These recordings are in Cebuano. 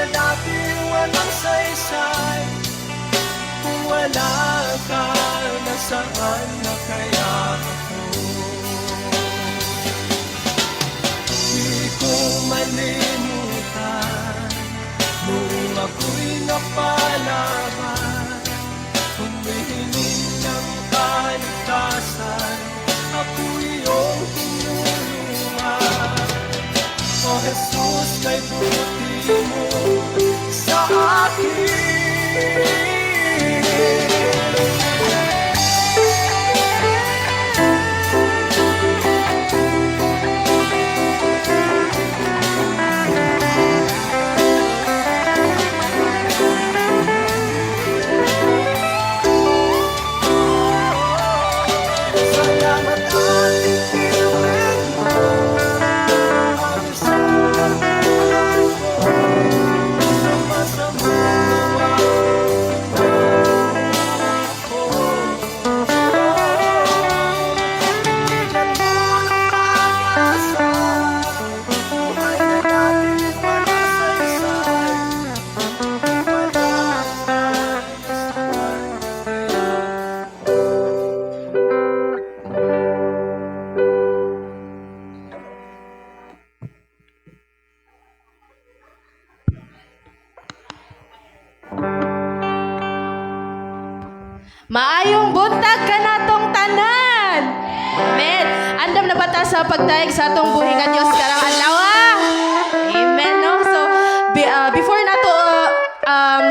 Na dati walang saysay. Kung wala ka, nasaan na kaya ako? Di ko malimutan noong ako'y napalaban, humihiling ng kaligtasan, ako'y iyong tinulungan. O Jesus, kay buti mo sa akin. Salamat at ibig mo ang isang buhay ko sa masamang gawa ko. Binigyan mo ng pag-asa, buhay na dati walang saysay. Wala ka, nasaan na kaya? Maayong buntag kanatong tanan. Amen. Andam na ba ta sa pagdayeg sa atong buhi nga Dios karong adlaw? Amen, no? So before nato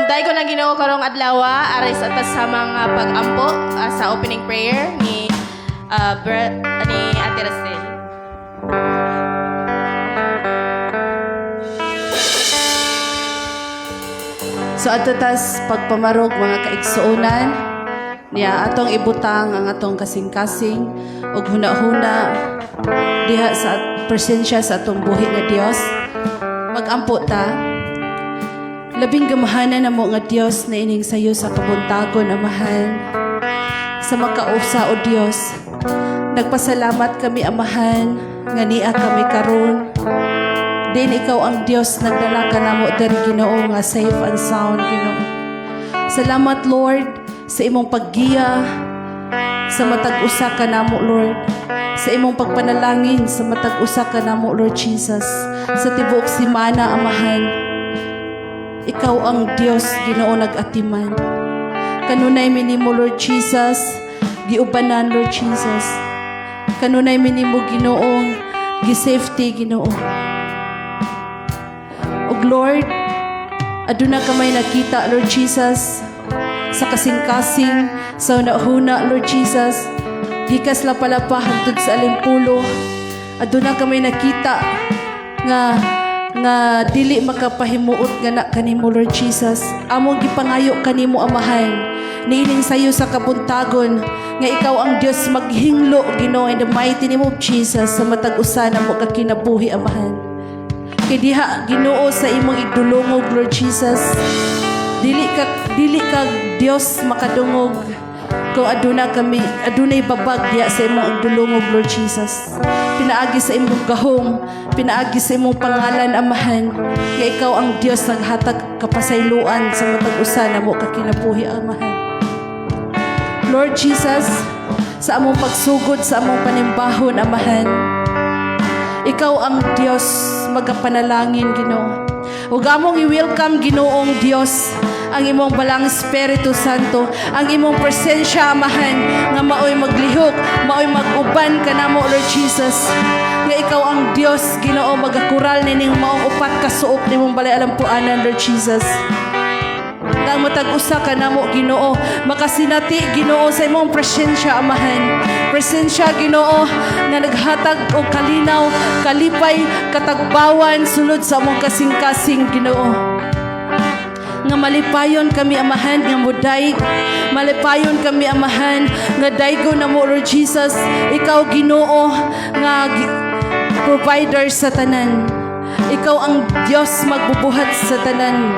daygon ang Ginoo karong adlaw, aray sa ta sa mga pag-ampo sa opening prayer ni Ate Racel. So adto tas pagpamarog, mga kaigsuonan, niya atong ibutang ang atong kasing-kasing ug huna-huna diha sa presensya sa atong buhi nga Dios. Magampo ta. Labing gamhanan namo nga Dios na ining sayo sa kabuntagon, Amahan. Sa makausa, o Dios. Nagpasalamat kami, Amahan, nga nia kami karon. Din ikaw ang Dios nagdala kanamo diri, Ginoo, nga safe and sound, Ginoo. Salamat, Lord, sa imong paggiya sa matag usa kanamo, Lord. Sa imong pagpanalangin sa matag usa kanamo, Lord Jesus. Sa tibuok simana, Amahan. Ikaw ang Dios, Ginoo, nag-atiman. Kanunay mi nimo, Lord Jesus, giubanan, Lord Jesus. Kanunay mi nimo, Ginoo, gi-safety, Ginoo. Ug Lord, aduna kamay nakita, Lord Jesus, sa kasing-kasing, sa huna, Lord Jesus, gikas Lapalapa hangtod sa Alimpulo. Aduna kamay nakita nga dili makapahimuot nga na kanimo, Lord Jesus. Among gipangayo kanimo, Amahan, niining sayo sa kabuntagon nga ikaw ang Dios maghinglo, Ginoo, in the mighty name of Jesus, sa matag usa namo ka kinabuhi, Amahan. Kay diha, Ginoo, sa imong igdulungog, Lord Jesus, dili ka Dios makadungog kung aduna kami adunay babag diha sa imong igdulungog, Lord Jesus. Pinaagi sa imong gahom, pinaagi sa imong pangalan, Amahan, nga ikaw ang Dios naghatag kapasayloan sa matag usa namo ka kinabuhi, Amahan. Lord Jesus, sa among pagsugod sa among panimbahon, Amahan, ikaw ang Dios magapanalangin, Ginoo. Ug among i-welcome, Ginoong Dios, ang imong Balaang Espiritu Santo, ang imong presensya, Amahan, nga maoy maglihok, maoy mag-uban kanamo, Lord Jesus. Nga ikaw ang Dios, Ginoo, magakural nining maong upat ka suok nimong balay alampuanan, Lord Jesus. Nga ang matag usa ka namo, Ginoo, makasinati, Ginoo, sa imong presensya, Amahan. Presensya, Ginoo, nga naghatag og kalinaw, kalipay, katagbawan sulod sa among kasing-kasing, Ginoo. Nga malipayon kami, Amahan, nga mudayeg. Malipayon kami, Amahan, nga daygon namo, Lord Jesus. Ikaw, Ginoo, nga provider sa tanan. Ikaw ang Dios magbubuhat sa tanan.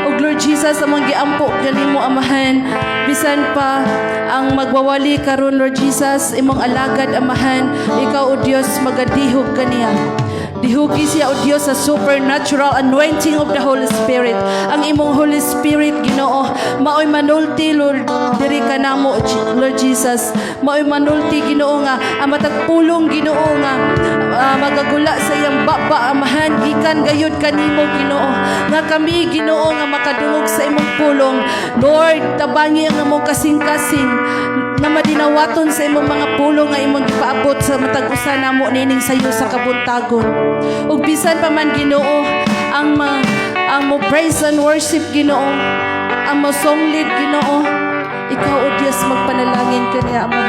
Ug Lord Jesus, among giampo kanimo, Amahan, bisan pa ang magwawali karon, Lord Jesus, imong alagad, Amahan, ikaw, o Dios, magadihog kaniya. Dihugi siya, O Dios, sa supernatural anointing of the Holy Spirit. Ang imong Holy Spirit, Ginoo, maoy manulti, Lord, diri ka namo, Lord Jesus. Maoy manulti, Ginoo, nga ang matag pulong, Ginoo, nga magagula sa iyang baba, Amahan, gikan gayud kanimo, Ginoo. Nga kami, Ginoo, nga makadungog sa imong pulong. Lord, tabangi ang among kasing-kasing nga madinawaton sa imong mga pulong nga imong gipaabot sa matag usa namo nining sayo sa kabuntagon. Ug bisan pa man, Ginoo, ang mo praise and worship, Ginoo, ang mo song lead, Ginoo, ikaw, O Dios, magpanalangin kaniya, Ama.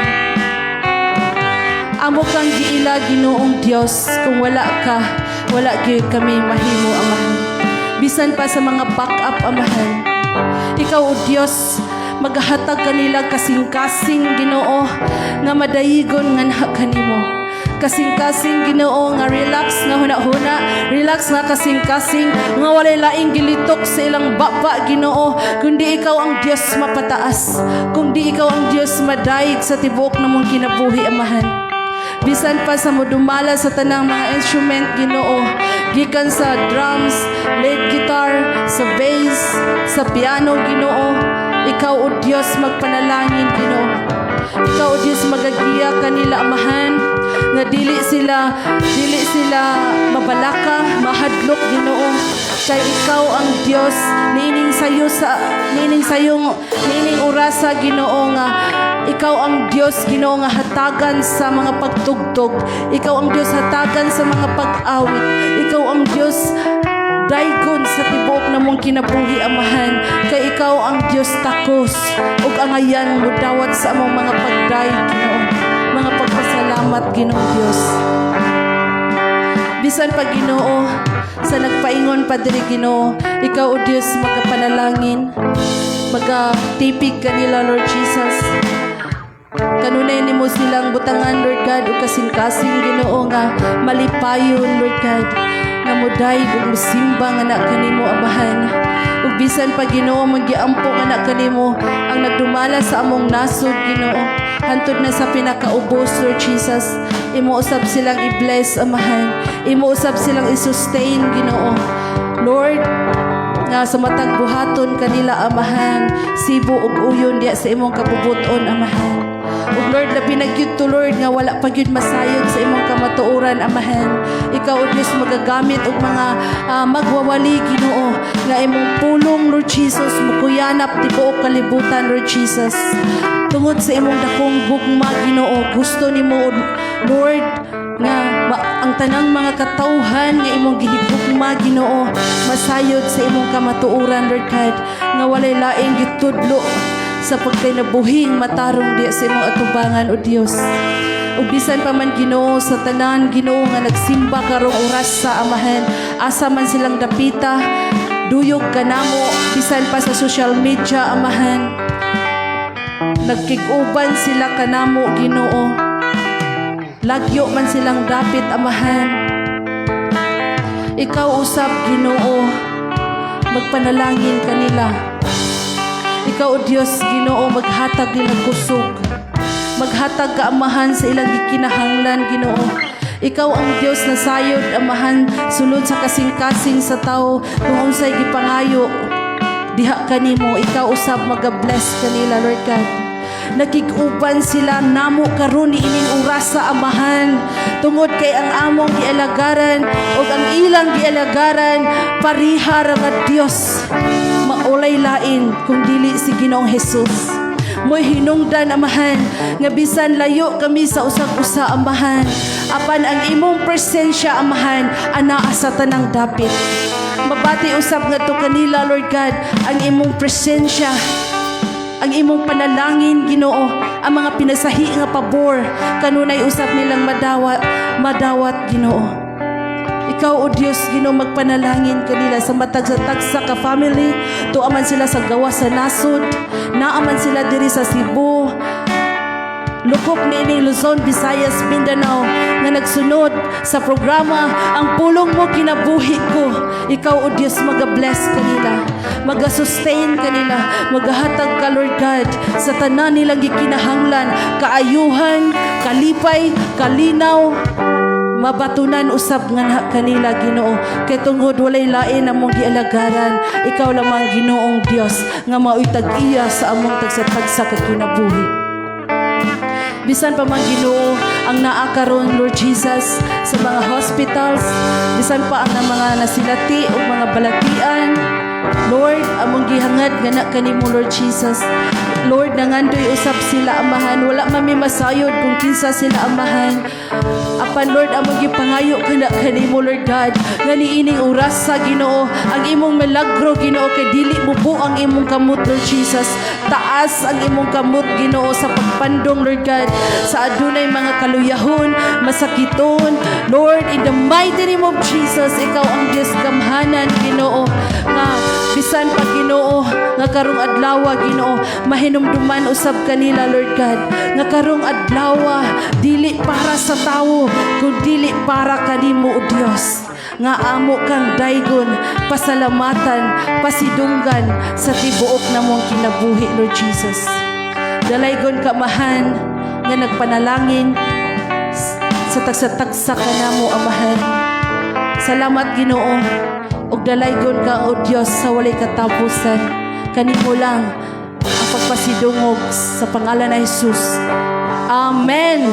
Amo kang giila, Ginoong Dios, kung wala ka, wala gyud kami mahimo, Amahan. Bisan pa sa mga backup, Amahan. Ikaw, O Dios, maghatag kanila kasing-kasing, Ginoo, nga madayigon nga na kanimo. Kasing-kasing, Ginoo, nga relax nga huna-huna, relax nga kasing-kasing nga walay laing gilitok sa ilang baba, Ginoo, kundi ikaw ang Dios mapataas, kundi ikaw ang Dios madayig sa tibuok namong kinabuhi, Amahan. Bisan pa sa modumala sa tanang mga instrument, Ginoo, gikan sa drums, lead guitar, sa bass, sa piano, Ginoo, ikaw, O Dios, magpanalangin, Ginoo. Ikaw, O Dios, magagiya kanila, Amahan, nga dili sila mabalaka, mahadlok, Ginoo, kay ikaw ang Dios niining sayong niining orasa, Ginoo, nga ikaw ang Dios, Ginoo, nga hatagan sa mga pagtugtog. Ikaw ang Dios hatagan sa mga pag-awit. Ikaw ang Dios daygon sa tibuok namong kinabuhi, Amahan, kay ikaw ang Dios takos ug angayan mo dawat sa among mga pagdayeg, Ginoo, mga pagpasalamat, Ginoong Dios. Bisan pa, Ginoo, sa nagpaingon pa diri, Ginoo, ikaw, O Dios, magapanalangin, magatipig kanila, Lord Jesus. Kanunay nimo silang butangan, Lord God, ug kasing-kasing, Ginoo, nga malipayon, Lord God, nga mudayeg ug musimba nga na kanimo, Amahan. Ug bisan pa, Ginoo, manggiampo nga na kanimo ang nagdumala sa among nasod, Ginoo, hantod na sa pinakaubos, Lord Jesus, imo usab silang i-bless, Amahan. Imo usab silang i-sustain, Ginoo. Lord, nga sa matag buhaton kanila, Amahan, sibo ug uyon diya sa imong kabubuton, Amahan. Ug Lord, labi na gyud to, Lord, nga wala pa gyud masayod sa imong kamatuoran, Amahan. Ikaw, O Dios, magagamit og mga magwawali, Ginoo, nga imong pulong, Lord Jesus, mukuyanap tibuok kalibutan, Lord Jesus. Tungod sa imong dakong gugma, Ginoo, gusto nimo, Lord, nga ang tanang mga katawhan nga imong gihigugma, Ginoo, masayod sa imong kamatuoran, Lord God, nga walay laing gitudlo sa pagkinabuhing matarong diya sa imong atubangan, O Dios. Ug bisan pa man, Ginoo, sa tanan, Ginoo, nga nagsimba karong oras sa Amahan, asa man silang dapita, duyog kanamo, bisan pa sa social media, Amahan, nagkig-uban sila kanamo, Ginoo, lagyo man silang dapit, Amahan, ikaw usab, Ginoo, magpanalangin kanila. Ikaw, O Dios, Ginoo, maghatag nila kusog, maghatag ka, Amahan, sa ilang gikinahanglan, Ginoo. Ikaw ang Dios na sayod, Amahan, sulod sa kasing-kasing sa tao kung unsay gipangayo diha kanimo. Ikaw usab maga-bless kanila, Lord God. Nakig-uban sila namo karon niining orasa, Amahan, tungod kay ang among gialagaran ug ang ilang gialagaran pareha ra nga Dios, maulay lain kung dili si Ginoong Jesus. Mo'y hinungdan, Amahan, nga bisan layo kami sa usag-usa, Amahan, apan ang imong presensya, Amahan, anaa sa tanang dapit. Mabati usab ngadto kanila, Lord God, ang imong presensya, ang imong panalangin, Ginoo, ang mga pinasahi nga pabor kanunay usab nilang madawat madawat, Ginoo. Ikaw, O Dios, Ginoo, magpanalangin kanila sa matag sa tagsa ka family, tuwa man sila sa gawas sa nasod, naa man sila diri sa Cebu, lukop niining Luzon, Visayas, Mindanao, nga nagsunod sa programa "Ang Pulong Mo Kinabuhi Ko." Ikaw, O Dios, maga-bless kanila, maga-sustain kanila, magahatag ka, Lord God, sa tanan nilang gikinahanglan, kaayuhan, kalipay, kalinaw. Mabatunan usab nga na kanila, Ginoo, kay tungod walay lain among gialagaran, ikaw lamang, Ginoong Dios, nga mao'y tag-iya sa among tagsa-tagsa ka kinabuhi. Bisan pa man, Ginoo, ang naa karon, Lord Jesus, sa mga hospitals, bisan pa ang mga nasilati o mga balatian, Lord, among gihangad nga na kanimo, Lord Jesus. Lord, nangandoy usab sila, Amahan. Wala man mi masayod kung kinsa sila, Amahan. Apan, Lord, among gipangayo kana kanimo, Lord God, nga niining oras sa Ginoo, ang imong milagro, Ginoo, kay dili mubo ang imong kamot, Lord Jesus. Taas ang imong kamot, Ginoo, sa pagpandong, Lord God, sa adunay mga kaluyahon, masakiton. Lord, in the mighty name of Jesus, ikaw ang Diyos gamhanan, Ginoo, nga bisan pa, Ginoo, nga karong adlaw, Ginoo, mahinumduman usab kanila, Lord God, nga karong adlaw dili para sa tawo kun dili para kanimo, O Dios, nga amo kang daygon, pasalamatan, pasidunggan sa tibuok namong kinabuhi, Lord Jesus. Dalaygon ka, Amahan, nga nagpanalangin sa tagsa-tagsa kanamo, Amahan. Salamat, Ginoo, ug dalaygon ka, O Dios, sa walay katapusan. Kanimo lang ang pagpasidungog sa pangalan ni Jesus. Amen.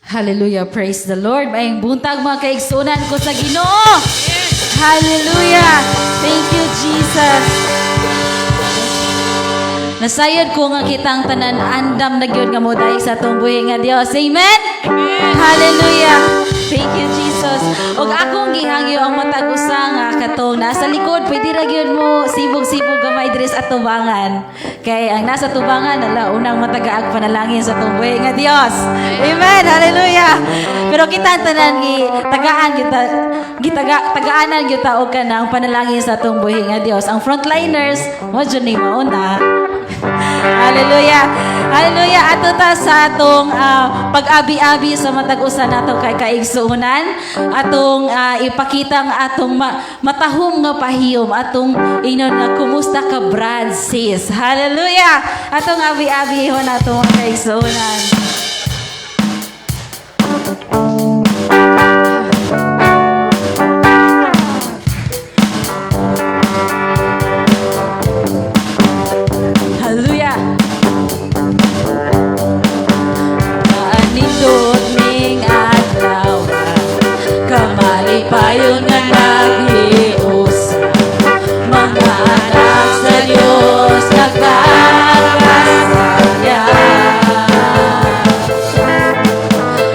Hallelujah. Praise the Lord. Maayong buntag, mga kaigsunan ko sa Ginoo. Hallelujah. Thank you, Jesus. Nasayod ko nga kitang tanan andam na gyud nga modayeg sa atong buhi nga Dios. Amen. Hallelujah. Thank you, Jesus. Ug akong gihangyo ang matag usa nga katong nasa likod, pwede ra gyud mo sibog-sibog gamay diri sa atubangan. Kay ang nasa tubangan nala unang matagaag panalangin sa atong buhi nga Dios. Amen. Hallelujah. Pero kita ang tanan gi tagaan kita gitaga tagaanan gyud ta og kanang panalangin sa atong buhi nga Dios. Ang frontliners mo jud ni mauna. Hallelujah. Hallelujah. Ato ta sa atong pag-abi-abi sa matag usa nato kay kaigsuonan. Atong ipakita ang atong matahom nga pahiyom, atong ingnon nga, "Kumusta ka, brad, sis?" Hallelujah. Atong abi-abi hon atong mga kaigsuonan. Hallelujah. Maanindot ning adlaw, kamalipayon nga naghiusa, mga anak sa Diyos nagkakasaya.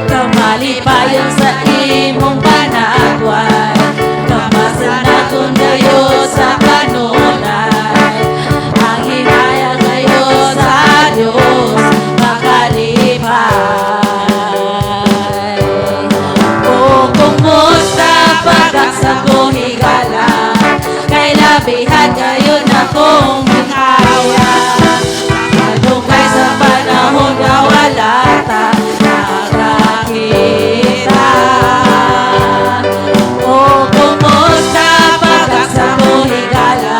Kamalipayon sa imong panagway, kamasanakon gayo sa kanunay. Ang himaya kayo sa Diyos makalipay. O kumusta pagkasa ko higala, kay labihan kayo na kong ginhawa. Madungkay sa panahon nga wala ta nakakita. O kumusta pagkasa ko higala,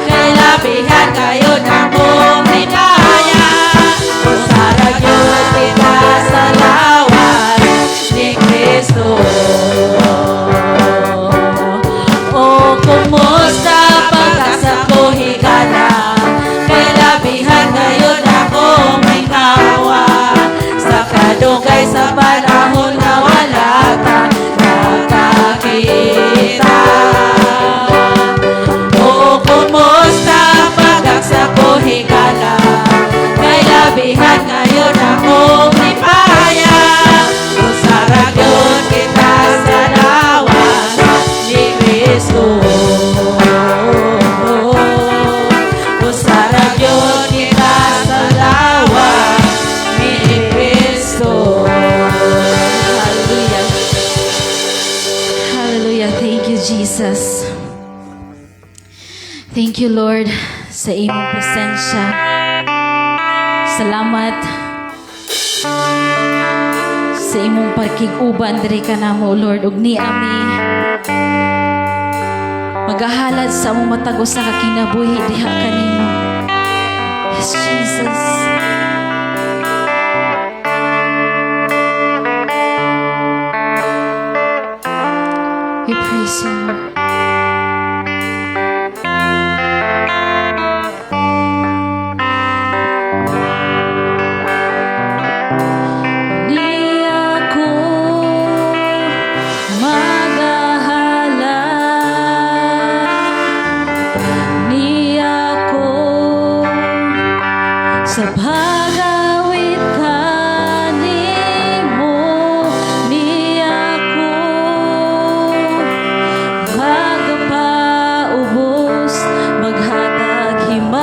kay labihan kayo na kong himaya. Usara gyud kita sa lawas ni Kristo. O kumusta pagkasa ko higala, kay labihan ngayon akong ginhawa. Sa kadugay sa panahon nga wala ta nakakita. O kumusta pagkasa ko higala, kay labihan ngayon akong lipaya. Usara gyud kita sa lawas ni Kristo. Usara gyud kita sa lawas ni Kristo. Hallelujah. Hallelujah. Thank you, Jesus. Thank you, Lord, sa imong presensya. Salamat sa Sa imong pakig-uban diri kanamo, Lord, ug ni ami magahalad sa among matag usa ka kinabuhi diha kanimo. Yes, Jesus. We praise you, Lord. Ni ako magahalad, ni ako sa pagawit kanimo, ni ako magpaubos, maghatag himaya,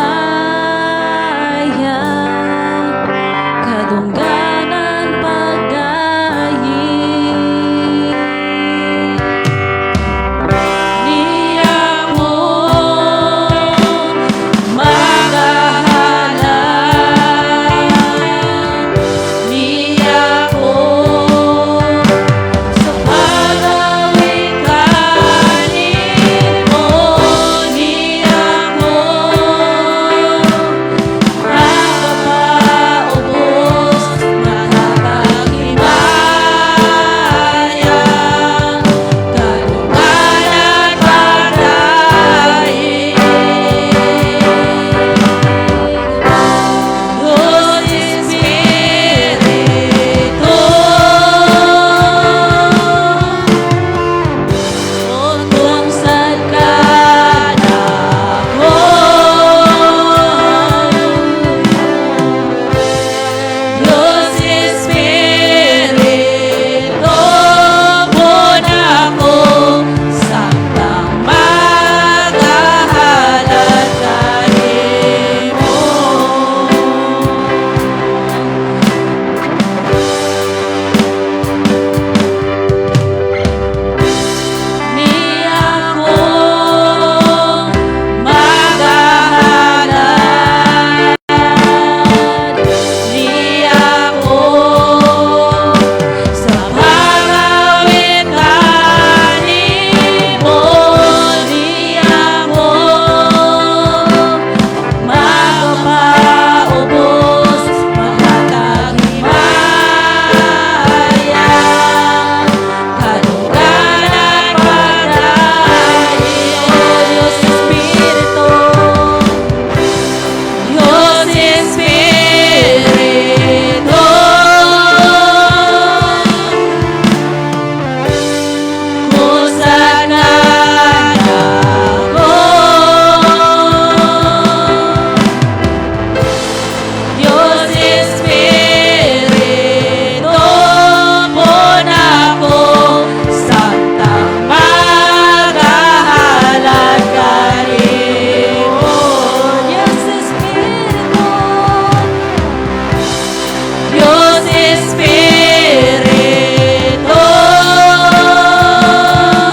kadungganan pagdayi. Ni ako magahalad, ni ako sa pagawit kanimo, ni ako magpaubos, maghatag himaya, kadungganan pagdayi. Diyos Espiritu, kung sad ka nako, Diyos Espiritu, ako samtang magahalad kanimo. Ni ako magahalad, ni ako sa pagawit kanimo, ni ako magpaubos, maghatag himaya, kadungganan pagdayi. O Diyos Espiritu, Diyos Espiritu, kung ako, Diyos Espiritu, ako samtang magahalad kanimo. Diyos Espiritu, Diyos Espiritu,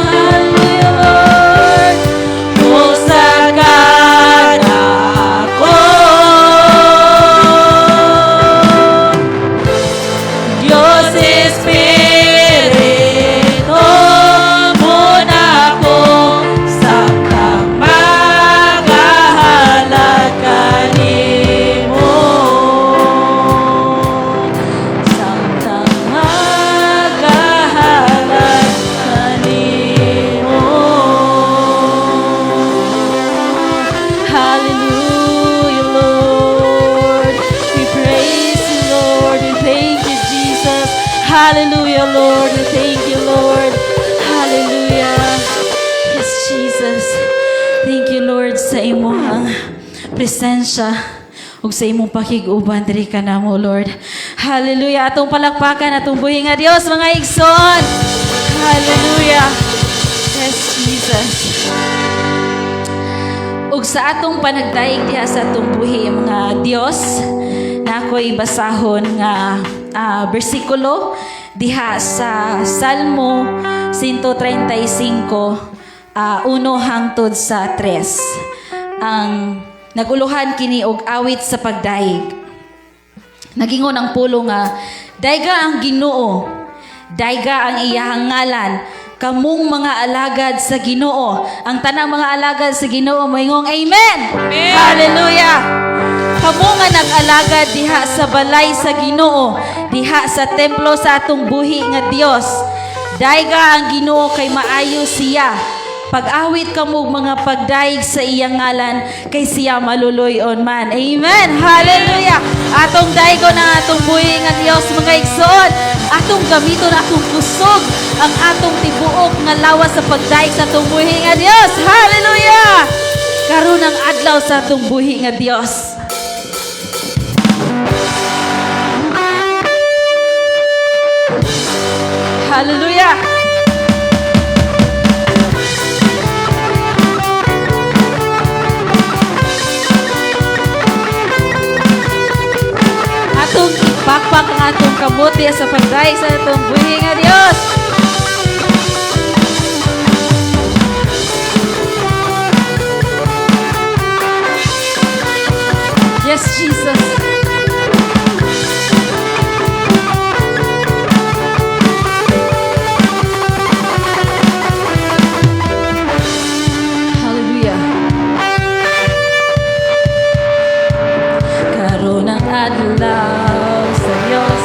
hallelujah, Lord, kung ako, Diyos Espiritu, ako samtang magahalad kanimo. Samtang magahalad kanimo. Hallelujah, Lord. We praise you, Lord. We thank you, Jesus. Hallelujah, Lord. We thank you, Lord. Hallelujah. Yes, Jesus. Thank you, Lord, sa imong presensya ug sa imong pakig-uban diri kanamo, Lord. Hallelujah. Atong palakpakan atong buhi nga Dios, mga igsoon. Hallelujah. Yes, Jesus. Ug sa atong panagdaig diha sa atong buhi mga Dios, na ako'y basahon nga bersikulo diha sa Salmo 135, 1 hangtod sa 3. Ang naguluhan kini og awit sa pagdaig. Nagingon ang pulong nga, "Daiga ang Ginoo." Dayga ang iyahang ngalan. Kamong mga alagad sa Ginoo. Ang tanang mga alagad sa Ginoo moingong amen. Amen. Hallelujah. Kamo nga nag-alagad diha sa balay sa Ginoo, diha sa templo sa atong buhi nga Dios. Dayga ang Ginoo kay maayo siya. Pag-awit kamo mga pagdayeg sa iyang ngalan kay siya maluluy-on man. Amen. Hallelujah. Atong daygon ang atong buhi nga Dios, mga igsoon. Atong gamiton atong kusog ang atong tibuok nga lawas sa pagdayeg sa atong buhi nga Dios. Hallelujah. Karon ang adlaw sa atong buhi nga Dios. Hallelujah. Atong ipakpak ang atong kamote sa pagdayeg sa atong buhi nga Dios. Yes, Jesus. Hallelujah. Karon ang adlaw sa Dios.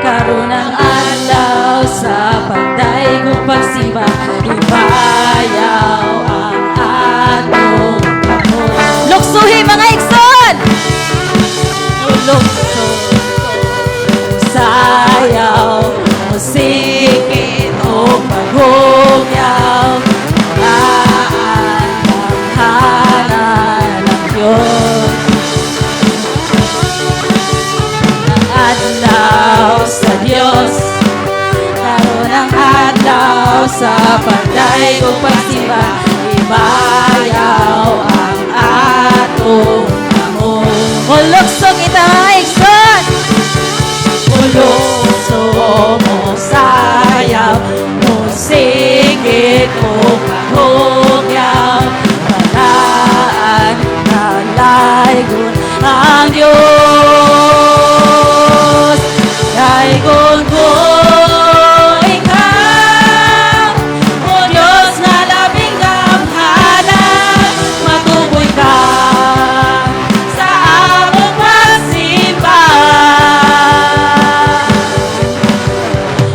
Karon ang adlaw sa pagdayeg ug pagsimba. Ibayaw ang atong kamot. Luksuhi, mga igsoon! Lukso, sayaw, musikit o paghugyaw, Kaantamhanan ng Diyos. Ang adlaw sa Diyos, karon ang adlaw sa pagdayeg ug pagsimba, ibayaw ang atong kamot. Mulukso kita, mga igsoon! Mulukso mo sayaw, musigit o kahugyaw, Paraan kalaygon ang Diyos. Daygon ko ikaw, O Diyos nga labing gamhanan, matuboy ka sa among pagsimba.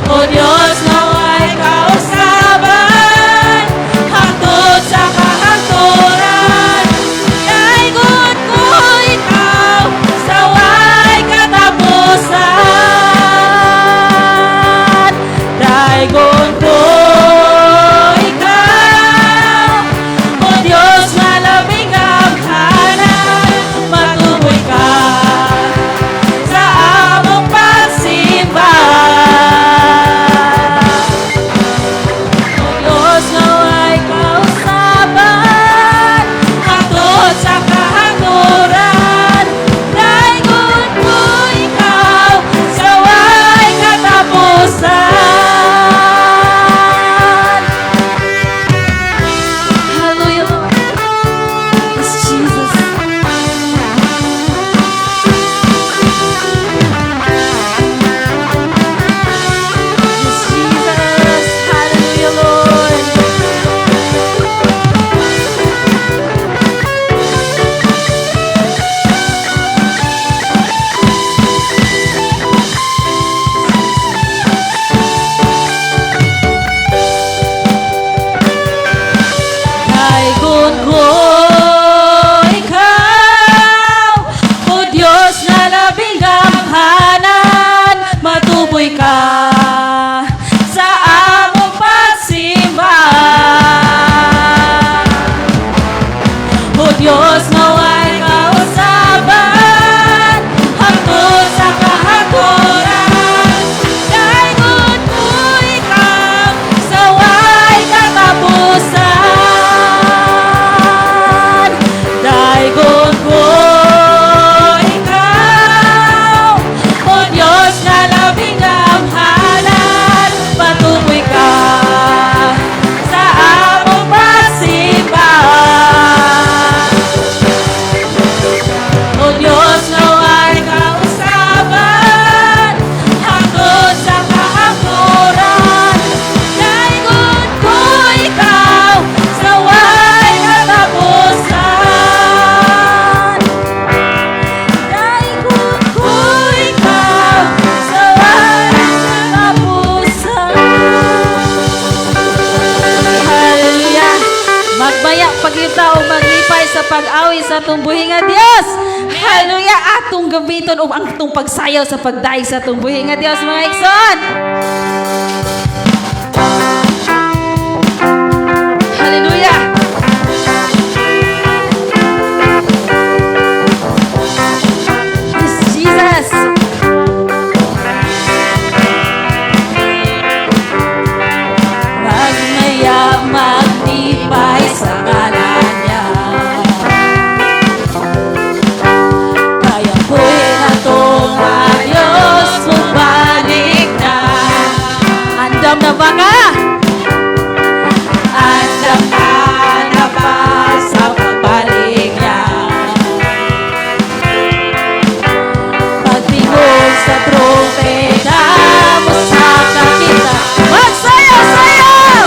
O Diyos nga way kausahan, pag-awit sa atong buhi nga Dios. Hallelujah! Atong gamiton ug ang atong pagsayaw sa pagdayeg sa atong buhi nga Dios, mga igsoon. Hallelujah! Yes, Jesus! Magmaya maglipay sa ngalan niya. Kaya buhi na nga Diyos, mubalik na. Andam na ba ka? Andam ka na ba sa pagbalik niya? Pagtingog sa trompeta, musaka kita. Magsayaw, sayaw!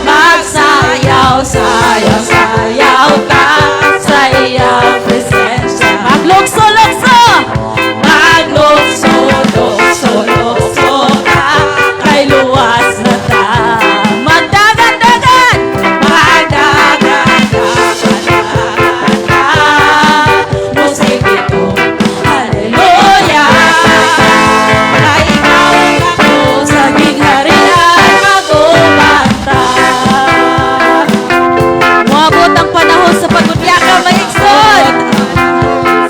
Magsayaw, sayaw, sayaw ka sa iyang presensya. Maglukso, lukso! Maglukso, lukso, lukso ka, kay luwas na ta. Magdagan-dagan! Magdagan, dagan, ta. Musik ito, hallelujah! Kay ikaw ako sa gingharian mag-umanta. Moabot ang panahon sa pagudya ka, mga igsoon.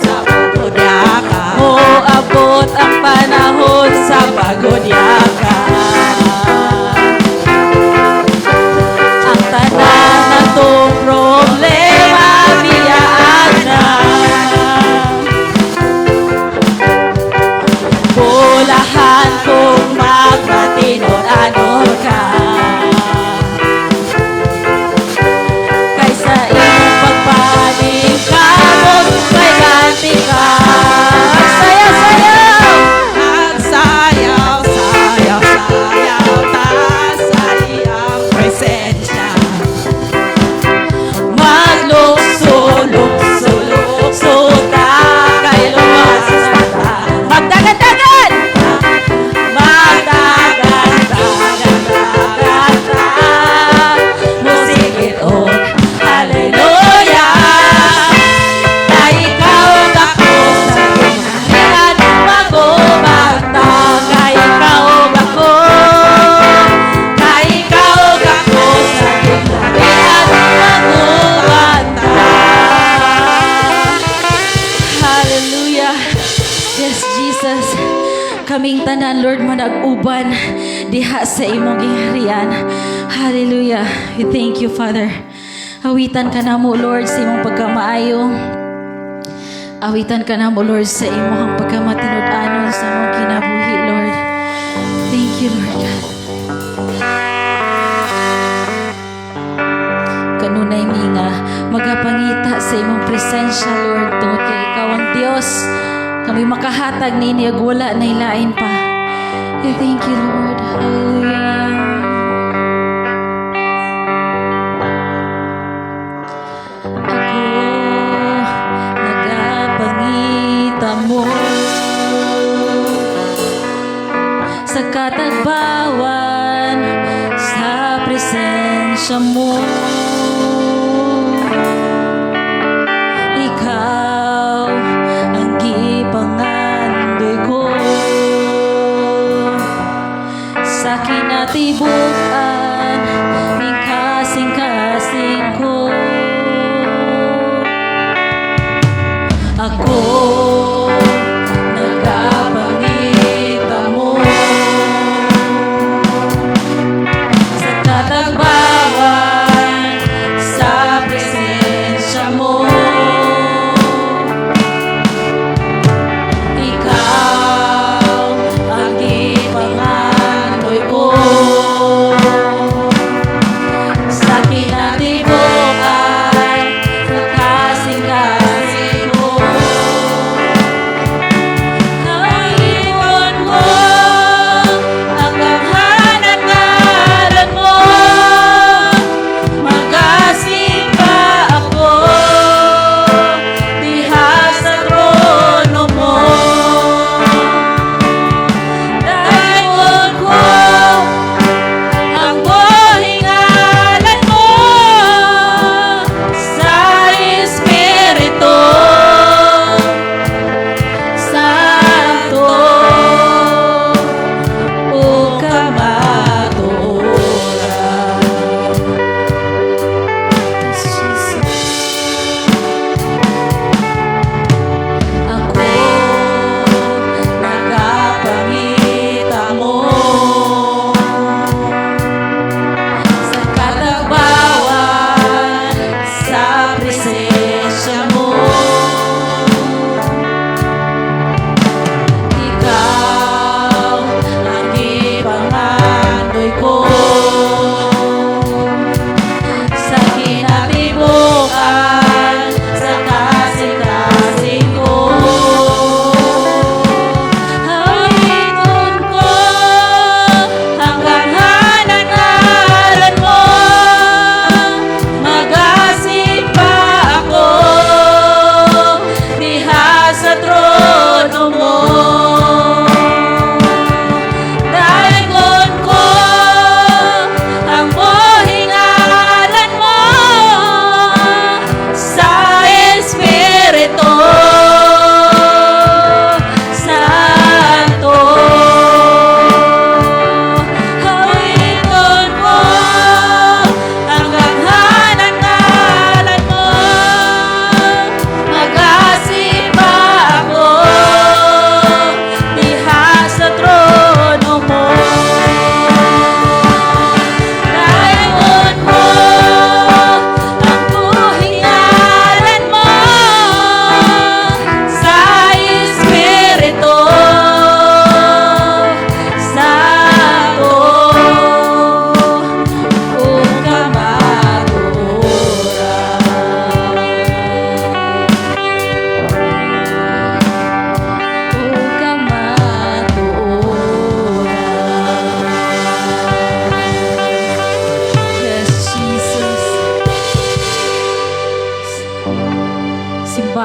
Sa pagudya ka. Moabot ang panahon sa pagudya ka. Ang tanan natong problema, biyaan na. Bulahan kung magmatinud-anon ka. Kaysa imong pagpaningkamot, may ganti ka. Sayaw, sayaw! Magsayaw, sayaw, sayaw ta sa iyang presensya. Maglukso, lukso, lukso ta, kay luwas na ta. Magdagan-dagan! Magdagan, dagan, dagan ta. Musigit og hallelujah. Kay ikaw dako sa gingharian mag-umanta. Kay ikaw dako, kay ikaw dako sa gingharian mag-umanta. Hallelujah. Yes, Jesus. Kaming tanan, Lord, manag-uban diha sa imong gingharian. Hallelujah. We thank you, Father. Awitan ka namo, Lord, sa imong pagkamaayo. Awitan ka namo, Lord, sa imong pagkamatinud-anon sa among kinabuhi, Lord. Thank you, Lord God. Kanunay mi nga magapangita sa imong presensya, Lord, tungod kay ikaw ang Dios. Kami makahatag nini ug wala na ilain pa. We thank you, Lord. Hallelujah. Ako nagapangita mo sa katagbawan sa presensya mo. Ikaw ang gipangandoy ko sa kinatibukan ning kasing-kasing ko. Ako nagapangita mo sa katagbawan sa presensya mo. Ikaw ang gipangandoy ko.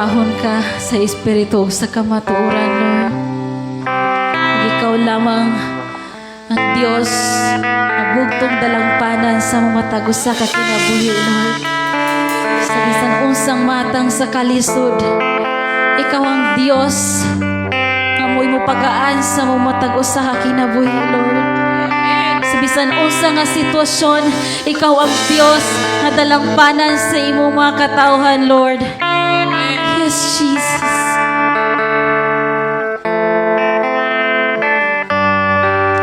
Simbahon ka sa espiritu ug sa kamatuoran, Lord. Ug ikaw lamang ang Dios na bugtong dalangpanan sa matag usa ka kinabuhi, Lord. Sa bisan unsang matang sa kalisod, ikaw ang Dios nga mo'y mopagaan sa matag usa ka kinabuhi, Lord. Sa bisan unsa nga sitwasyon, ikaw ang Dios nga dalangpanan sa imong mga katawhan, Lord. Yes, Jesus.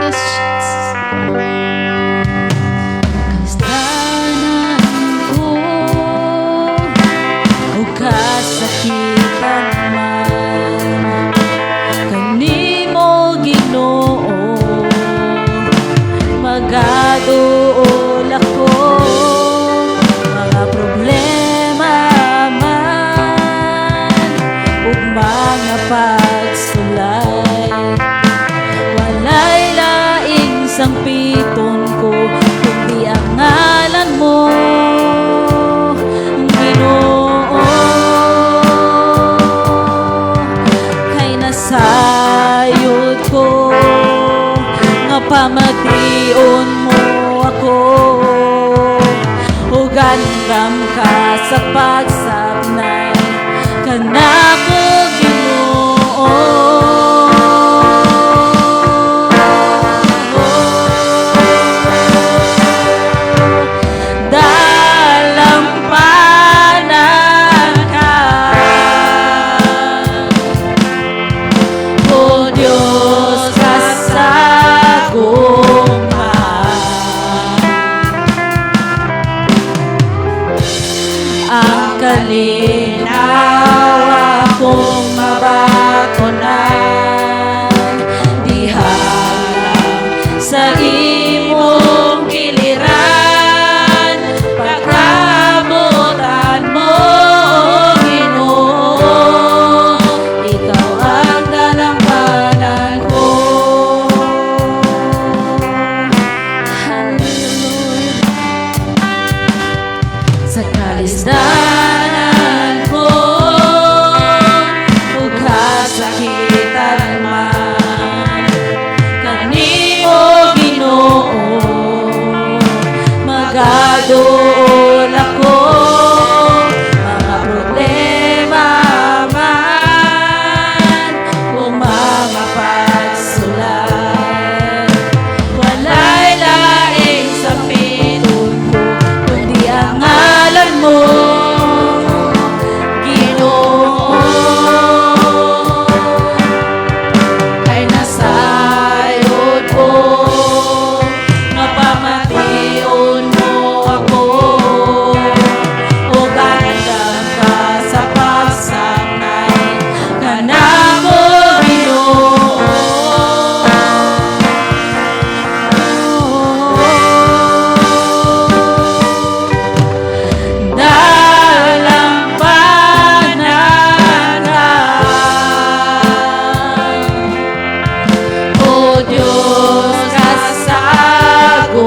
Yes, Jesus. Kasalanan ko o kasakitan man kanimo, Ginoo, magaduol ako, mga problema man ug mga pagsulay, walay laing sangpiton ko kundi ang ngalan mo, Ginoo. Kay nasayod ko nga pamation mo ako ug andam ka sa pagsabnay kanako, Ginoo. Dalampanan ka, O Diyos, kasaguma. Ang kalinaw akong mabatonan diha lang sa imong giliran, pagkabutan mo, Ginoo, ikaw ang dalampanan ko. Hallelujah. Sa kalisdanan ko ug kasakitan man kanimo, Ginoo, magaduol ako, mga problema man o mga pagsulay, walay laing sampiton ko kundi ang ngalan mo, Ginoo. Kay nasayod ko nga pamation mo ako ug andam ka sa pagsaknay kanako, Ginoo. Dalampanan ka, O Diyos, kasaguma.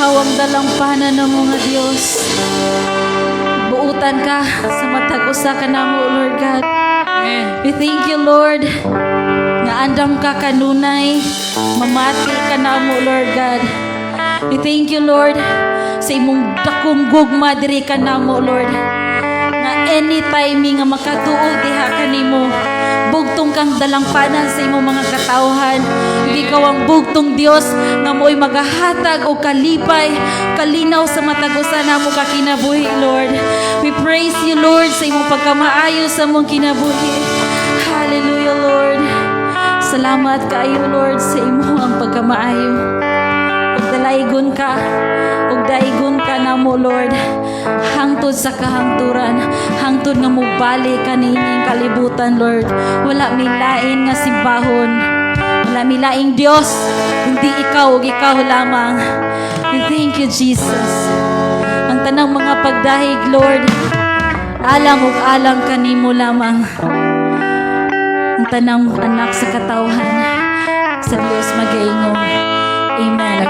Ikaw ang dalampanan ng mga Diyos. Buutan ka sa matag usa ka namo, Lord God. Amen. We thank you, Lord, nga andam ka kanunay, mamati ka namo, Lord God. We thank you, Lord, sa imong dakong gugma diri ka namo, Lord. Nga anytime nga makatuo diha kanimo, bugtong kang dalampanan sa imong mga katawhan. Ikaw ang bugtong Dios nga mo'y magahatag og kalipay, kalinaw sa matag usa namo ka kinabuhi, Lord. We praise you, Lord, sa imong pagkamaayo sa among kinabuhi. Hallelujah, Lord. Salamat kaayo, Lord, sa imong pagkamaayo. Ug dalaygon ka, ug daigon ka namo, Lord. Hangtod sa kahangturan, hangtod nga mobalik ka niining kalibutan, Lord. Wala milain nga simbahon. Wala milaing Dios, kundi ikaw ug ikaw lamang. We thank you, Jesus. Ang tanang mga pagdahig, Lord, alang ug alang kanimo lamang. Ang tanang anak sa katawhan sa Dios magaingong. Amen. Amen.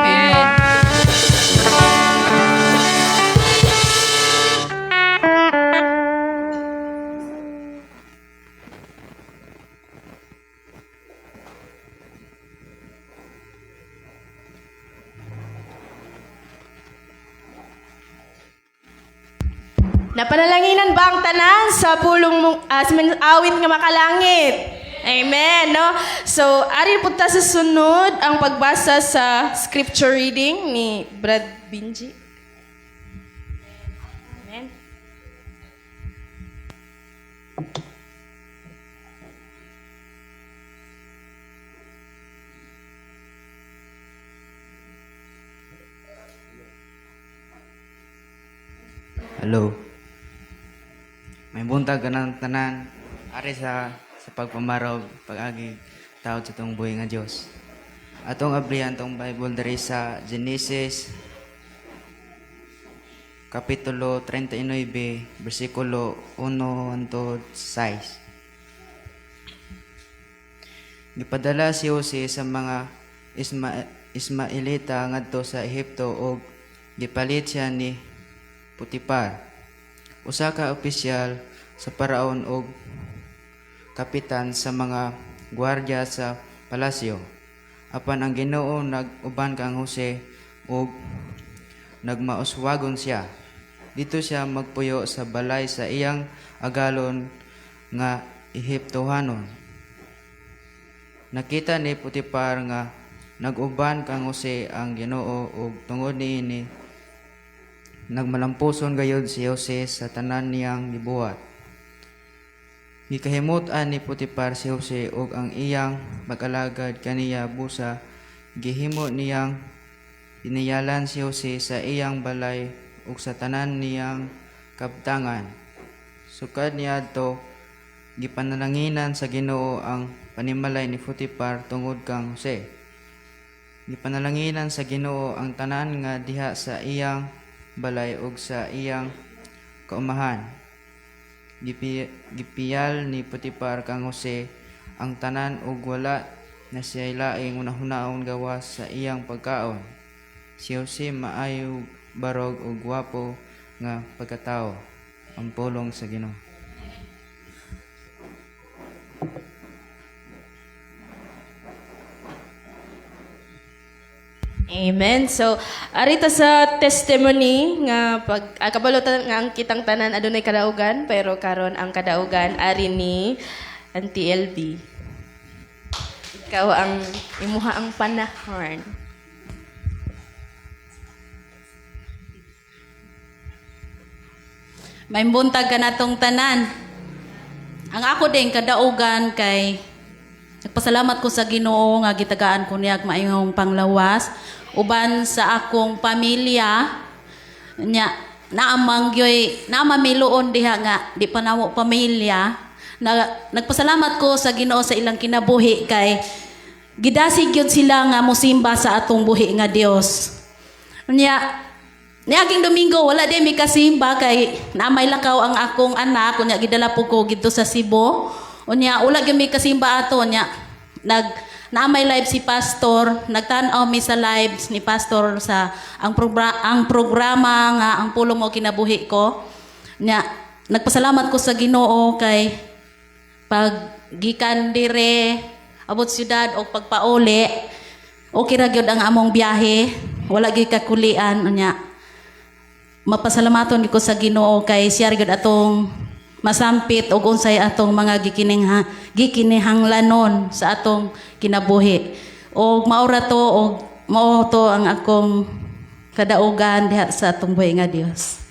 Napanalanginan ba ang tanan sa pulong mong sa mga awit nga makalangit? Amen, no? So, ari po ta sa sunod ang pagbasa sa scripture reading ni Brad Binji. Amen. Hello. May buntag ka ng tanan ari sa pagpamarog, pag-agi tawad sa tong buhi nga Dios. Atong abrihan tong Bible diri sa Genesis kapitulo 39 bersikulo 1 hangtod 6. Gipadala si Jose sa mga Ismaelita ngadto sa Ehipto ug gipalit siya ni Potipar, usa ka opisyal sa paraon ug kapitan sa mga gwardiya sa palasyo. Apan ang Ginoo nag-uban kang Jose ug nagmauswagon siya. Dito siya magpuyo sa balay sa iyang agalon nga Ehiptohanon. Nakita ni Potipar nga nag-uban kang Jose ang Ginoo ug tungod niini nagmalampuson gayud si Jose sa tanan niyang gibuhat. Gikahimut-an ni Potipar si Jose ug ang iyang mag-alagad kaniya busa gihimo niyang iniyalan si Jose sa iyang balay ug sa tanan niyang kabtangan. Sukad niadto, gipanalanginan sa Ginoo ang panimalay ni Potipar tungod kang Jose. Gipanalanginan sa Ginoo ang tanan nga diha sa iyang balay ug sa iyang kaumahan. Gipiyal ni Potipar kang Jose ang tanan ug wala na siya laing hunahunaon gawas sa iyang pagkaon. Si Jose maayo barog ug gwapo nga pagkatao. Ang pulong sa Ginoo. Amen. So, arita sa testimony nga pag kabalo ta nga ang kitang tanan adunay kadaugan, pero karon ang kadaugan ari ni Auntie LB. Ikaw ang imuha ang panahon. May buntag ka natong tanan. Ang ako din kadaugan kay nagpasalamat ko sa Ginoo nga gitagaan ko niya maayong panglawas uban sa akong pamilya nya naamang gyoy naamamiluon diha nga di pa namo pamilya na, nagpasalamat ko sa Ginoo sa ilang kinabuhi kay gidasig gyud sila nga mosimba sa atong buhi nga Dios. Nya niaging Domingo wala di mi kasimba kay naamay lakaw ang akong anak, unya gidala po ko didto sa Cebu. Unya wala gyud mi kasimba ato, nya nag Na may live si Pastor, nagtan-aw mi sa live ni Pastor sa ang programa nga Ang Pulong Mo Kinabuhi Ko. Nya nagpasalamat ko sa Ginoo kay pag gikan dire abot syudad og pagpauli, okay ra gyud ang among biyahe, wala gyud kakulian. Unya mapasalamaton ko sa Ginoo kay siya ra gyud atong masampit og unsay atong mga gikinihanglanon sa atong kinabuhi. Og mao ra to, og mao to ang akong kadaugan diha sa atong buhi nga Dios.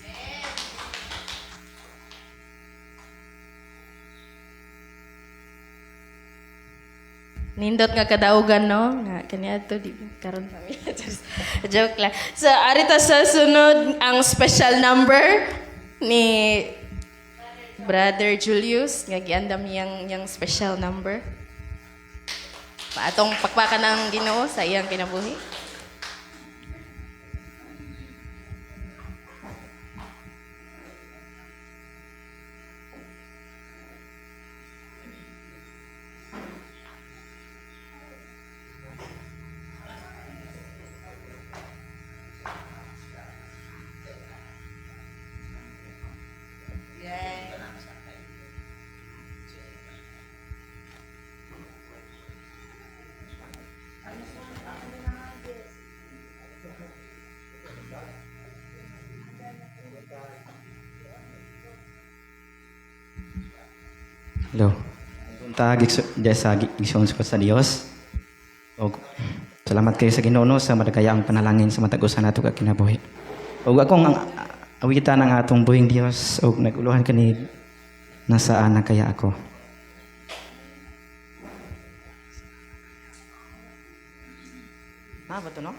Nindot nga kadaugan, no? Nga kaniadto di karon pa mi. Joke lang. So ari ta sa sunod, ang special number ni Brother Julius nga giandam niyang yang special number. Paatong pakpakan ng Ginoo sa iyang kinabuhi. Hello. Buntag sa igsoon ko sa Dios. Og salamat kayo sa Ginoo, no, sa madagayaang panalangin sa matag usa nato ka kinabuhi. Og akong ang awitan ang atong buhing Dios og naguluhan kani, "Nasaan na kaya ako?" Na ba to, no?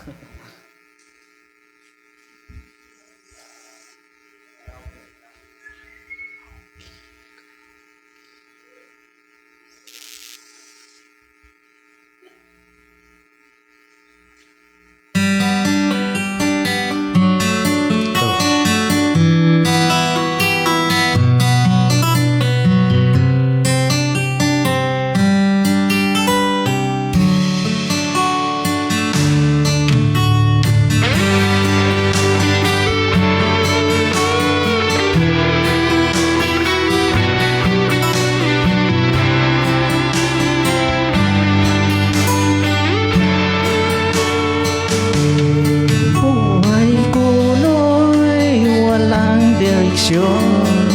Go. Buhay ko no'y walang direksyon.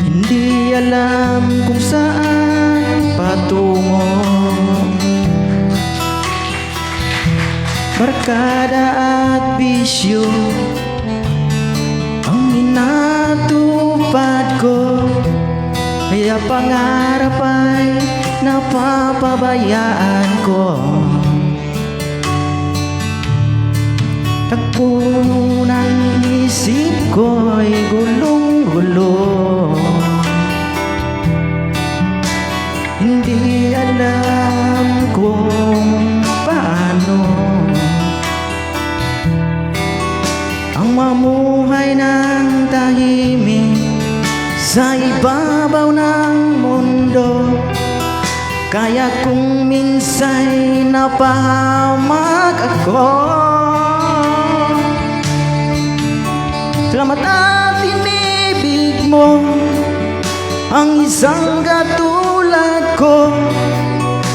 Hindi alam kung saan patungo. Barkada at bisyo ang inatupad ko, kaya pangarap ay napapabayaan ko. Takbo ng isip ko'y gulong-gulo. Hindi alam kung paano ang mamuhay ng tahimik sa ibabaw ng mundo. Kaya kung minsa'y napahamak ako, salamat at inibig mo ang isang katulad ko.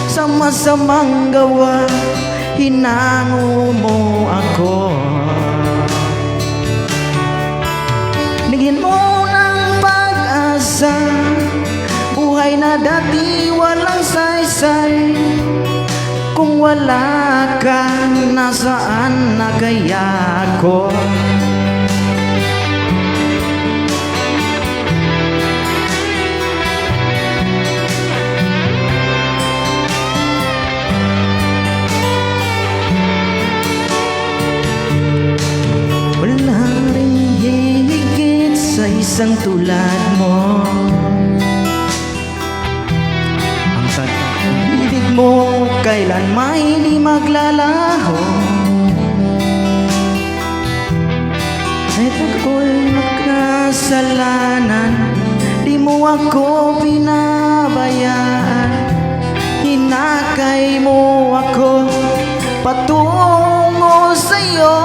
Sa masamang gawa, hinango mo ako. Bigyan mo ng pag-asa buhay na dati walang saysay. Kung wala ka, nasaan na kaya ako? Wala rin hihigit sa isang tulad mo. Kailan may di maglalaho. Kahit ako'y makasalanan, di mo ako pinabayaan. Hinakay mo ako patungo sa'yo.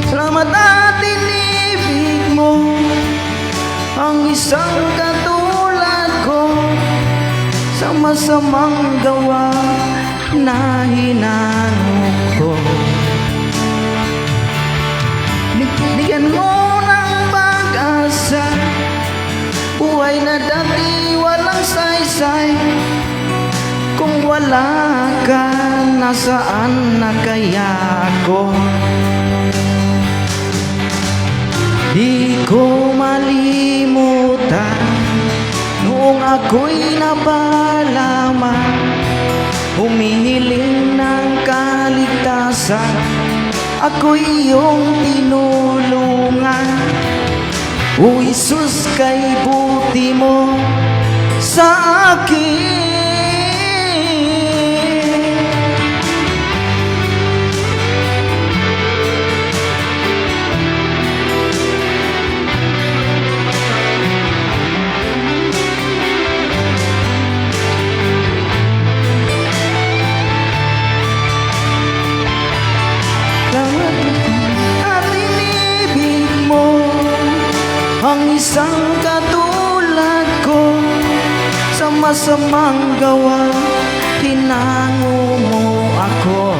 Salamat at inibig mo ang isang katulad ko. Sa masamang gawa na hinango ko, bigyan mo ng pag-asa, buhay na dati walang saysay. Kung wala ka, nasaan na kaya ako? Di ko malimutan noong ako'y napalama, humihiling ng kaligtasan, ako'y iyong tinulungan. O Jesus, kay buti mo sa akin. Salamat at inibig mo ang isang katulad ko. Sa masamang gawa, tinango mo ako.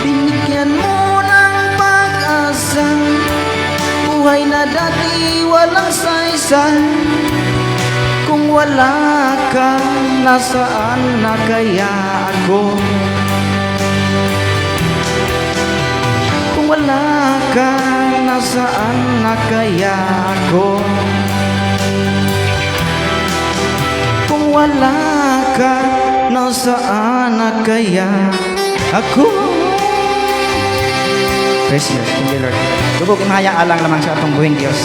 Binigyan mo ng pag-asa, buhay na dati walang saysay. Kung wala ka, nasaan na kaya ako? Kung wala ka, nasaan na kaya ako? Kung wala ka, nasaan na kaya ako? Praise the Lord. Thank you, Lord. Dugog imahayang alang lamang sa atong buhing Dios.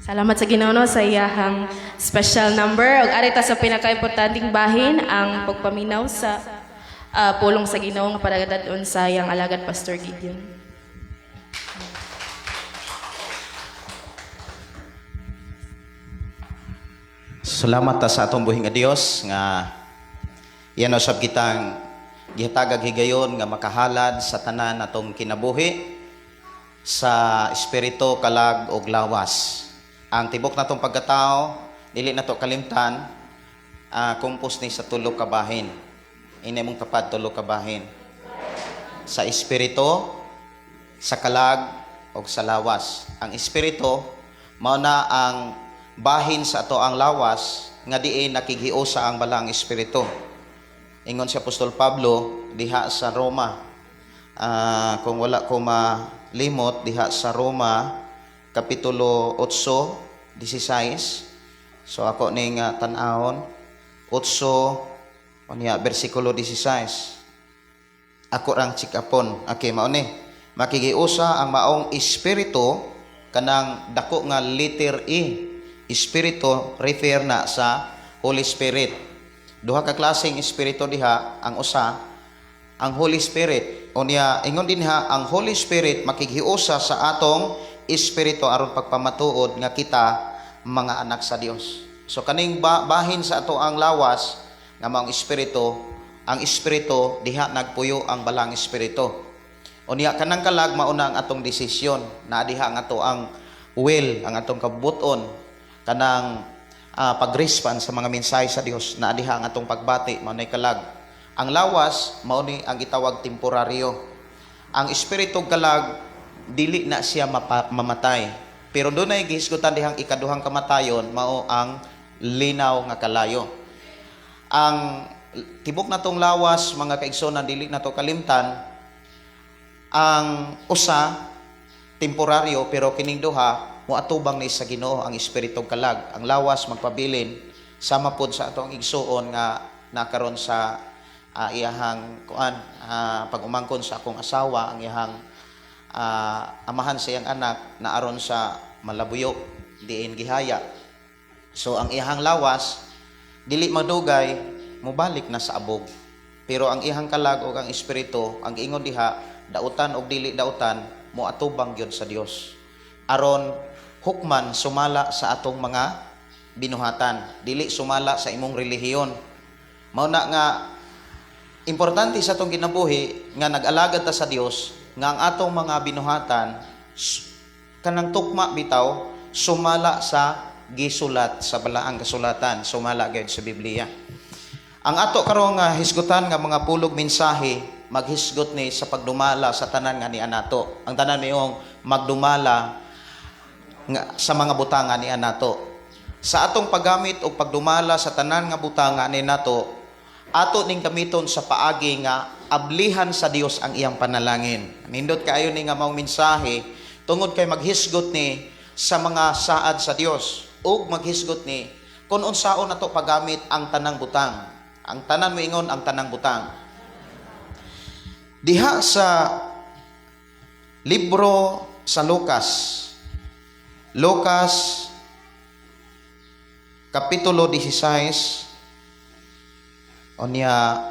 Salamat sa Ginoo no, sa iyahang special number. Ug ari ta sa pinakaimportanteng bahin ang pagpaminaw sa pulong sa Ginoo nga padagadon sa iyang alagad Pastor Gideon. Salamat ta sa atong buhing nga Dios nga iyan usab kitang gihatagag higayon nga makahalad sa tanan atong kinabuhi sa espiritu, kalag ug lawas. Ang tibok natong pagkatao dili nato kalimtan, kumpos ni sa tulo ka bahin. Ina mong tapad, tulo ka bahin. Sa espiritu, sa kalag ug sa lawas. Ang espiritu mao na ang bahin sa ato ang lawas nga diin nakighiusa ang balang espiritu. Ingon si Apostol Pablo diha sa Roma. Kung wala ko malimot, diha sa Roma kapitulo 8:16. So ako ning tan-awon 8 unya bersikulo 16. Ako rang chikapon. Okay, mao ni. Makigiusa ang maong espiritu, kanang dako nga letter E. Espiritu refer na sa Holy Spirit. Duha ka klaseng espiritu diha, ang usa ang Holy Spirit. Unya ingon dinha ang Holy Spirit makighiusa sa atong espiritu aron pagpamatuod nga kita mga anak sa Dios. So kaning bahin sa ato ang lawas nga maong espiritu, ang espiritu diha nagpuyo ang balang espiritu. Unya kanang kalag mauna ang atong desisyon, naa diha ang ato ang will, ang atong kabuton, kanang pag-respond sa mga mensahe sa Dios, naa diha ang atong pagbati, mao nay kalag. Ang lawas mao ni ang gitawag temporaryo. Ang espiritu kalag dili na siya mamatay. Pero dunay gihisgutan dihang ikaduhang kamatayon, mao ang linaw nga kalayo. Ang tibok natong lawas mga kaigsonan dili nato kalimtan ang usa temporaryo, pero kining duha moatubang ni sa Ginoo ang espiritu ug kalag. Ang lawas magpabilin sama pod sa atong igsuon nga nakaron sa iyahang kuan, pag-umangkon sa akong asawa, ang iyahang amahan sa iyang anak na aron sa Malabuyo diin gihaya. So ang iyahang lawas dili madugay mobalik na sa abog. Pero ang iyahang kalag ug ang espiritu, ang giingon diha, dautan og dili dautan, moatubang gyud sa Dios. Aron hukman sumala sa atong mga binuhatan, dili sumala sa imong relihiyon. Mao na nga importante sa atong kinabuhi nga nag-alagad ta sa Dios, nga ang atong mga binuhatan kanang tukma bitaw sumala sa gisulat sa balaang kasulatan, sumala gyud sa Biblia. Ang ato karon nga hisgutan nga mga pulog mensahe maghisgot ni sa pagdumala sa tanan nga nianato. Ang tanan mayong magdumala nga sa mga butang nga nianato. Sa atong paggamit og pagdumala sa tanan nga butang nga nianato, ato ning gamiton sa paagi nga ablihan sa Dios ang iyang panalangin. Nindot kaayo ni nga maong mensahe tungod kay maghisgot ni sa mga saad sa Dios ug maghisgot ni kung unsaon nato paggamit ang tanang butang. Ang tanan moingon ang tanang butang. Diha sa libro sa Lucas, Lucas Kapitulo 16, unya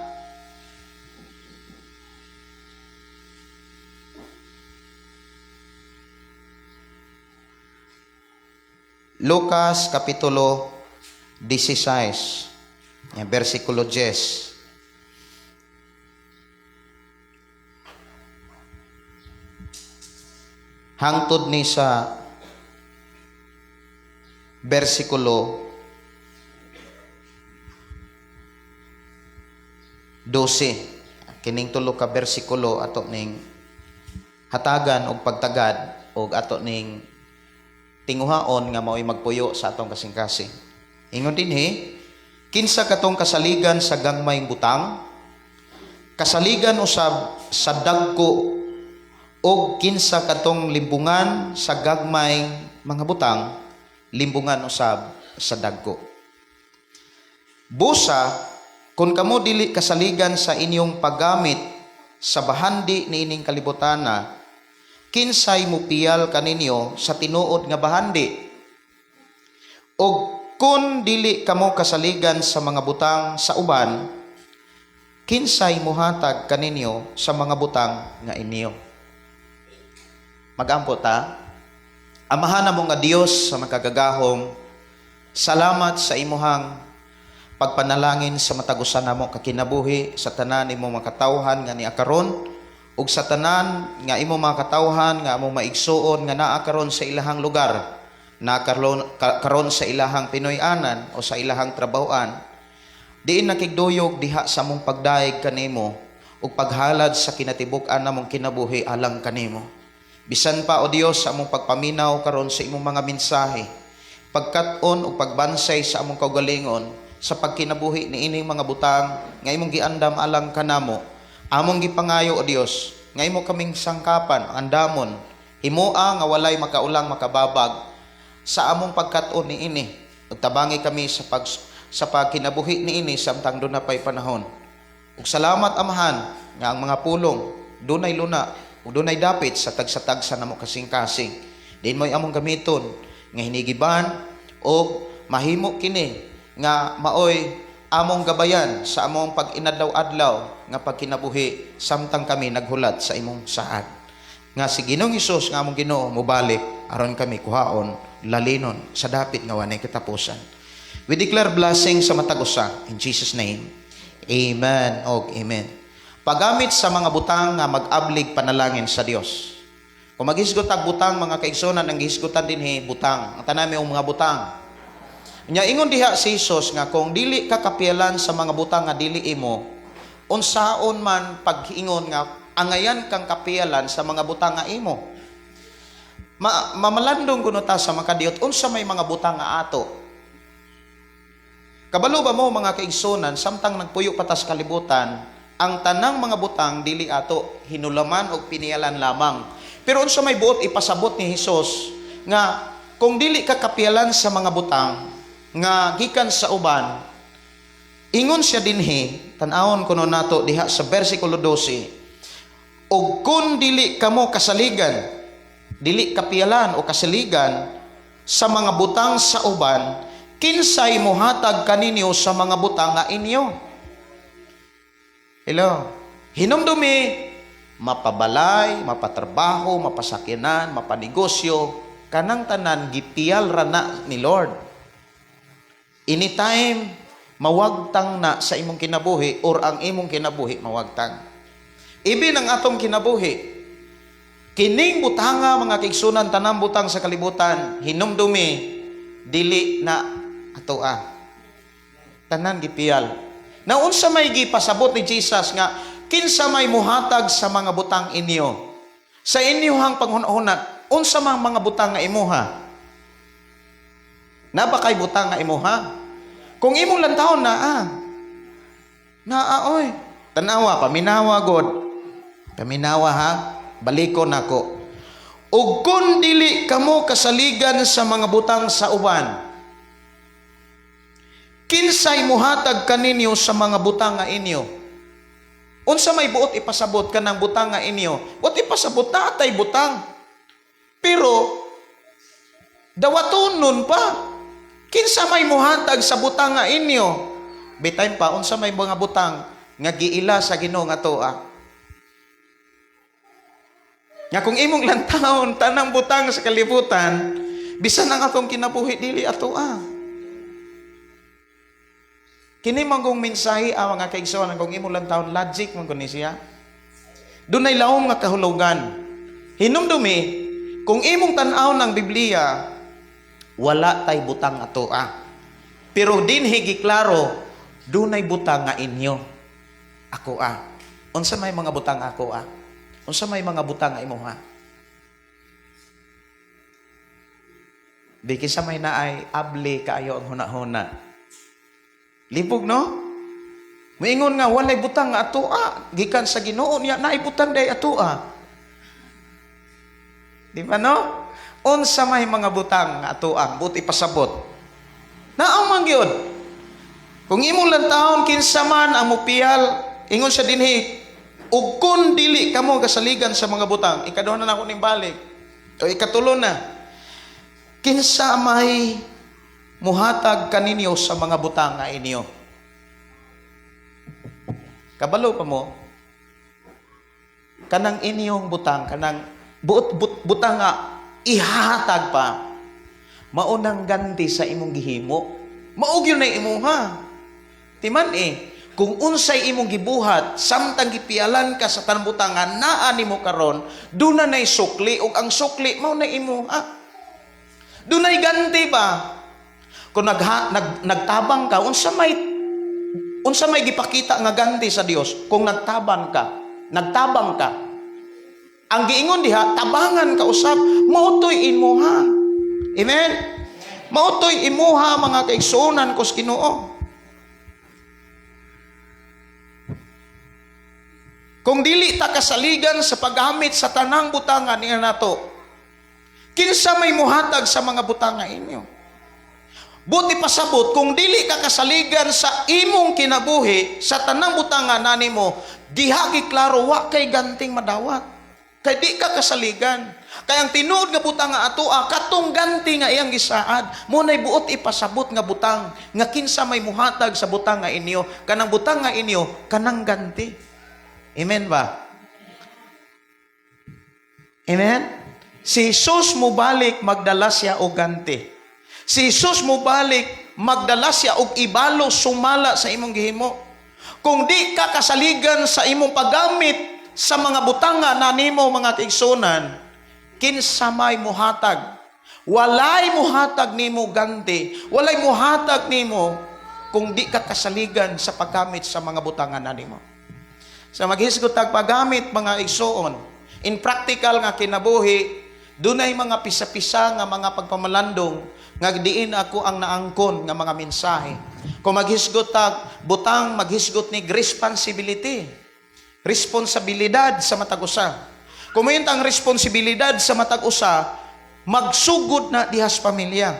Lucas Kapitulo 16, yan, versikulo 10. Hangtod ni sa versikulo 12. Kining tulo ka bersikulo ato ning hatagan og pagtagad og ato ning tinguhaon nga mao'y magpuyo sa atong kasing-kasing. Ingon dinhi, kinsa katong kasaligan sa gagmayng butang? Kasaligan usab sa dagko, og kinsa katong limbungan sa gagmay mga butang, limbungan usab sa dagko. Busa, kung kamo dili kasaligan sa inyong paggamit sa bahandi niining kalibutana, kinsay mupiyal kaninyo sa tinuod nga bahandi? Og kung dili kamo kasaligan sa mga butang sa uban, kinsay muhatag kaninyo sa mga butang nga inyo? Magampo ta. Amahan mo nga Dios sa makagagahom, salamat sa imuhang pagpanalangin sa matagusan namo kakinabuhi, sa tanan imo mga katawhan nga niya karon, ug sa tanan nga imo mga katawhan nga among maigsuon nga naa karon sa ilahang lugar, naa karon sa ilahang Pinoy-anan o sa ilahang trabahoan, diin nakigduyog diha sa among pagdayeg kanimo ug paghalad sa kinatibuk-an namong kinabuhi alang kanimo. Bisan pa, O Dios, sa among pagpaminaw karon sa imong mga mensahe, pagkat-on ug pagbansay sa among kaugalingon sa pagkinabuhi niining mga butang nga imong giandam alang kanamo, among gipangayo, O Dios, nga imo kaming sangkapan, andamon, himoa nga walay makaulang makababag sa among pagkat-on niini, ug tabangi kami sa pagkinabuhi niini samtang duna pay panahon. Ug salamat, Amahan, nga ang mga pulong dunay luna ug dunay dapit sa tagsa-tagsa namo kasing-kasing. Diin mo'y among gamiton nga hinigiban og mahimo kini nga maoy among gabayan sa among pag-inadlaw-adlaw nga pagkinabuhi samtang kami naghulat sa imong saad. Nga si Ginoong Hesus nga among Ginoo mobalik aron kami kuhaon lalinon sa dapit nga wanay katapusan. We declare blessing sa matag usa in Jesus name. Amen og amen. Paggamit sa mga butang nga mag-ablig panalangin sa Dios. Kung maghisgot ag butang mga kaigsunan, ang gihisgutan dinhi butang. Ang tanan may mga butang. Nya ingon diha si Jesus nga kung dili ka kapiyalan sa mga butang nga dili imo, unsaon man paghiingon nga angayan kang kapiyalan sa mga butang nga imo. Mamalandong kuno ta sa makadiyot unsa may mga butang nga ato. Kabalo ba mo mga kaigsunan, samtang nagpuyo pa tas kalibutan, ang tanang mga butang dili ato, hinulaman og piniyalan lamang. Pero unsa may buot ipasabot ni Hesus nga Kung dili ka kapiyalan sa mga butang nga gikan sa uban, ingon siya dinhi, tan-awon kuno nato diha sa versikulo 12, "Og kung dili kamo kasaligan," dili kapiyalan o kasaligan sa mga butang sa uban, "kinsay mohatag kaninyo sa mga butang nga inyo?" Hello. Hinumdumi, mapabalay, mapatrabaho, mapasakyanan, mapanegosyo, kanang tanan gipiyal ra na ni Lord. Anytime mawagtang na sa imong kinabuhi or ang imong kinabuhi mawagtang. Ibi ng atong kinabuhi, kining butanga, mga kaigsunan, tanang butang sa kalibutan, hinumdumi, dili na atoa. Tanan gipiyal. Na unsa may gipasabot ni Jesus nga kinsa may muhatag sa mga butang inyo? Sa inyohang panghuna-huna, unsa mang mga butang nga imuha? Naa ba kay butang nga imuha? Kung imong lantawon, naa. Naa oy. Tanawa, paminawa god. Paminawa ha. Balikon nako. "Ug kung dili kamo kasaligan sa mga butang sa uban, kinsay muhatag kaninyo sa mga butang nga inyo?" Unsa may buot ipasabot kanang butang nga inyo? Buot ipasabot naa tay butang. Pero dawatonon pa. Kinsa may muhatag sa butang nga inyo? Bitime pa, unsa may mga butang nga giila sa Ginoo nga atoa? Nga kung imong lantawon tanang butang sa kalibutan, bisan ang atong kinabuhi dili atoa. Kini man kong mensahe ang mga kaigsoon, kung imong lantawon, logic man kun ni siya. Dunay lawom nga kahulugan. Hinumdumi, kung imong tan-aw ng Biblia, wala tay butang atoa. Pero dinhi giklaro, dunay butang nga inyo. Ako ah. Unsa may mga butang ako ah? Unsa may mga butang nga imuha? Di kinsa may naay abli kaayo ang huna-huna. Libog, no? Moingon nga walay butang nga atoa gikan sa Ginoo niya, naay butang day atoa. Di ba, no? Unsa may mga butang nga atoa? Buti pasabot. Naa man gyud. Kung imong lantawon, kinsa man ang mupiyal, ingon siya dinhi, "Ug kun dili kamo kasaligan sa mga butang," ikaduha na nako ning balik. O ikatulo na. "Kinsa may muhatag kaninyo sa mga butang nga inyo?" Kabalo pa mo, kanang inyong butang, kanang buot butang nga ihatag pa, maunang ganti sa imong gihimo. Mao gyud na imuha. Timan eh, kung unsay imong gibuhat samtang gipialan ka sa tanang butang nga naa nimo karon, duna nay sukli ug ang sukli mao na imuha. Dunay ganti ba? Kung nagtabang ka, unsa may gipakita nga ganti sa Dios kung nagtabang ka? Nagtabang ka. Ang giingon diha, tabangan ka usab, mao to'y imuha. Amen? Mao to'y imuha, mga kaigsuonan ko sa Ginoo. Kung dili ta kasaligan sa paggamit sa tanang butangan niya nato, kinsa may muhatag sa mga butanga inyo? Buti pasabot, kung dili ka kasaligan sa imong kinabuhi, sa tanang butangan na nimo, diha klaro wa kay ganting madawat. Kay di ka kasaligan. Kay ang tinuod nga butang nga atoa, katong ganti nga iyang gisaad, mo nay buot ipasabot nga butang nga kinsa may muhatag sa butang nga inyo, kanang butang nga inyo, kanang ganti. Amen ba? Amen? Si Jesus mobalik, magdala siya og ganti. Si Jesus mobalik, magdala siya og ibalo sumala sa imong gihimo. Kung di ka kasaligan sa imong paggamit sa mga butanga na nimo, mga kaigsunan, kinsa may muhatag? Walay muhatag nimo ganti, walay muhatag nimo kung di ka kasaligan sa paggamit sa mga butanga na nimo. Sa maghisgot tag paggamit, mga igsuon, in practical nga kinabuhi, dunay mga pisa-pisa nga mga pagpamalandong nga diin ako ang naangkon nga mga mensahe. Kung maghisgot tag butang, maghisgot ni responsibility. Responsibilidad sa matag usa. Kung ang responsibilidad sa matag usa, Magsugod na diha sa pamilya.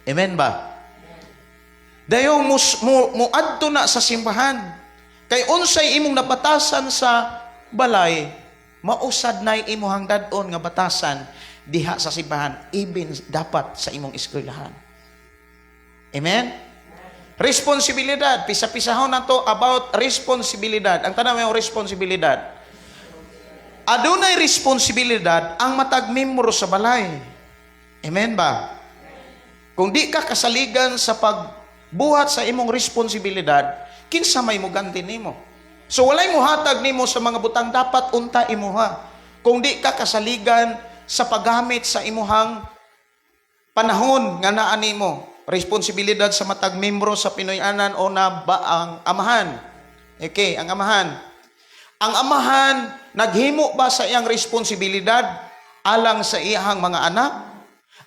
Amen ba? Dayong muadto na sa simbahan. Kay unsay imong nabatasan sa balay, mausad nay imuhang dad-on nga batasan diha sa simbahan, even dapat sa imong eskwelahan. Amen? Responsibilidad. Pisa-pisahon na to about responsibilidad. Ang tanang may responsibilidad. Adunay responsibilidad ang matag membro sa balay. Amen ba? Kung di ka kasaligan sa pagbuhat sa imong responsibilidad, kinsa may muganti nimo? So walay muhatag nimo sa mga butang dapat unta imuha. Kung di ka kasaligan sa paggamit sa imuhang panahon nga naa nimo, responsibilidad sa matag membro sa Pinoy-anan o na ba ang amahan. Okay, ang amahan. Ang amahan naghimo ba sa iyang responsibilidad alang sa iyang mga anak?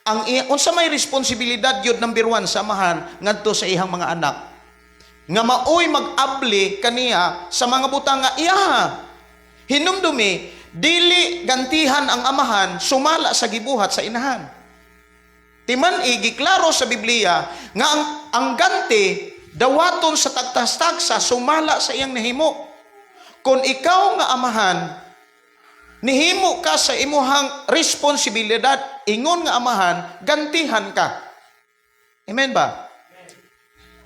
Ang iya, unsa may responsibilidad yun number one sa amahan ngadto sa iyang mga anak? Nga maoy mag-abli kaniya sa mga butang nga iyaha. Hinumdumi, dili gantihan ang amahan sumala sa gibuhat sa inahan. Timan giklaro sa Biblia nga ang ganti dawaton sa tagtas-tagsa sumala sa iyang nahimo. Kung ikaw nga amahan, nihimo ka sa imuhang responsibilidad, ingon nga amahan, gantihan ka. Amen ba?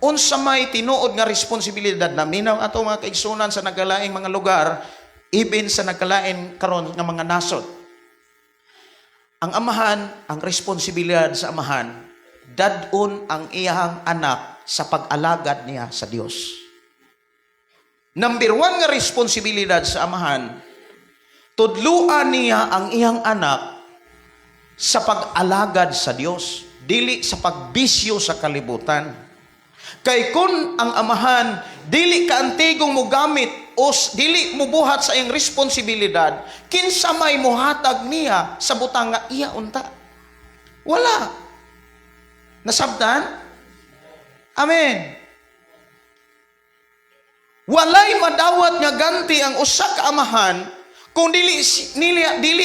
Unsa may tinuod nga responsibilidad na minaw ato mga kaigsunan sa nagkalaing mga lugar, even sa nagkalain karon nga mga nasod. Ang amahan, ang responsibilidad sa amahan, dad-on ang iyang anak sa pag-alagad niya sa Dios. Number one nga responsibilidad sa amahan, tudluan niya ang iyang anak sa pag-alagad sa Dios, dili sa pagbisyo sa kalibutan. Kay kung ang amahan dili ka antigong mogamit o dili mubuhat sa iyang responsibilidad, kinsa may muhatag niya sa butang nga iya unta? Wala. Nasabtan? Amen. Walay madawat nga ganti ang usa ka amahan kung dili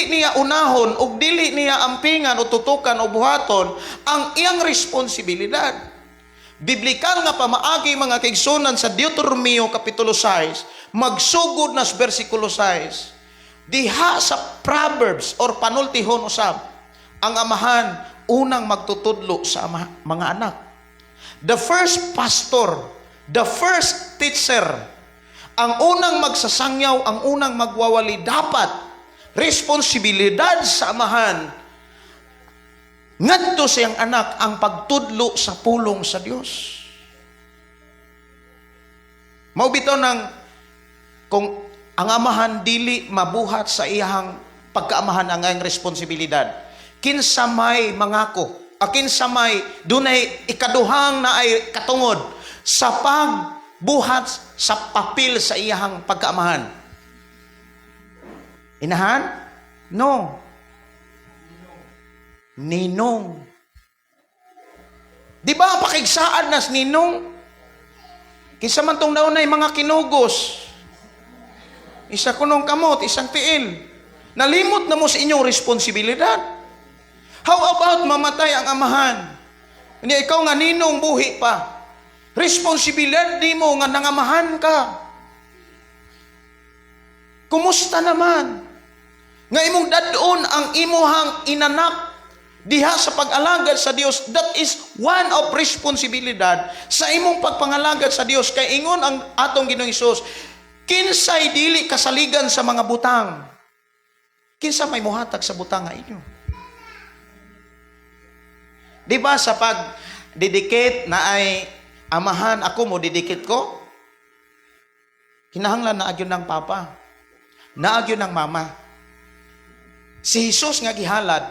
niya unahon ug dili niya ampingan o tutukan o buhaton ang iyang responsibilidad. Biblikal nga pamaagi, mga kaigsunan, sa Deuteronomio kapitulo 6, magsugod na sa versikulo 6. Diha sa Proverbs or panultihon usab, ang amahan unang magtutudlo sa mga anak. The first pastor, the first teacher, ang unang magsasangyaw, ang unang magwawali, dapat responsibilidad sa amahan ngadto sa iyang anak ang pagtudlo sa pulong sa Dios. Mao bitaw nang kung ang amahan dili mabuhat sa iyang pagkaamahan ang iyang responsibilidad, kinsa may mangako, a kinsa may dunay ikaduhang na ay katungod sa pagbuhat sa papel sa iyang pagkaamahan? Inahan? No. Ninong. Di ba ang pakigsaad nas ninong? Kinsa man tong naunay mga kinugos. Isa kunong kamot, isang tiil. Nalimot na mo sa inyong responsibilidad. How about mamatay ang amahan? Hindi ikaw nga ninong buhi pa. Responsibilidad di mo nga nangamahan ka. Kumusta naman? Nga imong dadon ang imuhang inanak diha sa pag-alagad sa Dios. That is one of responsibilidad sa imong pagpangalagad sa Dios. Kay ingon ang atong Ginoong Hesus, kinsay dili kasaligan sa mga butang, kinsa may muhatag sa butang nga inyo? Di ba sa pag dedicate na ay amahan, ako mo dedicate ko? Kinahanglan naagyon ng papa. Naagyon ng mama. Si Jesus nga gihalad,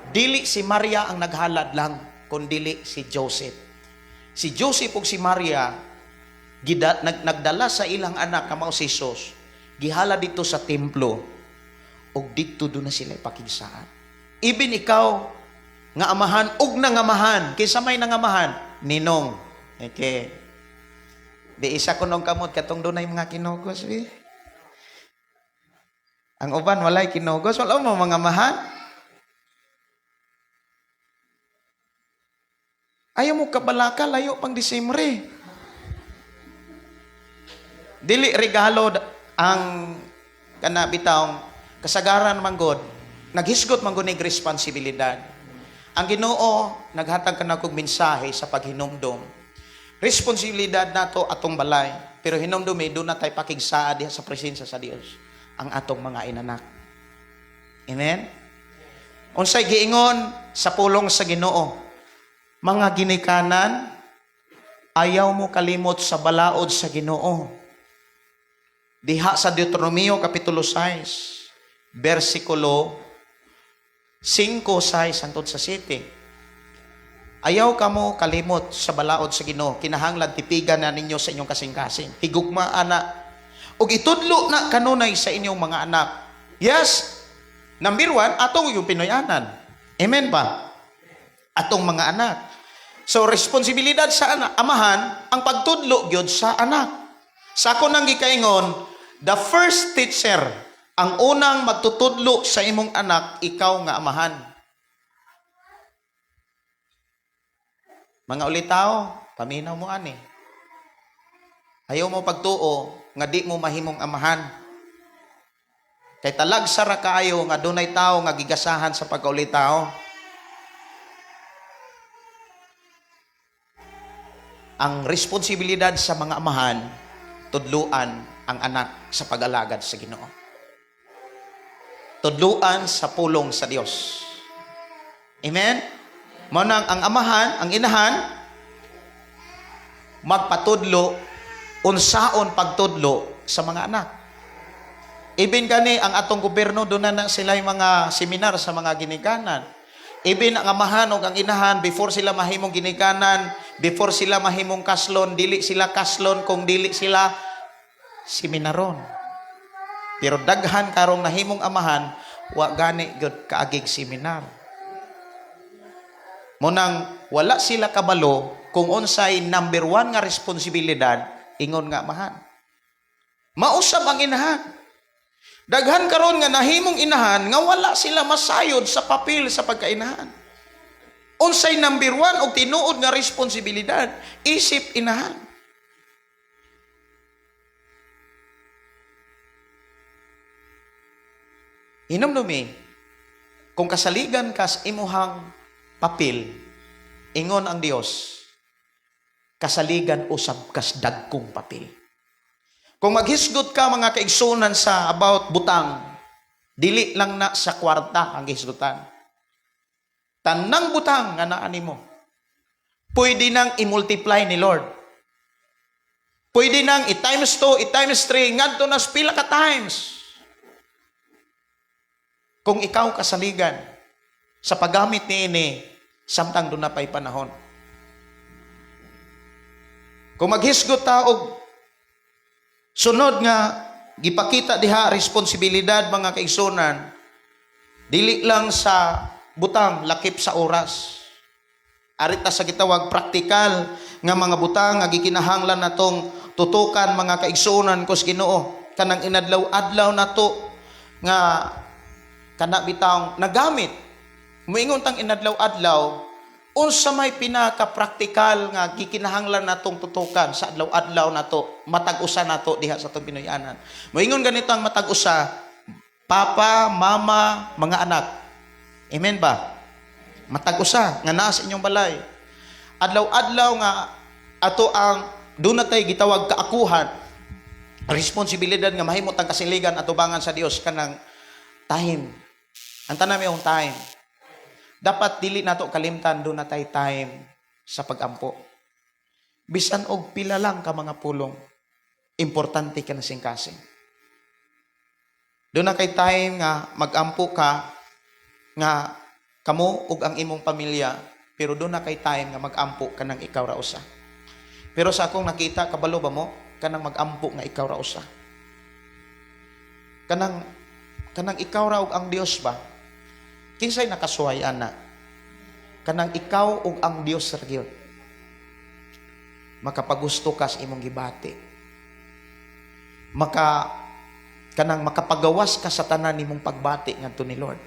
dili si Maria ang naghalad lang, kundili si Joseph. Si Joseph ug si Maria nagdala sa ilang anak nga mao si Jesus, gihalad dito sa templo ug didto do na sila ipakigsaad. Even ikaw nga amahan ug nangamahan, kinsa may nangamahan? Ninong. Okay. Di isa ko nung kamot katong dunay mga kinugos bi. Ang uban walay kinugos, wala mo mga amahan. Ayaw mo kabalaka, layo pang Disyembre. Dili regalo ang kana bitawng kasagaran man god, naghisgot man gud nig responsibilidad. Ang Ginoo naghatag kanakog mensahe sa paghinumdom. Responsibilidad nato atong balay, pero hinumdumi duna tay pakigsaa diha sa presensya sa Dios ang atong mga inanak. Amen. Unsay giingon sa pulong sa Ginoo? Mga ginikanan, ayaw mo kalimot sa balaod sa Ginoo. Diha sa Deuteronomio kapitulo 6, versikulo 5, 6 hangtod sa 7. Ayaw kamo kalimot sa balaod sa Ginoo. Kinahanglan tipigan na ninyo sa inyong kasing-kasing. Higugma ana. Ug itudlo na kanunay sa inyong mga anak. Yes, number one, atong yung Pinoyanan. Amen ba? Atong mga anak. So, responsibilidad sa anak, amahan, ang pagtudlo gyud sa anak. Sa ako nang gikaingon, the first teacher, ang unang magtutudlo sa imong anak, ikaw nga amahan. Mga ulitaw, paminaw mo ani. Ayaw mo pagtuo nga di mo mahimong amahan. Kay talag sara kaayo nga dunay tawo nga gigasahan sa pagkaulitaw. Ang responsibilidad sa mga amahan, tudluan ang anak sa pag-alagad sa Ginoo. Tudluan sa pulong sa Dios. Amen? Mao nang ang amahan, ang inahan, magpatudlo, unsaon pagtudlo sa mga anak. Ibin gani ang atong gobyerno doon na sila yung mga seminar sa mga ginikanan. Ibin ang amahan o ang inahan before sila mahimong ginikanan, before sila mahimong kaslon, dili sila kaslon kung dili sila seminaron. Pero daghan karong nahimong amahan, wa gani gyud kaagig seminar. Munang wala sila kabalo kung unsay number one nga responsibilidad ingon nga amahan. Mausab ang inahan. Daghan karon nga nahimong inahan nga wala sila masayod sa papel sa pagkainahan. Unsay number one og tinuod nga responsibilidad isip inahan. Hinumdumi, kung kasaligan kas imuhang papel, ingon ang Dios, kasaligan usab kas dagkong papel. Kung maghisgot ka mga kaigsunan sa about butang, dili lang na sa kwarta ang hisgutan. Tanang butang nga naa nimo, pwede nang i-multiply ni Lord. Pwede nang i-times 2, i-times 3, ngadto na pila ka times. Kung ikaw kasaligan sa paggamit niini, samtang doon na pa'y panahon. Kung maghisgot ta og sunod nga gipakita diha responsibilidad mga kaigsunan, dili lang sa butang, lakip sa oras. Arita sa gitawag praktikal nga mga butang nga gikinahanglan natong tutukan mga kaigsunan kus Ginoo kanang inadlaw-adlaw nato nga kana bitawng nagamit. Muingon tang inadlaw-adlaw, unsa may pinaka-praktikal nga gikinahanglan natong tutukan sa adlaw-adlaw nato, matag usa nato diha sa atong Pinoyanan. Muingon ganito ang matag usa, papa, mama, mga anak. Amen ba? Matag usa nga naa sa inyong balay. Adlaw-adlaw nga ato ang doon natay gitawag kaakuhan, responsibilidad nga mahimot ang kasiligan atubangan sa Dios kanang time. Ang tanan may time. Dapat dili nato kalimtan doon natay time sa pagampo. Bisan og pila lang ka mga pulong, importante ka na singkasing. Doon na kay time nga magampo ka nga kamo ug ang imong pamilya, pero doon na kay time nga magampo ka nang ikaw ra usa. Pero sa akong nakita, kabalo ba mo kanang magampo nga ikaw ra usa? Kanang kanang ikaw ra ug ang Dios ba? Kinsay nakasuhay ana? Kanang ikaw ug ang Dios ra gyud. Makapagusto ka sa imong gibati. Maka kanang makapagawas ka sa tanan nimong pagbati ngadto ni Lord.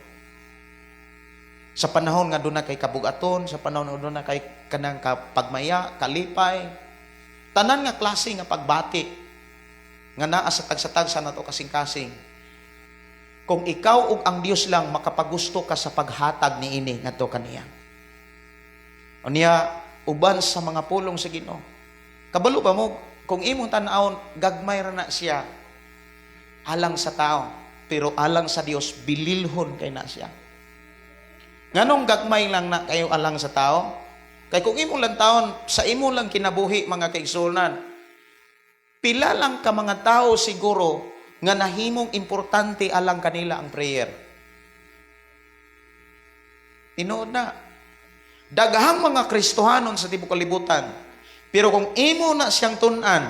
Sa panahon nga duna kay kabugaton, sa panahon nga duna kay kanang pagmaya, kalipay, tanan nga klase nga pagbati nga naa sa tagsa-tagsa nato kasing-kasing. Kung ikaw ug ang Dios lang, makapagusto ka sa paghatag niini ngadto kaniya. Unya, uban sa mga pulong sa Ginoo. Kabalo ba mo kung imong tan-awon, gagmay ra na siya alang sa tao, pero alang sa Dios bililhon kay na siya. Nganong gagmay lang na kayo alang sa tao? Kay kung imong lang taon, sa imo lang kinabuhi, mga kaigsuonan, pila lang ka mga tao siguro nga nahimong importante alang kanila ang prayer? Tinuod na. Daghang mga Kristohanon sa tibok kalibutan. Pero kung imo na siyang tun-an,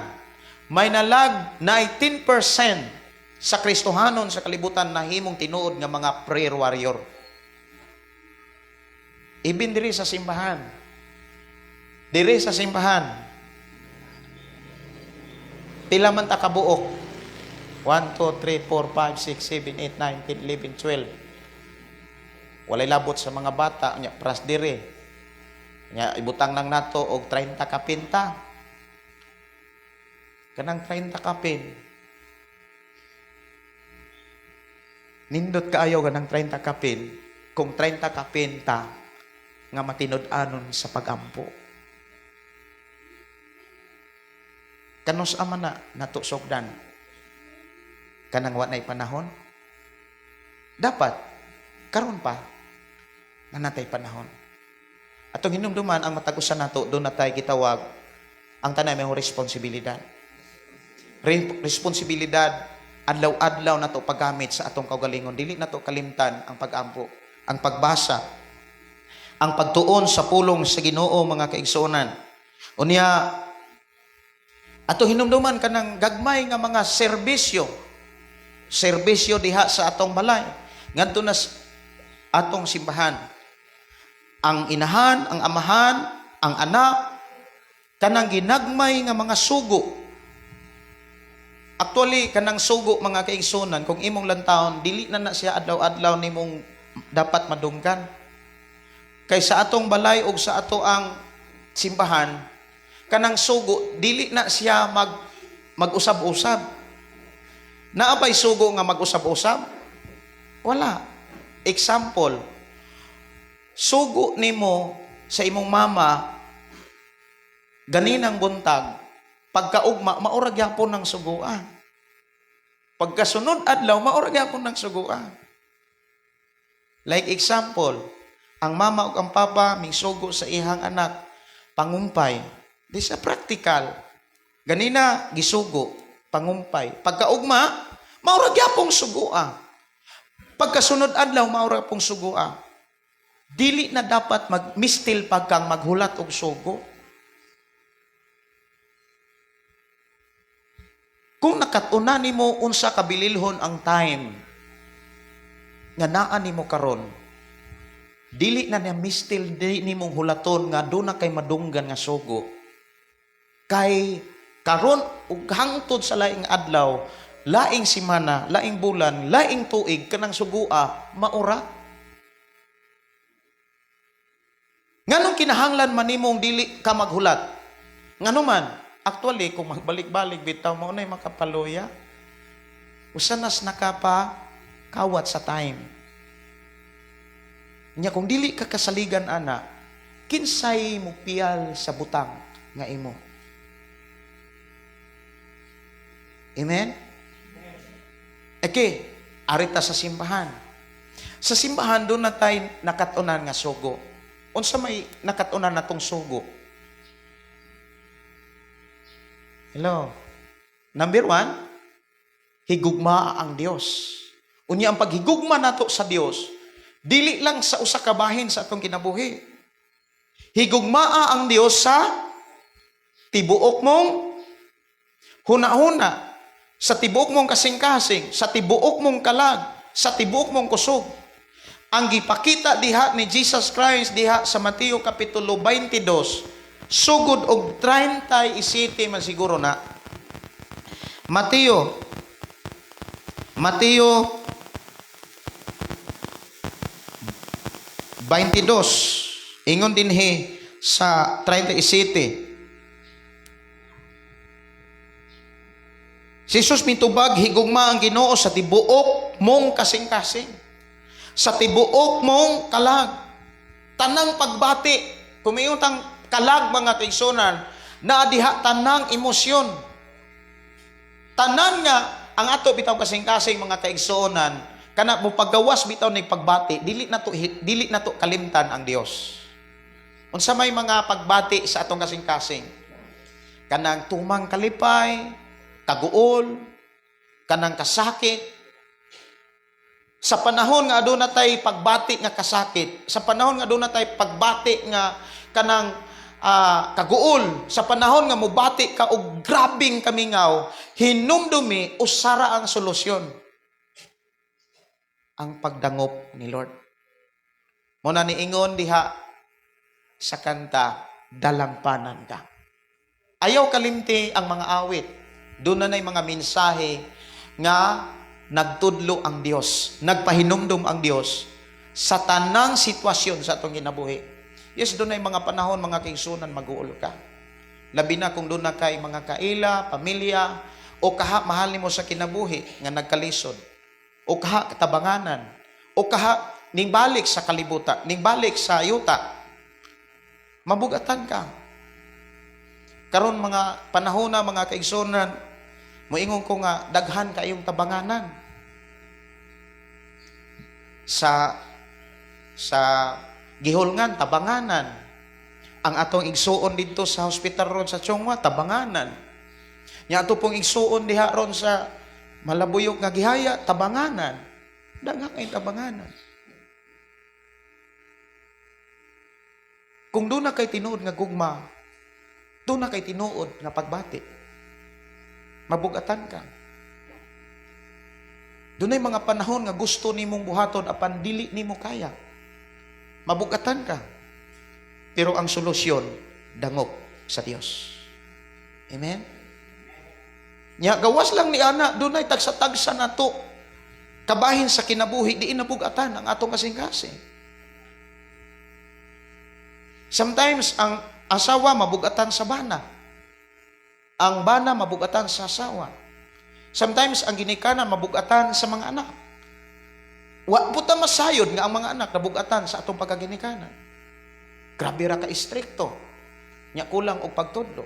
may nalag 19% sa Kristohanon sa kalibutan nahimong tinuod nga mga prayer warrior. Ibin diri sa simbahan. Diri sa simbahan. Pila man ta kabuok? 1, 2, 3, 4, 5, 6, 7, 8, 9, 10, 11, 12. Walay labot sa mga bata, nya pras diri. Nya ibutang lang nato og 30 kapin ta. Kanang 30 kapin. Nindot kaayo kanang 30 kapin kung 30 kapin ta nga matinud-anon sa pagampo. Kanus ama na nato sugdan? Kanang wa nay panahon? Dapat karon pa na natay panahon. Atong hinumduman ang matag usa nato, doon natay gitawag ang tanay may responsibilidad. Responsibilidad adlaw-adlaw nato paggamit sa atong kaugalingon. Dili nato kalimtan ang pagampo, ang pagbasa, ang pagtuon sa pulong sa Ginoo, mga kaigsuonan. Unya, ato hinumduman kanang gagmay nga mga serbisyo. Serbisyo diha sa atong balay ngadto na atong simbahan. Ang inahan, ang amahan, ang anak, kanang ginagmay nga mga sugo. Actually, kanang sugo, mga kaigsunan, kung imong lantawon, dili na na siya adlaw-adlaw nimong dapat madunggan. Kay sa atong balay og sa ato ang simbahan, kanang sugo dili na siya mag-usab-usab. Naa bay sugo nga mag-usab-usab? Wala. Example, sugo nimo sa imong mama ganinang buntag, pagkaugma maura gyapon ng sugoa. Pagkasunod adlaw, maura gyapon ng sugoa. Like example, ang mama ug ang papa mingsugo sa ihang anak, pangumpay. Di sa practical. Ganina gisugo, pangumpay. Pagkaugma, maura gyapon sugoa. Pagkasunod adlaw, maura pong sugoa. Dili na dapat magmistil pagkang maghulat og sugo. Kung nakatuna nimo unsa kabililhon ang time nga naa nimo karon, dili na niya mistil, dili nimong hulaton nga doon na kay madunggan nga sugo. Kay karon ug hangtod sa laing adlaw, laing simana, laing bulan, laing tuig, kanang sugua maura. Nganong kinahanglan man nimong dili ka maghulat? Ngano man? Actually, kung magbalik-balik bitaw mo na'y makapaluya. Usa nas nakapa kawat sa time. Nya kung dili ka kasaligan ana, kinsay mo piyal sa butang nga imo? Amen? Okay, arita sa simbahan. Sa simbahan doon na tayo nakatunan nga sugo. Unsa may nakatunan natong sugo? Hello. Number 1, higugma ang Dios. Unya ang paghigugma nato sa Dios, dili lang sa usa ka bahin sa atong kinabuhi. Higugmaa ang Dios sa tibuok mong hunahuna, sa tibuok mong kasing-kasing, sa tibuok mong kalag, sa tibuok mong kusog. Ang gipakita diha ni Jesus Christ diha sa Mateo Kapitulo 22, sugod og 37 man siguro na. Mateo 22. Ingon dinhi sa 37. Si Jesus mitubag, higugma ang Ginoo sa tibuok mong kasing-kasing. Sa tibuok mong kalag. Tanang pagbati, kumiyon tang kalag, mga kaigsunan, naa diha tanang emosyon. Tanan nga ang ato bitaw kasing-kasing, mga kaigsuonan, kana mo paggawas bitaw ni pagbati, dili na to kalimtan ang Dios. Unsa may mga pagbati sa atong kasing-kasing? Kanang tumang kalipay, kaguol, kanang kasakit. Sa panahon nga aduna tay pagbati nga kasakit, sa panahon nga aduna tay pagbati nga kanang kaguol, sa panahon nga mubati ka og grabing kamingaw, hinumdumi usara ang solusyon. Ang pagdangop ni Lord. Mao na niingon diha sa kanta, "Dalampanan ka." Ayaw kalimti ang mga awit. Doon na na'y mga mensahe nga nagtudlo ang Dios, nagpahinumdum ang Dios sa tanang sitwasyon sa atong kinabuhi. Yes, doon ay mga panahon, mga kaigsunan, mag-uol ka. Labi na kung doon na kay mga kaila, pamilya, o kaha mahal nimo sa kinabuhi nga nagkalisod, o kaha katabanganan, o kaha ning balik sa kalibutan, ning balik sa yuta, mabugatan ka. Karon mga panahon na, mga kaigsunan, moingon ko nga daghan kayong tabanganan. Sa gihulngan, tabanganan. Ang atong igsuon didto sa hospital ron sa Chong Hua, tabanganan. Nya ato pong igsuon diha ron sa Malabuyok nga gihaya, tabanganan. Daghan kayong tabanganan. Kung doon na kay tinuod nga gugma, doon na kay tinuod nga pagbati, mabugatan ka. Doon ay mga panahon nga gusto nimong buhaton apan dili nimo kaya. Mabugatan ka. Pero ang solusyon, dangop sa Dios. Amen? Nya gawas lang ni ana, dunay tagsa-tagsa nato kabahin sa kinabuhi, di nabugatan ang atong kasing-kasing. Sometimes ang asawa mabugatan sa bana. Ang bana mabugatan sa asawa. Sometimes ang ginikanan mabugatan sa mga anak. Wa po ta masayod nga ang mga anak nabugatan sa atong pagkaginikanan. Grabe ra ka istrikto. Nya kulang og pagtudlo.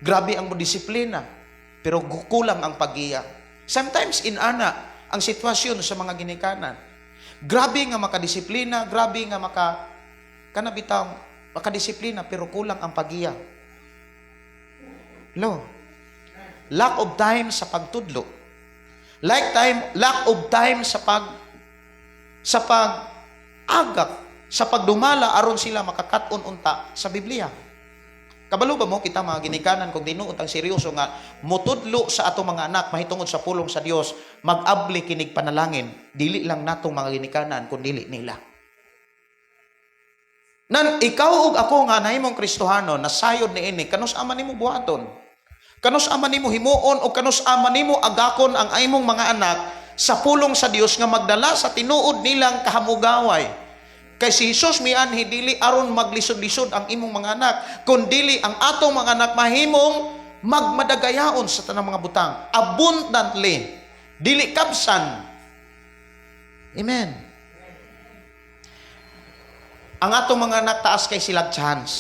Grabe ang mo disiplina, pero kulang ang paggiya. Sometimes inana ang sitwasyon sa mga ginikanan. Grabe nga makadisiplina, grabe nga maka kana bitang makadisiplina, pero kulang ang paggiya. Hello. Lack of time sa pagtudlo. Like time, lack of time sa pag-agak, sa pagdumala aron sila makakat-on unta sa Biblia. Kabalo ba mo kita, mga ginikanan, kung tinuod ang seryoso nga mutudlo sa atong mga anak mahitungod sa pulong sa Dios, mag-abli kinig panalangin, dili lang natong mga ginikanan kun dili nila. Nan ikaw ug ako nga nahimong Kristohano nasayod niini, kanus ama nimo buhaton? Kanus ama nimo himuon o kanus ama nimo agakon ang imong mga anak sa pulong sa Dios nga magdala sa tinuod nilang kahamugaway? Kay si Jesus mianhi dili aron maglisod-lisod ang imong mga anak, kundili ang atong mga anak mahimong magmadagayaon sa tanang mga butang, abundantly, dili kabsan. Amen. Ang atong mga anak, taas kay silag chance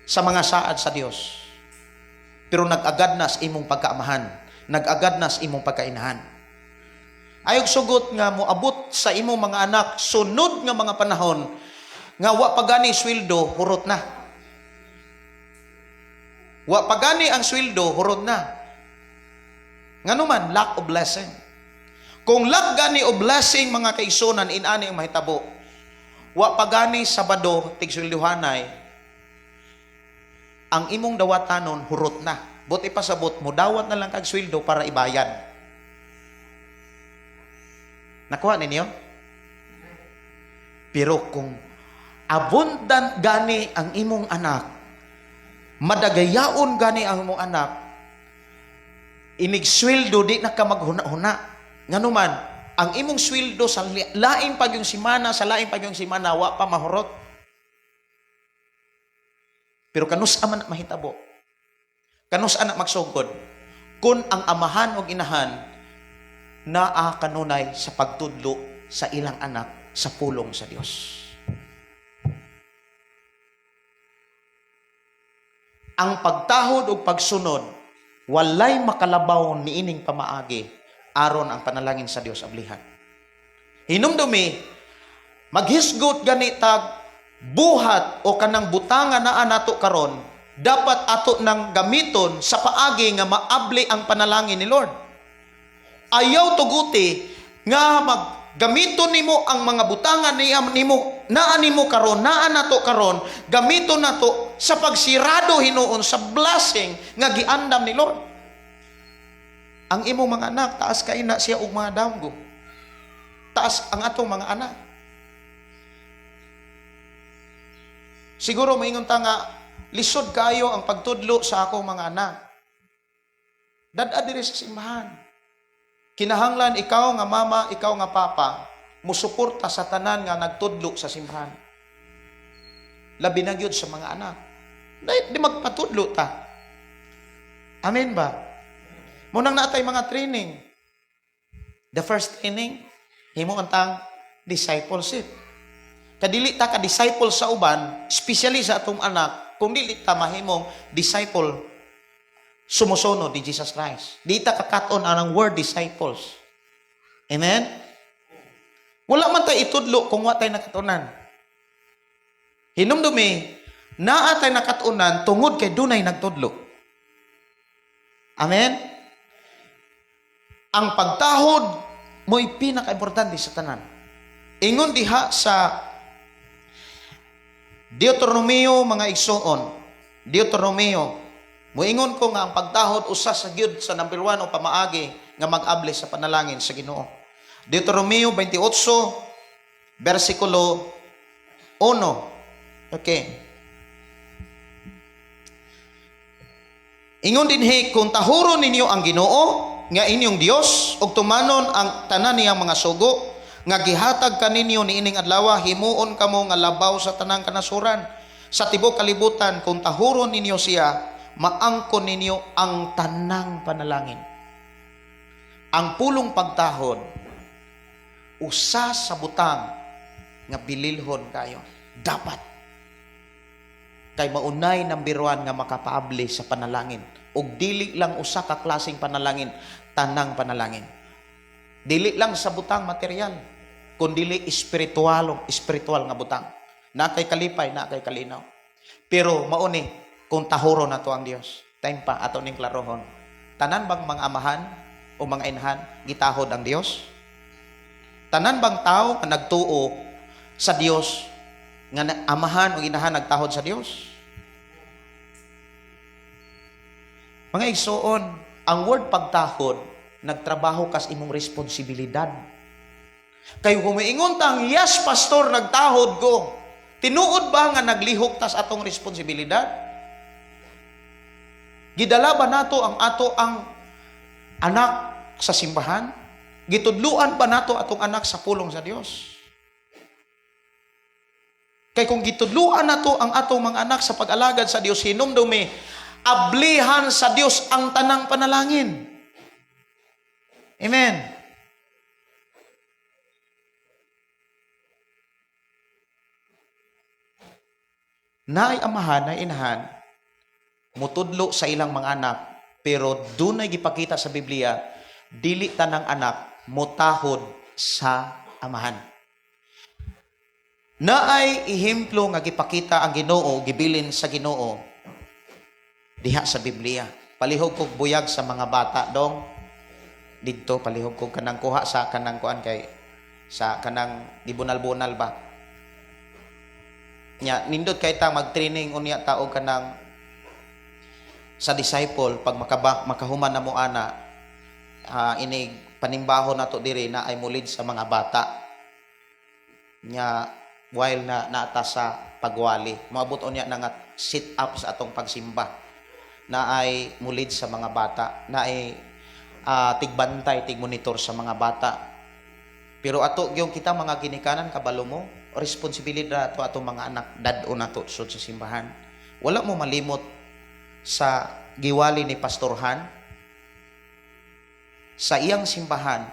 sa mga saad sa Dios. Pero nag-agad na sa imong pagkaamahan, nag-agad na sa imong pagkainahan. Ayog sugot nga moabot sa imong mga anak sunod nga mga panahon nga wa pa gani sweldo, hurot na. Wa pa gani ang sweldo, hurot na. Ngano man? Lack of blessing. Kung lack gani of blessing, mga kaigsunan, inani ang mahitabo. Wa pa gani Sabado, tigsweldohanay, ang imong dawatanon hurot na. Buot ipasabot mo, dawat na lang kag sweldo para ibayad. Nakuha ninyo? Pero kung abundant gani ang imong anak, madagayaon gani ang imong anak, inig sweldo di na ka maghuna-huna. Nganuman, Ang imong sweldo sa laing pagyong simana, sa laing pagyong simana, wa pa mahurot. Pero kanus man mahitabo? Kanus anak magsugod? Kung ang amahan o inahan naa kanunay sa pagtudlo sa ilang anak sa pulong sa Dios. Ang pagtahod ug pagsunod walay makalabaw niining pamaagi aron ang panalangin sa Dios ablihan. Hinumdumi, maghisgot gani tag buhat o kanang butanga naa nato karon, dapat ato nang gamiton sa paagi nga maabli ang panalangin ni Lord. Ayaw tuguti nga maggamiton nimo ang mga butanga niya nimo naa nimo karon, naa nato karon, gamiton nato sa pagsirado hinuon sa blessing nga giandam ni Lord. Ang imong mga anak, taas kay na siya og mga damgo. Taas ang atong mga anak. Siguro maingon ta nga lisod kayo ang pagtudlo sa akong mga anak. Dad-a diri sa simbahan. Kinahanglan ikaw nga mama, ikaw nga papa, musuporta sa tanan nga nagtudlo sa simbahan. Labi na gyud sa mga anak. Dahil di magpatudlo ta. Amen ba? Munang naatay mga training. The first training, himo ang tang discipleship. Kadili ta ka disciple sa uban, especially sa atong anak, kung dili ta mahimong disciple sumusunod ni Jesus Christ. Di ta kakat-on ang word disciples. Amen? Wala man tay itudlo kung wa tay nakatunan. Hinumdumi, naa tay nakatunan tungod kay dunay nagtudlo. Amen? Ang pagtahod mo'y pinaka-importante sa tanan. Ingon diha sa Deuteronomio, mga igsoon, Deuteronomio, muingon ko nga ang pagtahod usa sa gyud sa number 1 o pamaagi nga mag-abli sa panalangin sa Ginoo. Deuteronomio 28 versikulo 1. Okay. Ingon dinhi, kung tahuron ninyo ang Ginoo nga inyong Dios ug tumanon ang tanan niyang mga sugo nga gihatag kaninyo niining adlaw, himuon kamo nga labaw sa tanang kanasuran sa tibuok kalibutan. Kung tahuron ninyo siya, maangkon ninyo ang tanang panalangin. Ang pulong pagtahod usa sa butang nga bililhon kayo. Dapat kay maunay number 1 nga makapaabli sa panalangin. Ug dili lang usa ka klaseng panalangin, tanang panalangin. Dili lang sa butang material, kundili espiritual, espiritual nga butang. Na kay kalipay, na kay kalinaw. Pero mauni kung tahuro na to ang Dios. Time pa ato ning klarohon. Tanan bang mga amahan o mga inahan gitahod ang Dios? Tanan bang tao nga nagtuo sa Dios nga amahan o inahan nagtahod sa Dios? Mga igsoon, ang word pagtahod nagtrabaho kas imong responsibilidad. Kay humiingon tang, yes pastor, nagtahod ko. Tinuod ba nga naglihok tas atong responsibilidad? Gidala ba nato ang ato ang anak sa simbahan? Gitudluan ba nato atong anak sa pulong sa Dios? Kay kung gitudluan nato ang atong mga anak sa pag-alagad sa Dios, hinumdumi, ablihan sa Dios ang tanang panalangin. Amen. Naay amahan, naay inahan, mutudlo sa ilang mga anak, pero dunay gipakita sa Biblia, dili tanang anak mutahod sa amahan. Naay ehemplo nga gipakita ang Ginoo, gibilin sa Ginoo diha sa Biblia. Palihog kog buyag sa mga bata dong didto, palihog kog kanang kuha sa kanang kuan kay sa kanang gibunal-bunal ba. Nya nindot kay ta mag-training unya ta og kanang sa disciple pag makahuman na mo ana, inig panimbaho nato diri na ay mulid sa mga bata. Nya while na naata sa pagwali, moabot unya na nga sit up sa atong pagsimba na ay mulid sa mga bata, na ay tigbantay, tigmonitor sa mga bata. Pero ato gyung kita mga ginikanan, kabalo mo, responsibilidad ato atong mga anak dad-on nato sud sa simbahan. Wala mo malimot sa giwali ni Pastor Han sa iyang simbahan,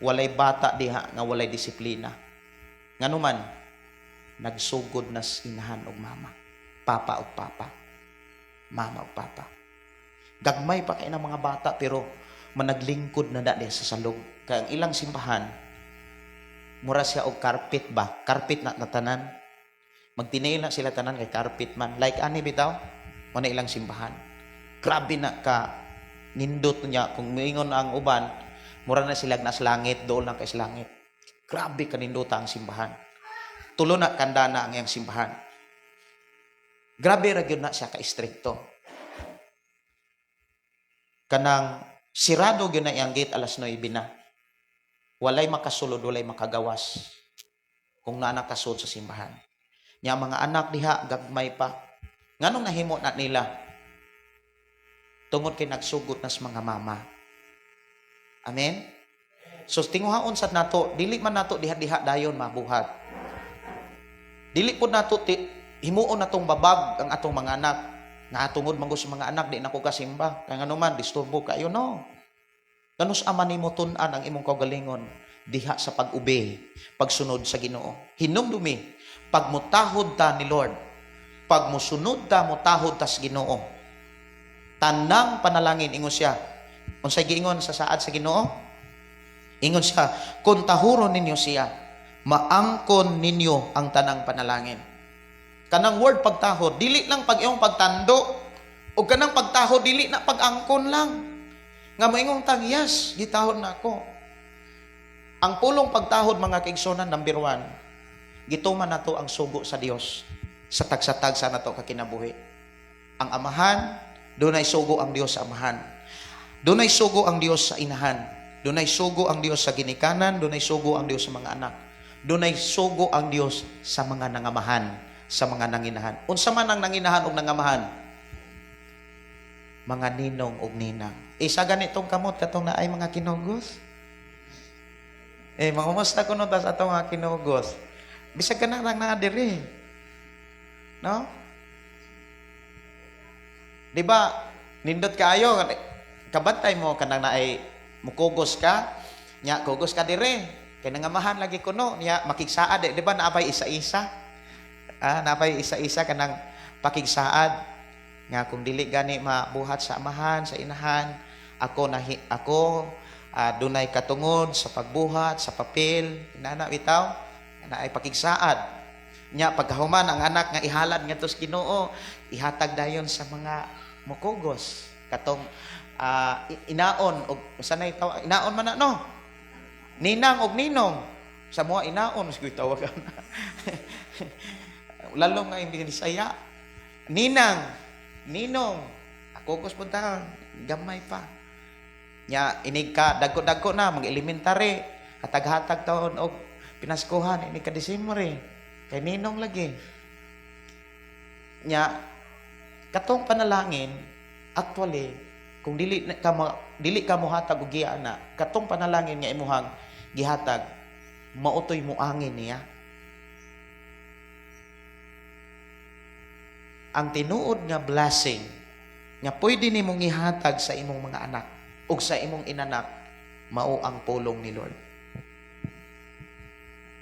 walay bata diha nga walay disiplina. Nganuman, nagsugod na sa inahan og mama, papa og papa, mama og papa. Gagmay pa kay ng mga bata pero managlingkod na da diha sa salog. Kay ang ilang simbahan, mura siya og carpet ba? Carpet na tanan. Magtiniil na sila tanan kay carpet man. Like ani bitaw, mo na ilang simbahan. Grabe na ka nindot niya kung moingon ang uban, mura na sila nas langit, dool na kay sa langit. Grabe kanindota ang simbahan. Tulo na kandana ang iyang simbahan. Grabe ra gyud na siya ka istrikto. Kanang sirado gyud na iyang gate alas 9 na. Walay makasulod, walay makagawas kung naa nakasud sa simbahan. Nya mga anak diha gagmay pa. Nganong nahimo na nila? Tungod kay nagsugot na sa mga mama. Amen? So tinguhaon sad nato, dili man nato diha-diha dayon mabuhat. Dili pud nato himuon natong babag ang atong mga anak. Nga tungod man sa mga anak di na ko kasimba. Kay ngano man disturbo kayo, no. Kanus ama nimo tun-an ang imong kaugalingon diha sa pag-obey, pagsunod sa Ginoo. Hinumdumi, pag mutahod ta ni Lord, pag musunod ta, mutahod ta sa Ginoo. Tanang panalangin, ingon siya. Unsay giingon sa saad sa Ginoo? Ingon siya, kung tahuron ninyo siya, maangkon ninyo ang tanang panalangin. Kanang word pagtahod, dili lang pag iyong pagtando, o kanang pagtahod, dili na pag-angkon lang. Nga moingong tang, yes, gitahod na ako. Ang pulong pagtahod, mga kaigsunan, number 1, gituman nato ang sugo sa Dios sa tagsa-tagsa nato kakinabuhi. Ang amahan, dunay sugo ang Dios sa amahan. Dunay sugo ang Dios sa inahan. Dunay sugo ang Dios sa ginikanan, dunay sugo ang Dios sa mga anak. Dunay sugo ang Dios sa mga nangamahan, sa mga nanginahan. Unsa man ang nanginahan og nangamahan? Mga ninong og ninang. Isa ganitong kamot katong naay mga kinugos. Eh, mangumusta kuno tas atong mga kinugos. Bisag ka na lang naa diri. No? Di ba? Nindot kaayo, kabantay mo kanang naay mukugos ka, nya kugos ka dire. Kay nangamahan lagi kuno, nya makigsaad eh. Di ba naapay isa-isa? Ah, naapay isa-isa kanang pakigsaad nga kung dili gani mabuhat sa amahan, sa inahan, ako nahi, ako dunay katungod sa pagbuhat sa papel, inana bitaw, naay pakigsaad. Nya pagkahuman ang anak nga ihalad ngadto sa Ginoo, ihatag dayon sa mga mukugos katong inaon og usa nay tawag, inaon man na, no, ninang og ninong sa mga inaon siguro tawagan, lalo nga yung Bisaya, ninang ninong ako kus punta gamay pa. Nya inig ka dagko-dagko na mag elementary, hatag-hatag taon og pinaskuhan inig ka Disyembre kay ninong lagi. Nya katong panalangin, actually kung dili ka mohatag og giya na katong panalangin nga imuhang gihatag, mautoy moangin niya. Ang tinuod nga blessing nga pwede nimong ihatag sa imong mga anak ug sa imong inanak, mao ang pulong ni Lord.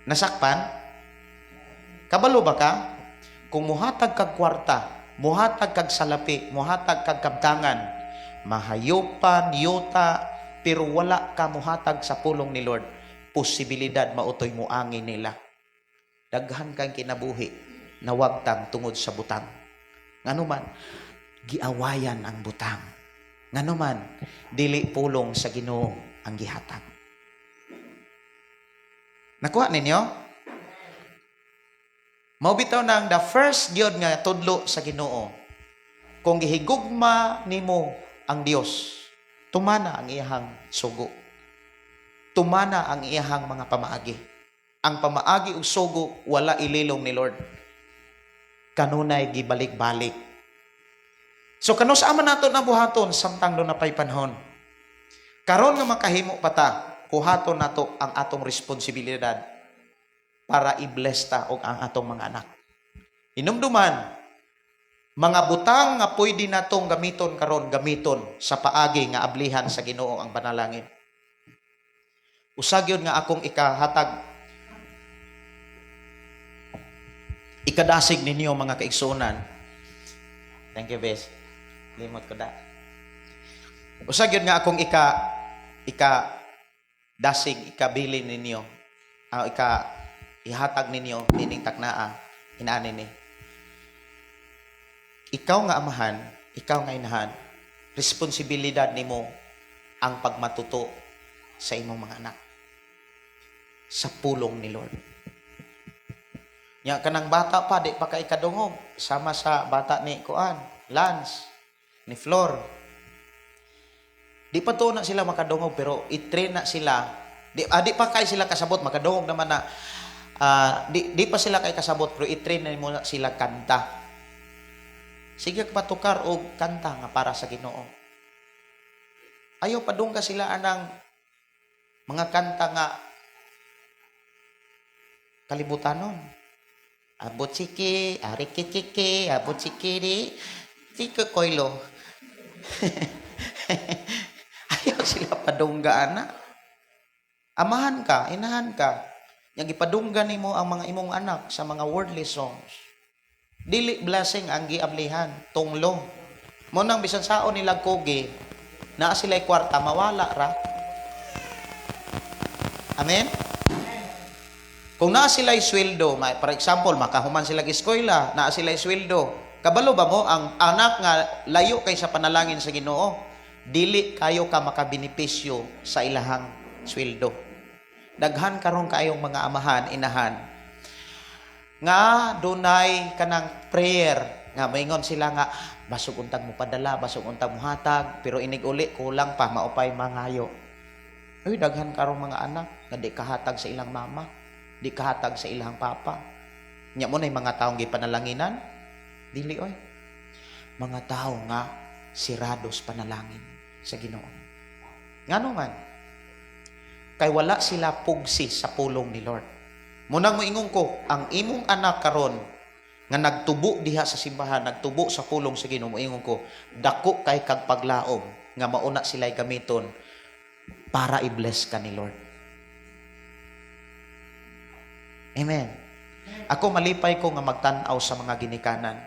Nasakpan? Kabalo ba ka? Kung muhatag kag kwarta, muhatag kag salapi, muhatag kag kabtangan, mahayupan, yuta, pero wala ka muhatag sa pulong ni Lord, posibilidad mautoy muangin nila. Daghan kang kinabuhi na wagtang tungod sa butang. Ngano man, giawayan ang butang. Ngano man, dili pulong sa Ginoo ang gihatag. Nakuha ninyo? Mao bitaw nang the first gyud nga tudlo sa Ginoo. Kung gihigugma nimo ang Dios, tumana ang iyahang sugo. Tumana ang iyahang mga pamaagi. Ang pamaagi ug sugo wala ililong ni Lord. Kanunay gibalik-balik. So kanus-a man nato na buhaton samtang do napay panahon. Karon nga makahimo pa ta. Kuhaton nato ang atong responsibilidad para i-bless ta og ang atong mga anak. Inumduman, mga butang nga pwede natong gamiton karon, gamiton sa paagi nga ablihan sa Ginoo ang panalangin. Usa gyud nga akong ikahatag, ikadasig ninyo, mga kaigsuonan. Thank you, Bes. Limot ko da. Usa gyud nga akong ika ika dasig, ikabilin ninyo, ika ihatag ninyo nining taknaa inaani ni. Ikaw nga amahan, ikaw nga inahan, responsibilidad nimo ang pagmatuto sa imong mga anak sa pulong ni Lord. Nya kanang bata pa, di pa kay kadungog, sama sa bata ni kuan, Lance, ni Flor. Di pa to na sila makadungog, pero i-train na sila. Di pa kay sila kasabot, makadungog naman na. Di pa sila kay kasabot, pero i-train na mo na sila kanta. Sige, patukar og kanta nga para sa Ginoo. Ayaw padungga sila anang mga kanta nga kalibutanon. Abot siki, ari kikiki, abot sikiri, tiko koilo. Ayaw sila padungga ana. Amahan ka, inahan ka. Yang gipadungga nimo ang mga imong anak sa mga worldly songs. Dili blessing ang giablihan, tunglo. Mo nang bisan saon nila kugi, naa sila'y kwarta, mawala ra. Amen? Kung naa sila'y sweldo, for example, makahuman sila eskwela, naa sila'y sweldo. Kabalo ba mo, ang anak nga layo kay sa panalangin sa Ginoo, dili kayo ka makabenepisyo sa ilahang sweldo. Daghan karon kaayong mga amahan, inahan, nga dunay kanang prayer nga maingon sila nga basog untag mo padala, basog untag mo hatag, pero inig uli kulang pa, maupay mangayo. Uy, daghan karong mga anak nga di kahatag sa ilang mama, di kahatag sa ilang papa. Nya mo na mga taong gipanalanginan, dili oy. Mga tao nga sirados panalangin sa Ginoo. Ngano man? Kay wala sila pugsi sa pulong ni Lord. Munang moingon ko, ang imong anak karon nga nagtubo diha sa simbahan, nagtubo sa pulong sa Ginoo, moingon ko, dako kay kag paglaom nga mauna sila'y gamiton para i-bless ka ni Lord. Amen. Ako malipay ko nga magtan-aw sa mga ginikanan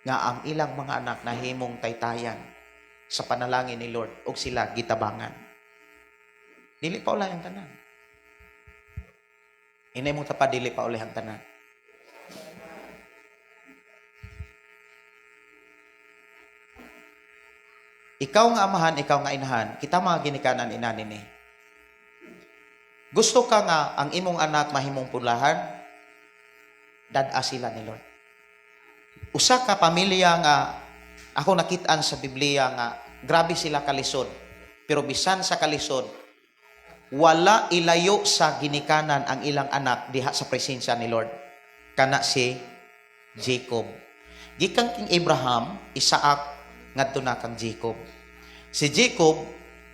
nga ang ilang mga anak nahimong taytayan sa panalangin ni Lord og sila gitabangan. Dili pa ulay ang tanan. Inay mong tapa, dili pa ulay ang tanan. Ikaw nga amahan, ikaw nga inahan, kita mga ginikanan inani ni. Gusto ka nga ang imong anak mahimong pulahan, dad-a sila ni Lord. Usa ka pamilya nga ako nakitaan sa Biblia nga grabe sila kalisod. Pero bisan sa kalisod, wala ilayo sa ginikanan ang ilang anak diha sa presensya ni Lord. Kana si Jacob. Gikan king Abraham, Isaac, ngadto na kang Jacob. Si Jacob,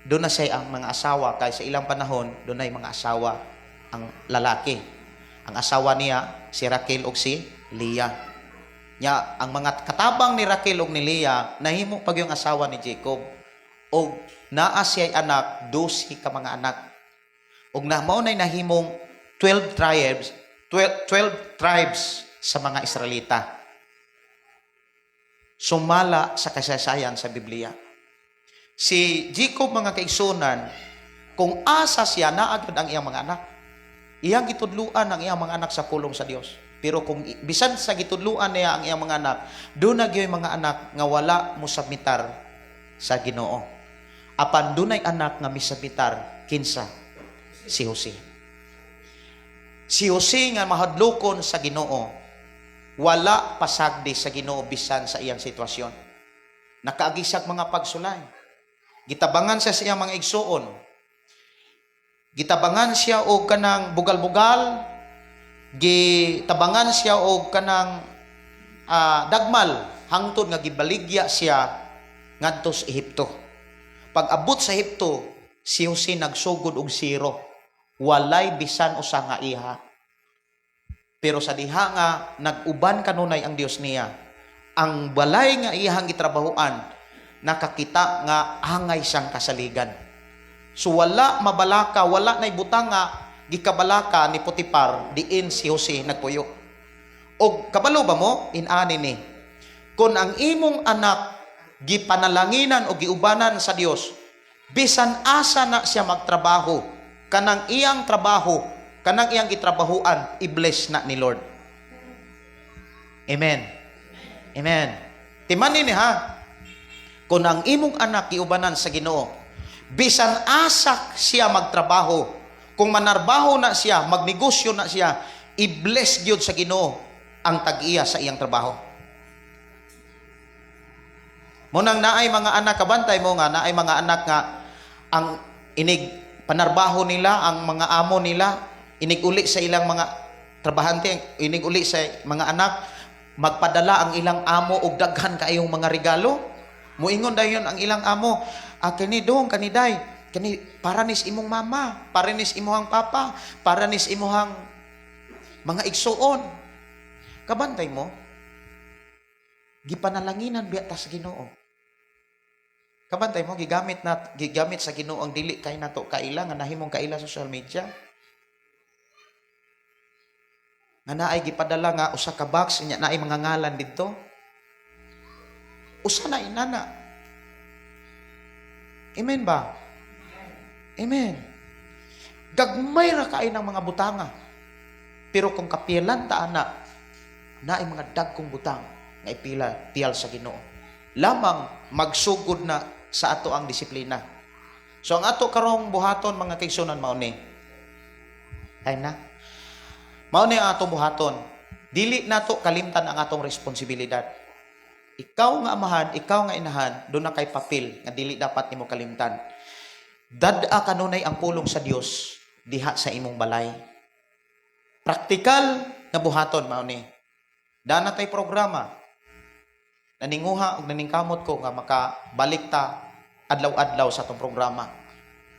doon na siya ang mga asawa, kay sa ilang panahon, doon na yung mga asawa ang lalaki. Ang asawa niya, si Raquel ug si Leah. Nya, ang mga katabang ni Raquel ug ni Leah, nahimo pag yung asawa ni Jacob. Og naa siya'y anak, 12 ka mga anak. Og na mao nay nahimong 12 tribes, 12 tribes sa mga Israelita. Sumala sa kasaysayan sa Biblia. Si Jacob, mga kaigsunan, kung asa siya, naa gyud ang iyang mga anak. Iyang gitudluan ang iyang mga anak sa pulong sa Dios. Pero kung bisan sa gitudluan niya ang iyang mga anak, doon na gyud mga anak nga wala mosubmitar sa Ginoo. Apan dunay anak nga misubmitar, kinsa? Si Jose. Si Jose nga mahadlokon sa Ginoo, wala pasagdi sa Ginoo bisan sa iyang sitwasyon. Nakaagisag mga pagsulay. Gitabangan siya sa iyang mga igsuon. Gitabangan siya og kanang bugal-bugal, gitabangan siya og kanang dagmal, hangtod nga gibaligya siya ngadto sa Ehipto. Pag abot sa Ehipto, Si Jose nagsugod og zero. Walay bisan usa nga iha. Pero sa diha nga nag-uban kanunay ang Dios niya, ang balay nga iyang gitrabahuan, nakakita nga angay siyang kasaligan. So wala mabalaka, wala nay butang nga gikabalaka ni Potifar diin si Jose nagpuyo. Og kabalo ba mo inani ni? Kung ang imong anak gipanalanginan o giubanan sa Dios, bisan asa na siya magtrabaho, kanang iyang trabaho, kanang iyang gitrabahuan, i-bless na ni Lord. Amen. Amen. Timanin ni ha. Kung ang imong anak giubanan sa Ginoo, bisan asa siya magtrabaho, kung manarbaho na siya, magnegosyo na siya, i-bless gyud sa Ginoo ang tag-iya sa iyang trabaho. Munang naay mga anak, kabantay mo nga naay mga anak nga ang inig panarbaho nila, ang mga amo nila, inig uli sa ilang mga trabahante, inig uli sa mga anak, magpadala ang ilang amo og daghan kaayong mga regalo. Muingon dayon ang ilang amo, ah, kini dong, kaniday, kini para nis imong mama, para nis imuhang papa, para nis imuhang mga igsuon. Kabantay mo, gipanalanginan biya tas Ginoo. Kabantay mo, gigamit sa Ginoo ang dili kay nato kaila nga nahimong kaila sa social media. Nga naay gipadala nga usa ka box nya naay mga ngalan didto. Usa na inana. Amen ba? Amen. Gagmay ra kay ng mga butanga. Pero kung kapilan ta ana, naay mga dagkong butang nga ipila piyal sa Ginoo. Lamang magsugod na sa ato ang disiplina. So ang ato karong buhaton, mga kaigsunan, mao ni. Time na. Mao ni ang atong buhaton. Dili nato kalimtan ang atong responsibilidad. Ikaw nga amahan, ikaw nga inahan, doon na kay papel nga dili dapat nimo kalimtan. Dad-a kanunay ang pulong sa Dios diha sa imong balay. Praktikal nga buhaton mao ni. Dana tay programa. Naninguha og naningkamot ko nga makabalik ta adlaw-adlaw sa atong programa.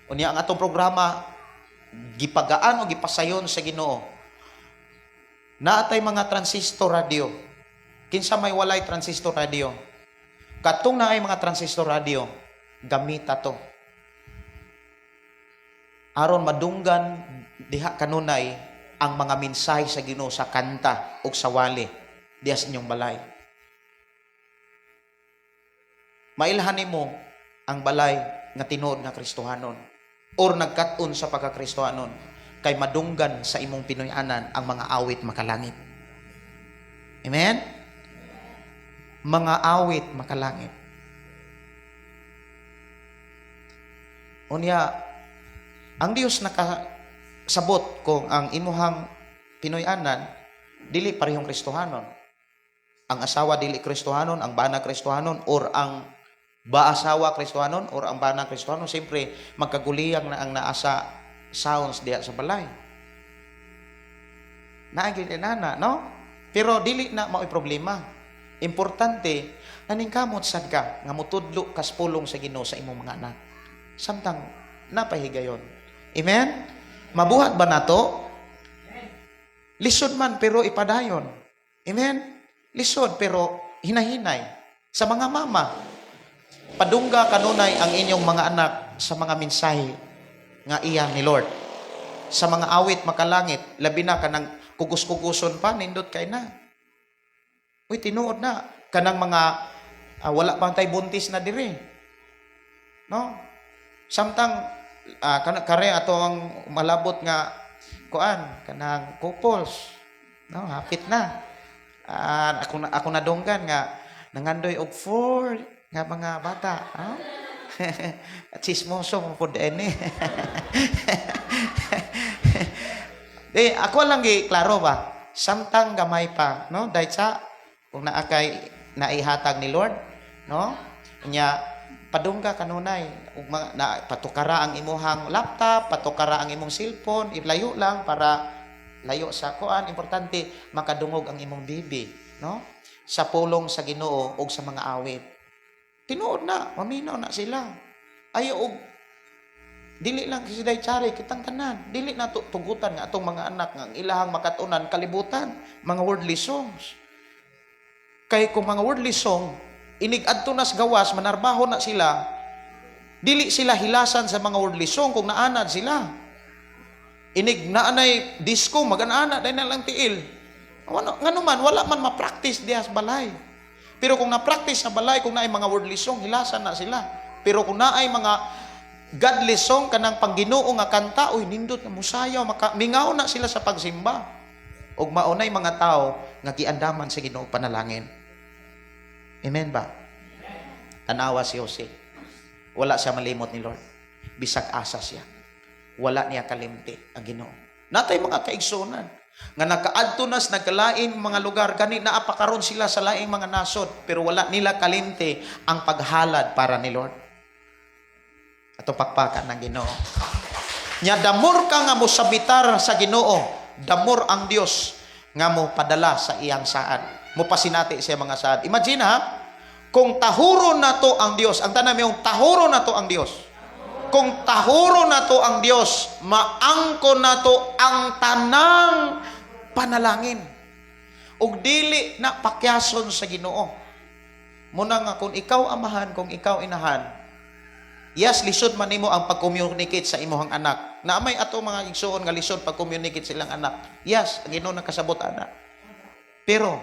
Unya ang atong programa gipagaan o gipasayon sa Ginoo. Naatay mga transistor radio. Kinsa may walay transistor radio? Katong naay mga transistor radio, gamita to. Aron madunggan diha kanunay ang mga mensahe sa Ginoo sa kanta ug sa wali diha sa inyong balay. Mailhan nimo ang balay nga tinuod nga Kristohanon or nagkat-on sa pagka-Kristohanon kay madunggan sa imong Pinoy-anan ang mga awit makalangit. Amen? Mga awit makalangit. Unya, ang Dios nakasabot kung ang imuhang Pinoy-anan dili parehong Kristohanon. Ang asawa dili Kristohanon, ang bana Kristohanon, or ang baasawa Kristohanon, or ang bana Kristohanon, siyempre magkaguliyang na ang naasa sounds diha sa balay. Naagil nana, no? Pero dili na mao'y problema. Importante, naningkamot sad ka nga mutudlo kas pulong sa Ginoo sa imong mga anak. Samtang napahigayon. Amen? Mabuhat ba nato? Lisod man pero ipadayon. Amen? Lisod pero hinahinay. Sa mga mama, padungga kanunay ang inyong mga anak sa mga mensahe nga iya ni Lord. Sa mga awit makalangit, labi na kanang kugus-kuguson pa, nindot kay na. Uy, tinuod na. Kanang mga wala pa tay buntis na diri. No? Samtang kare ato ang malabot nga kuan kanang couples. No, hapit na. Ako nadunggan nga nangandoy og 4 nga mga bata, no? Chismoso mo pud ini. Eh, ako lang gi klaro ba. Samtang gamay pa, no? Dahil sa kung naa kay naihatag ni Lord, no? Nya padungga kanunay ug na patukara ang imuhang laptop, patukara ang imong cellphone, ilayo lang para layo sa kuan, importante makadungog ang imong bibi, no? Sa pulong sa Ginoo ug sa mga awit. Tinuod na, maminaw na sila. Ayo og Dili lang si Day Chari, kitang tanan. Dili na to tugutan nga atong mga anak nga ang ilahang makatunan kalibutan, mga worldly songs. Kay kung mga worldly song, inig adto nas gawas, manarbaho na sila, dili sila hilasan sa mga worldly song kung naanad sila. Inig naanay disco, maganana, dahil na lang tiil. Ano, ngano man, wala man ma-practice diha sa balay. Pero kung na-practice sa balay, kung naay mga worldly song, hilasan na sila. Pero kung naay mga godly song, kanang pangginoo nga kanta, uy, nindot na musayaw, maka, mingaw na sila sa pagsimba. Ug maunay mga tao nga giandaman sa Ginoo panalangin. Amen ba? Tanawa si Jose. Wala siya malimot ni Lord. Bisag asa siya. Wala niya kalimti ang Ginoo. Natay mga kaigsunan nga nakaadto nas nagkalain mga lugar, gani naa pa karon sila sa laing mga nasod, pero wala nila kalimti ang paghalad para ni Lord. Atong pakpakan ng Ginoo. Nya the more ka nga mosabitar sa Ginoo, the more ang Dios nga mo padala sa iyang saad. Mo pasinati sa mga saad. Imagine ha, kung tahuro nato ang Dios, ang tanan yung tahuro nato ang Dios. Kung tahuro nato ang Dios, maangko nato ang tanang panalangin. Ug dili na pakyason sa Ginoo. Muna nga kung ikaw amahan, kung ikaw inahan, yes, lisod man nimo ang pag-communicate sa imong anak. Na may ato mga igsuon nga lisod pag-communicate sa ilang anak. Yes, ang Ginoo nakasabot ana. Pero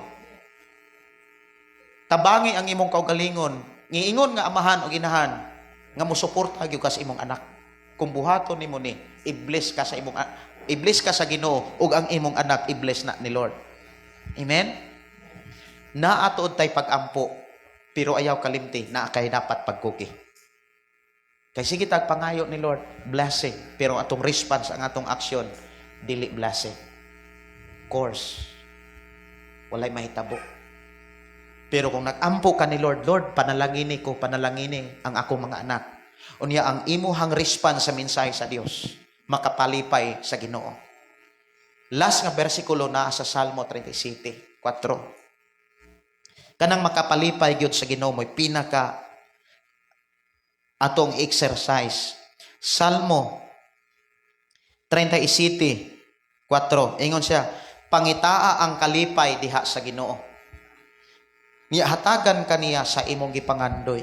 tabangi ang imong kaugalingon, ngiingon nga amahan o inahan nga mosuporta gyud ka sa imong anak. Kung buhaton nimo ni, i-bless ka sa imong i-bless ka sa Ginoo ug ang imong anak i-bless na ni Lord. Amen. Naa tuod tay pag-ampo, pero ayaw kalimti naa kay dapat pagkuki. Kay sige tag pangayo ni Lord, blessing, pero atong response, ang atong action dili blessing. Course. Walay mahitabo. Pero kung nag-ampo ka ni Lord, "Lord, panalangini ko, panalangini ang akong mga anak." Unya ang imuhang response sa mensahe sa Dios, makapalipay sa Ginoo. Last nga bersikulo naa sa Salmo 37:4. Kanang makapalipay gyud sa Ginoo mo'y pinaka atong exercise. Salmo 37:4. Ingon siya, "Pangitaa ang kalipay diha sa Ginoo. Niya hatagan kaniya sa imong gipangandoy."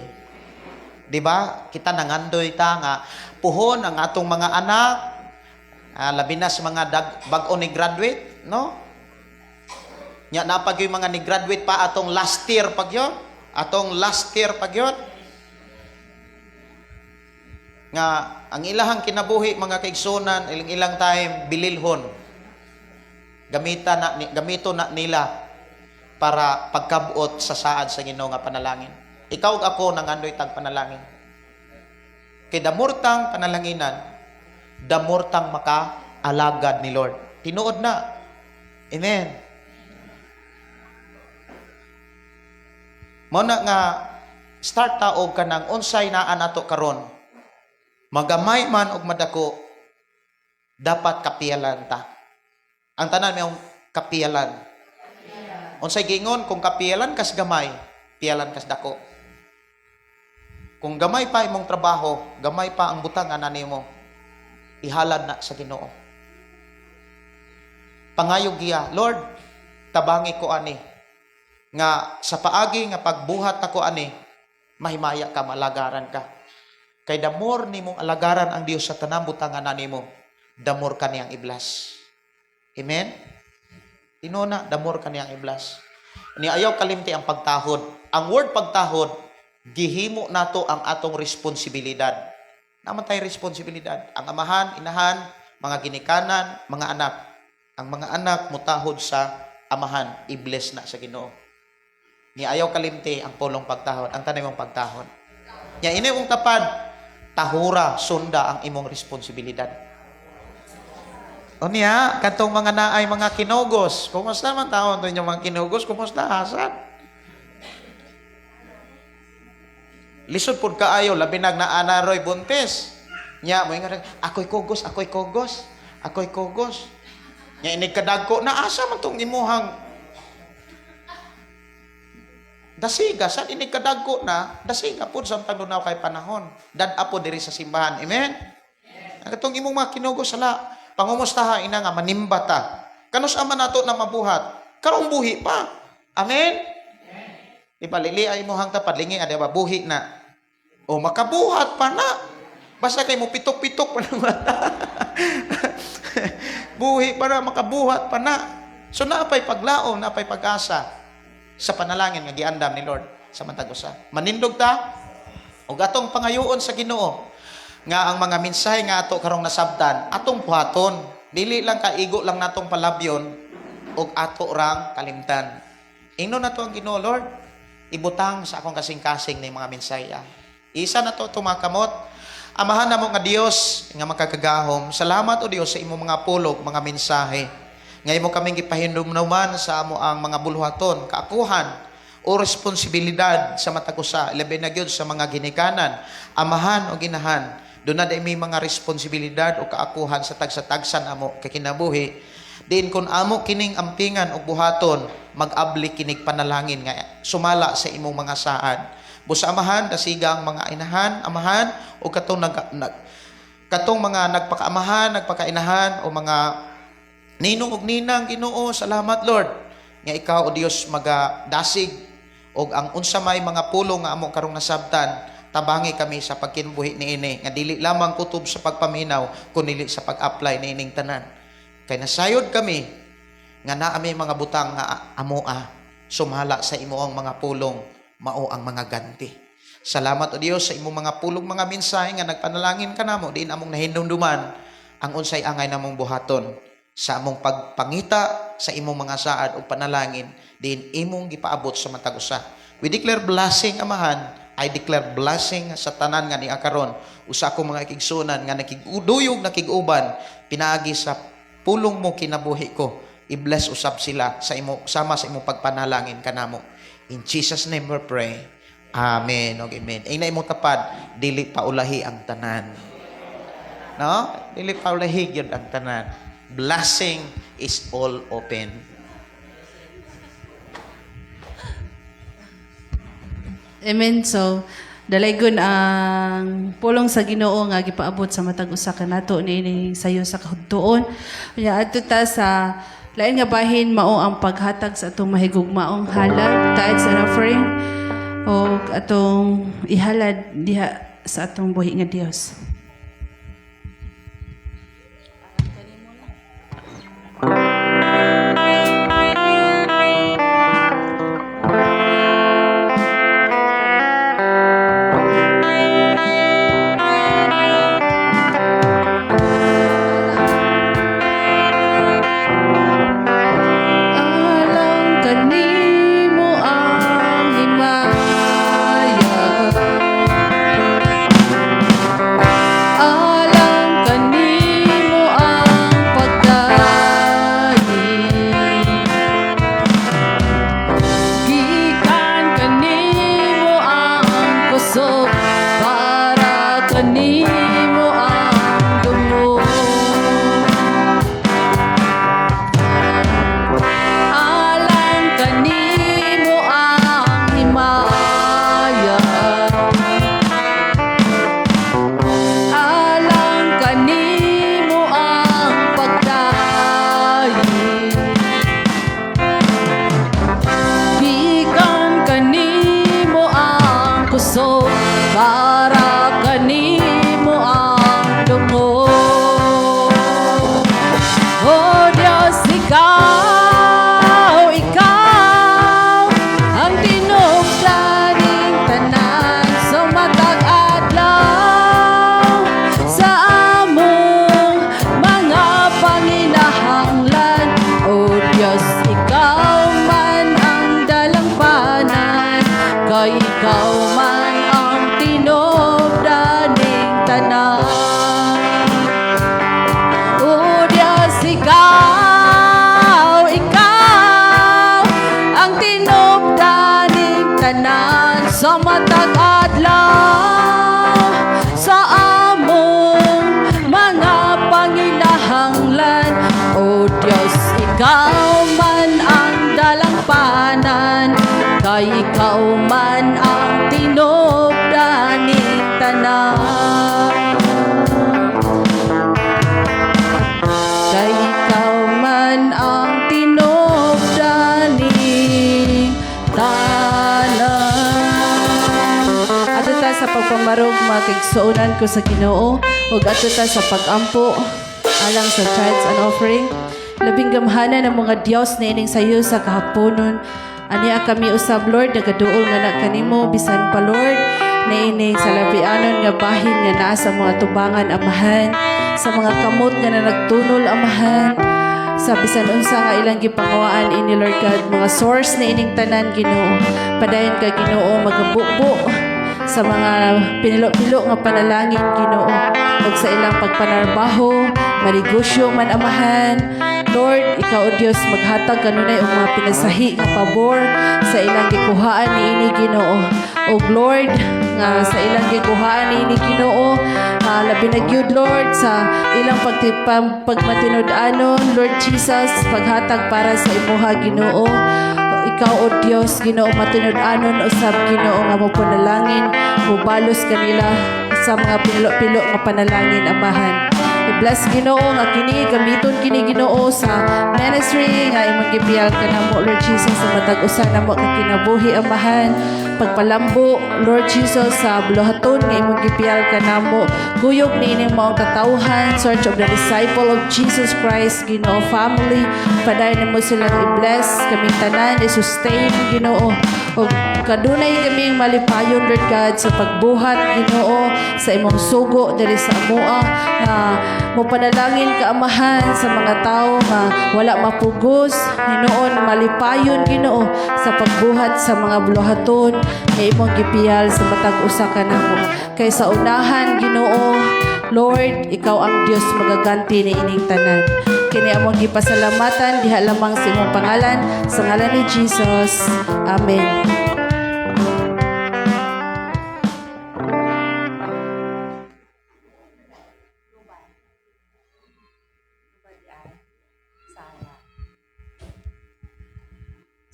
Di ba? Kita nangandoy ta nga puhon ang atong mga anak, labi na sa mga bag-o ni graduate, no? Nya napag yung mga ni graduate pa atong last year pag yun, atong last year pag yun. Nga ang ilahang kinabuhi, mga kaigsunan, ilang ilang time bililhon. Gamito na nila para pagkabot sa saad sa Ginoo nga panalangin. Ikaw ug ako nangandoy tag panalangin. Kay the more tang panalanginan, the more tang maka-alagad ni Lord. Tinuod na. Amen. Mo na nga start ta og kanang unsay naa nato karon. Magamay man og madako, dapat kapiyalan ta. Ang tanan may kapiyalan. Unsay giingon kung kapiyalan kas gamay, piyalan kas dako. Kung gamay pa imong trabaho, gamay pa ang butang nga nimo, ihalad na sa Ginoo. Pangayo giya, "Lord, tabangi ko ani nga sa paagi nga pagbuhat ako ani, mahimaya ka, malagaran ka." Kay the more nimong alagaran ang Dios sa tanang butangan na nimo, the more ka niyang i-bless. Amen? Tinuna, the more ka niyang i-bless. Ni ayaw kalimti ang pagtahod. Ang word pagtahod, gihimo nato ang atong responsibilidad. Naman tayo responsibilidad. Ang amahan, inahan, mga ginikanan, mga anak. Ang mga anak mutahod sa amahan, i-bless na sa Ginoo. Ni ayaw kalimti ang pulong pagtahod, ang tanay mong pagtahod. Nya ini mong tapad, tahura, sunda ang imong responsibilidad. O niya, katong mga naay mga kinugos. Kumusta man taon to inyong mga kinugos? Kumusta, Hasan? Lisod pud kaayo, labi nag naanaroy buntis. Nya, mo ingon, "Ako'y kugos, ako'y kugos, ako'y kugos." Nya inig kadagko, naasa man tong imuhang dasiga, sa inig kadagko na, dasiga pud samtang dunaw kay panahon. Dad-a po diri sa simbahan. Amen? Ang katong imong mga kinugo sala, pangumustaha ina nga manimba ta. Kanus ama nato na mabuhat? Karong buhi pa. Amen. Di ba lili ay imong tapad lingi adi ba buhi na. O makabuhat pa na. Basta kay mo pitok-pitok pa naman. Buhi pa na, makabuhat pa na. So naapay paglaom, naapay pag-asa sa panalangin nga giandam ni Lord sa matag usa. Manindog ta ug atong pangayoon sa Ginoo nga ang mga mensahe nga ato karong nasabtan, atong buhaton. Dili lang kaigo lang natong palabyon ug ato rang kalimtan. Ingnon nato ang Ginoo, "Lord, ibutang sa akong kasing-kasing ni mga mensahe." Isa na to tumakamot. Amahan namo nga Dios nga makakagahom. Salamat, o Dios, sa imong mga pulog, mga mensahe. Nga imo kaming gipahinumduman sa amo ang mga buluhaton, kaakuhan o responsibilidad sa matag usa, labi na gyud sa mga ginikanan, amahan o ginahan. Doon na may mga responsibilidad o kaakuhan sa tagsa-tagsan amo kay kinabuhi. Diin kun amo kining ampingan og buhaton, mag-abli kinig panalangin nga sumala sa imong mga saad. Busa, Amahan, dasiga ang mga inahan, amahan o katong nag, nag katong mga nagpakaamahan, nagpakainahan o mga ninong ug ninang, Ginoo, salamat, Lord, nga ikaw, o Dios, magadasig og ang unsa may mga pulong nga amo karong nasabtan, tabangi kami sa pagkinbuhi niini nga dili lamang kutob sa pagpaminaw kundi sa pag-apply niining tanan. Kay nasayod kami nga naa mi mga butang nga amoa sumala sa imong mga pulong, mao ang mga ganti. Salamat, O Dios, sa imong mga pulong, mga mensahe nga nagpanalangin kanamo diin among nahinumduman ang unsay angay namong buhaton sa among pagpangita sa imong mga saad o panalangin diin imong gipaabot sa matag usa. We declare blessing, Amahan. I declare blessing sa tanan nga niya karon. Usa akong mga ikigsunan nga nakiguduyog, nakiguban pinaagi sa pulong mo kinabuhi ko. I-bless usab sila sa imo sama sa imong pagpanalangin kanamo. In Jesus' name we pray. Amen. Og amen. Ay na imong tapad, dili pa ulahi ang tanan. No? Dili pa ulahi gyud ang tanan. Blessing is all open. Amen. So, dalaygon ang pulong sa Ginoo nga gipaabot sa matag usa kanato niini sayo sa kahudtuon. Unya adto ta sa lain nga bahin, mao ang paghatag sa atong mahigugmaong halad, tithes and offering, o atong ihalad diha sa atong buhi nga Dios. Alang kanimo ang himaya, alang kanimo ang pagdaig, gikan kanimo ang kusog, para kanimo ang dungog. Alang kanimo ang himaya, alang kanimo ang pagdaig, gikan kanimo ang kusog, para kanimo ang dungog. O Diyos, ikaw, ikaw ang tinubdaning tanan sa matag adlaw sa among mga panginahanglan. O Diyos, ikaw man ang dalangpanan, kay ikaw man ang tinubdaning tanan. O Diyos, ikaw, ikaw ang tinubdaning tanan sa matag adlaw sa among mga panginahanglan. O Diyos, ikaw man ang dalangpanan, kay ikaw man ang tinubdaning tanan. ta sa pagpamarog, mga kaigsuonan ko sa Ginoo, ug adto ta sa pagampo alang sa tithes and offering. Labing gamhanan ng mga Dios na ining sayo sa kahaponon. Ania kami usab, Lord, nagaduol nga na kanimo bisan pa, Lord, na ining sa labianon nga bahin nga naa sa mga tubangan, Amahan, sa mga kamot nga na nagtunol, Amahan, sa bisan unsa nga ilang gipangawaan ini, Lord God, mga source na ining tanan, Ginoo. Padayon ka, Ginoo, magabubo sa mga pinilo-pilo nga panalangin, Ginoo, ug sa ilang pagpanarbaho, manegosyo man, Amahan. Lord, ikaw, O Dios, maghatag kanunay og mga pinasahi nga pabor sa ilang gikuhaan niini, Ginoo. Ug Lord, nga sa ilang gikuhaan niini, Ginoo, labi na gyud, Lord, sa ilang pagmatinud-anon, Lord Jesus, paghatag para sa imuha, Ginoo. Ikaw, O Dios, Ginoo, matinud-anon usab, Ginoo, nga mo panalangin, mubalos kanila sa mga pilo-pilo nga panalangin, Amahan. I-bless, Ginoo, nga kini gamiton kini, Ginoo, sa ministry nga imong gipiyal kanamo, Lord Jesus, sa matag usa namo ka kinabuhi, Amahan. Pagpalambo, Lord Jesus, sa buluhaton nga imong gipiyal kanamo, kuyog niining maong katawhan, Church of the Disciple of Jesus Christ, Ginoo, family. Padayon nimo silang i-bless, kaming tanan i-sustain, Ginoo, ug kadunay kaming malipayon, Lord God, sa pagbuhat, Ginoo, sa imong sugo diri sa amoa nga mopanalangin ka, Amahan, sa mga tao nga wala mapugos hinuon, malipayon, Ginoo, sa pagbuhat sa mga buluhaton nga imong gipiyal sa matag usa kanamo, kay sa unahan, Ginoo, Lord, ikaw ang Dios magaganti ni ining tanan. Kini among gipasalamatan diha lamang sa imong pangalan, sa ngalan ni Jesus. Amen.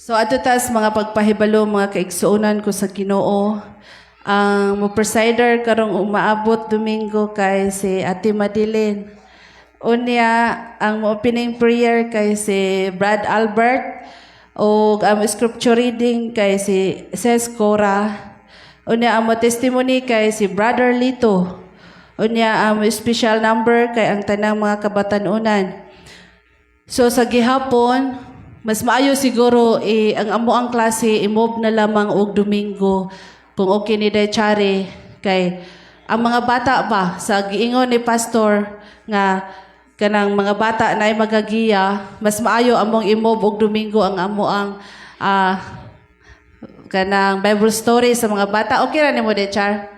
So ato tas mga pagpahibalo, mga kaigsuonan ko sa Ginoo. Ang mo presider karong umaabot Domingo kay si Ate Madeline. Unya ang mo opening prayer kay si Brad Albert o ang scripture reading kay si Ses Cora. Unya ang mo testimony kay si Brother Lito. Unya ang special number kay ang tanang mga kabatanunan. So sa gihapon, mas maayo siguro eh, ang amo ang klase i-move na lamang og Domingo kung okay ni Day Chari, kay ang mga bata ba, sa giingon ni pastor nga kanang mga bata na ay magagiya, mas maayo among i-move og Domingo ang amo ang kanang Bible story sa mga bata. Okay ra nimo, Day Char?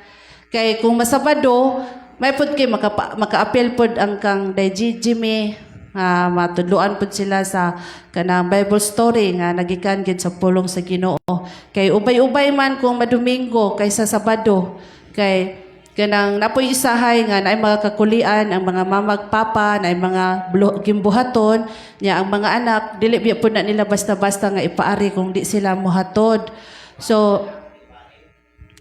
Kay kung masabado, may pud kay maka-appeal pud ang kang Day Jimmy nga matudloan pud sila sa kanang Bible story nga nagikan gid sa pulong sa Ginoo. Kay ubay-ubay man kung madomingo kaysa Sabado, kay kanang napoy isahay nga naay mga kakulian ang mga mamag papa, naay mga gimbuhaton niya ang mga anak, dili biya pud na nila basta-basta nga ipaari kung di sila mohatod. So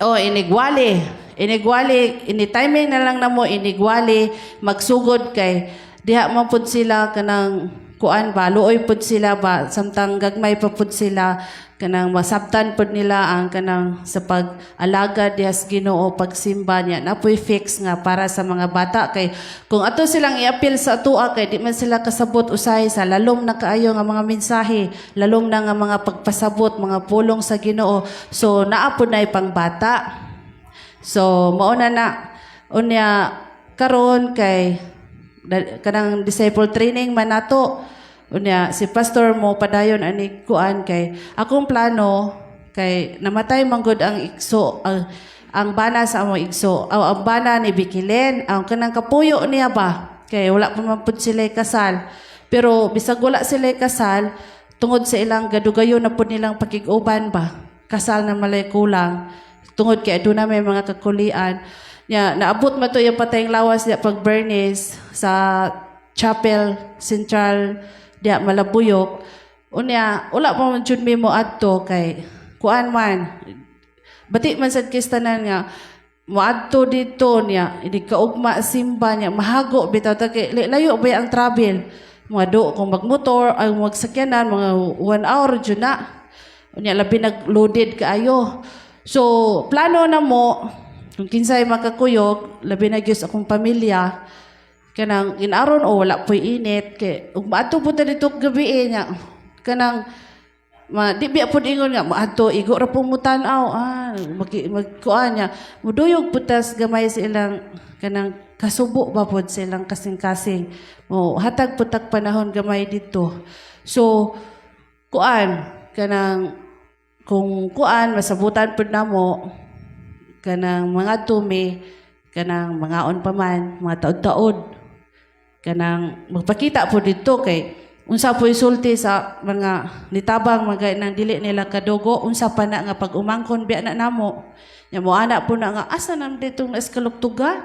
oh, inigwali. Inigwali, ini timing na lang namo inigwali magsugod, kay diha man pud sila kanang kuan ba, luoy pud sila ba, samtang gagmay pa pud sila, kanang masabtan pud nila ang kanang sa pag-alagad diha sa Ginoo, pagsimba niya. Napoy fix nga para sa mga bata, kay kung ato silang i-appeal sa atoa, kay di man sila kasabot usahay sa lalom na kaayo nga mga mensahe, lalom na nga mga pagpasabot, mga pulong sa Ginoo. So naa pud na pang bata. So mao na na. Unya karon kay kanang disciple training man nato. Unya si pastor mo padayon ani kuan, kay akong plano kay namatay man gud ang igso, ang bana sa among igso, ang bana ni Bikilen, ang kanang kapuyo niya ba, kay wala pa man pud sila kasal. Pero bisag wala sila kasal, tungod sa ilang gadugayo na pud nilang pakig-uban ba, kasal na malay kulang tungod kay aduna may mga kakulian niya. Naabot man to yung patayng lawas niya pag Bernice sa Chapel Central diya Malabuyok. Unya wala pa man jud mi mo adto, kay kuan man, bati man sad kay tanan nga moadto dito niya, hindi kaugma simba niya, mahago bitaw ta kay layo ba ang travel, mga do kung magmotor ay magsakyanan, mga 1 hour jud na. Unya labi nag-loaded kaayo. So plano na mo. Kung kinsay makakuyog, labi na gyud sa akong pamilya, kanang ginaron o wala po'y init kay ug maadto pud ta dito gabi eh, nya kanang ma di biya pud ingon nga maadto igo ra pong mutan-aw, magkuan niya, muduyog pud tas gamay sa ilang kanang kasubo ba pud sa ilang kasing-kasing, mo hatag pud tag panahon gamay dito. So kuan, kanang kung kuan, masabutan pud namo, kanang mga tumi, kanang mangaon pa man, mga taod-taod, kanang magpakita po dito kay unsa po sulti sa mga nitabang mga nang dili nila kadugo, unsa pa na nga pag umangkon biya na namo nya, mo ana po na nga asa nam ditong naskaluktugan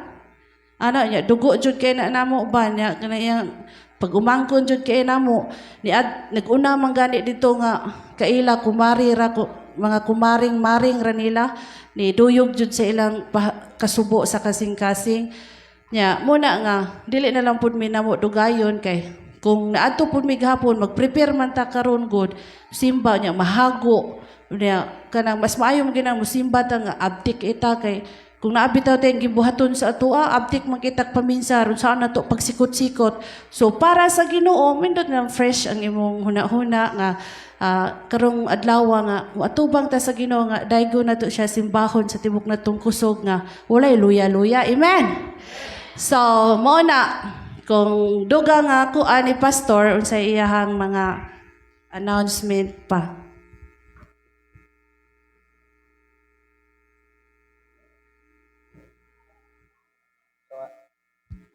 ana nya, dugo jud kay na namo ba nya, kana iyang pag umangkon jud kay namo ni ad, naguna man gani dito nga kaila, kumari ra ko, mga kumaring maring ra nila, ni duyog jud sa ilang kasubo sa kasing-kasing nya. Muna nga dili na lang pud mi namo dugayon kay kung naadto pud mi gahapon, magprepare man ta karon gud simba nya, mahago nya. Kanang mas maayo man ginang musimba ta nga abtik ita kay kung naa bitaw tayong gibuhaton sa atoa, abtik man kitag paminsa saan na to pagsikot-sikot. So para sa Ginoo, mindot na fresh ang imong huna-huna nga karong adlaw nga moatubang ta sa Ginoo nga daygo na to siya simbahon sa tibok natong kusog nga walay luya-luya. Amen. So mao na, kung duga nga kuan ni pastor, unsay iyahang mga announcement pa.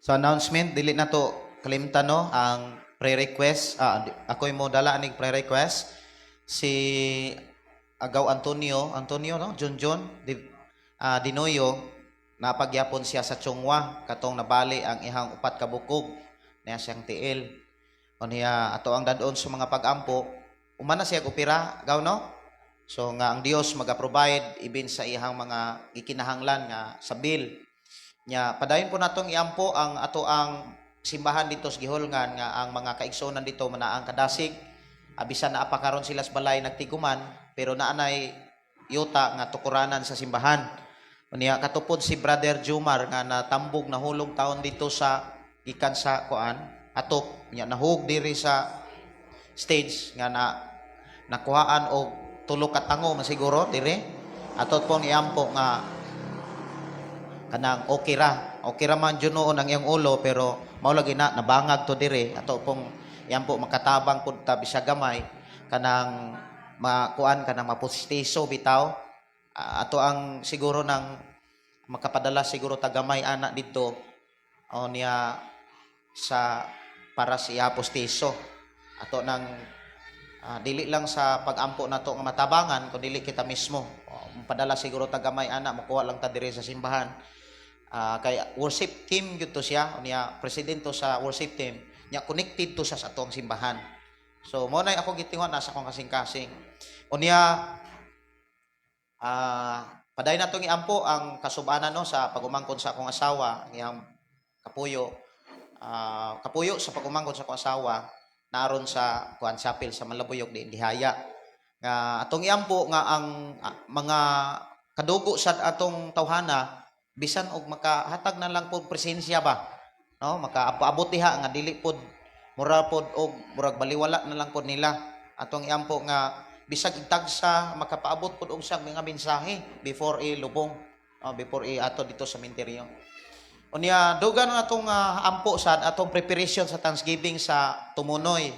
Sa announcement, dili na to kalimtan, no, ang pre-request. Ako'y mo dala aning pre-request. Si Agaw Antonio, Antonio, no, John John Di, Dinoyo, napagyapon siya sa Chongwa katong nabali ang ihang upat ka bukog niya siyang tiil. O niya ato ang dadon sa mga pag-ampo, umana siya opera gaw, no? So nga ang Dios maga-provide ibin sa ihang mga gikinahanglan nga sa bill. Nya padayon po natong iampo ang ato ang simbahan dito sa Gihulngan nga ang mga kaigsuonan dito manaang kadasig. Abisan naa pa karon sila sa balay nagtiguman, pero naanay yuta nga tukuranan sa simbahan. Unya katupod si Brother Jumar nga natambog, nahulog taon dito sa gikan sa kuan atop nya, nahug diri sa stage nga na nakuhaan og tulo ka tango man siguro diri. Ato pong iampo nga kanang okay ra man jud noon ang iyang ulo, pero mao lagi na nabangag to dire. Ato pong iampo makatabang pud ta bisag gamay, kanang makuan, kanang mapustiso bitaw. Ato ang siguro nang makapadala siguro tagamay ana didto o niya sa para sa iya pustiso. Ato nang dili lang sa pag-ampo nato nga matabangan kun dili kita mismo. O, padala siguro tagamay ana, makuha lang ta diri sa simbahan. Kay worship team gyud to siya niya, presidente sa worship team nya, connected to siya sa atong simbahan. So mo na ako gitingon nasa akong kasing-kasing. Unya padayon natong iampo ang kasubanan, no, sa pag-umangkon sa akong asawa, ang iyang kapuyo, kapuyo sa pag-umangkon sa akong asawa naron sa kuan chapel sa Malabuyok din gihaya, nga atong iampo nga ang mga kadugo sa atong tawhana bisan og makahatag na lang pod presensya ba, no, makaabot diha nga dili pod mura pod og murag baliwala na lang pod nila. Atong iampo nga bisag itagsa makapaabot pod og sa mga mensahe before ilubong, no, before iato dito sa menteryo. Unya dugan na atong ampo sa atong preparation sa Thanksgiving sa Tumunoy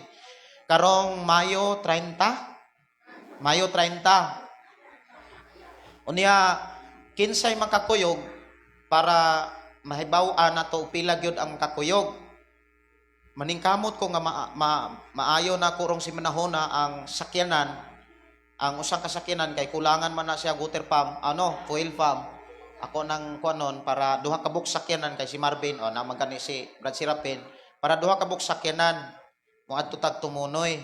karong Mayo 30, Mayo 30. Unya kinsay makakuyog para mahibaw-an nato pila gyud ang makakuyog. Maningkamot ko nga maayo na kurong si manahona ang sakyanan, ang usang kasakyanan kay kulangan man na siya water pump, ano, fuel pump. Ako nang kuanon para duha ka buok sakyanan kay si Marvin o na gani si Brad Sirapin para duha ka buok sakyanan moadto tag Tumunoy.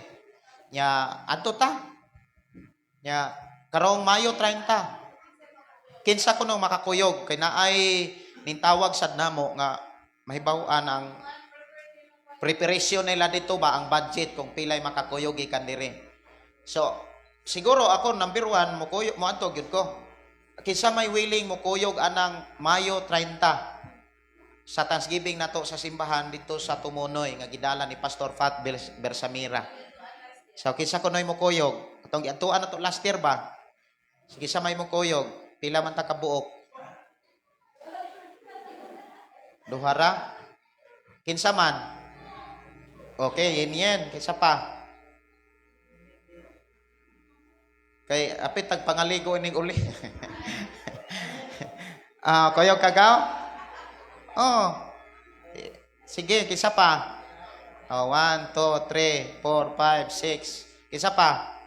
Nya adto ta. Nya karong Mayo 30. Kinsa kuno makakuyog kay naay nintawag sad namo nga mahibaw-an ang preparation nila dito ba, ang budget kung pilay makakuyog gikan diri. So siguro ako number one mo kuyog, mo adto gyud ko. Kinsa may willing mo kuyog anang Mayo 30 sa Thanksgiving nato sa simbahan dito sa Tumunoy nga gidala ni Pastor Fat Bersamira? So kinsa kunoy mo kuyog? Atong giadtuan nato last year ba? Sige, sa may mo kuyog, pila man ta kabuok? Duhara? Kinsa man? Okay, yin yen. Kinsa pa? Kay apit tagpangaligo ining uli. Ah, kuyog kagaw? Oh. Sige, kinsa pa? Oh, 1, 2, 3, 4, 5, 6. Kinsa pa?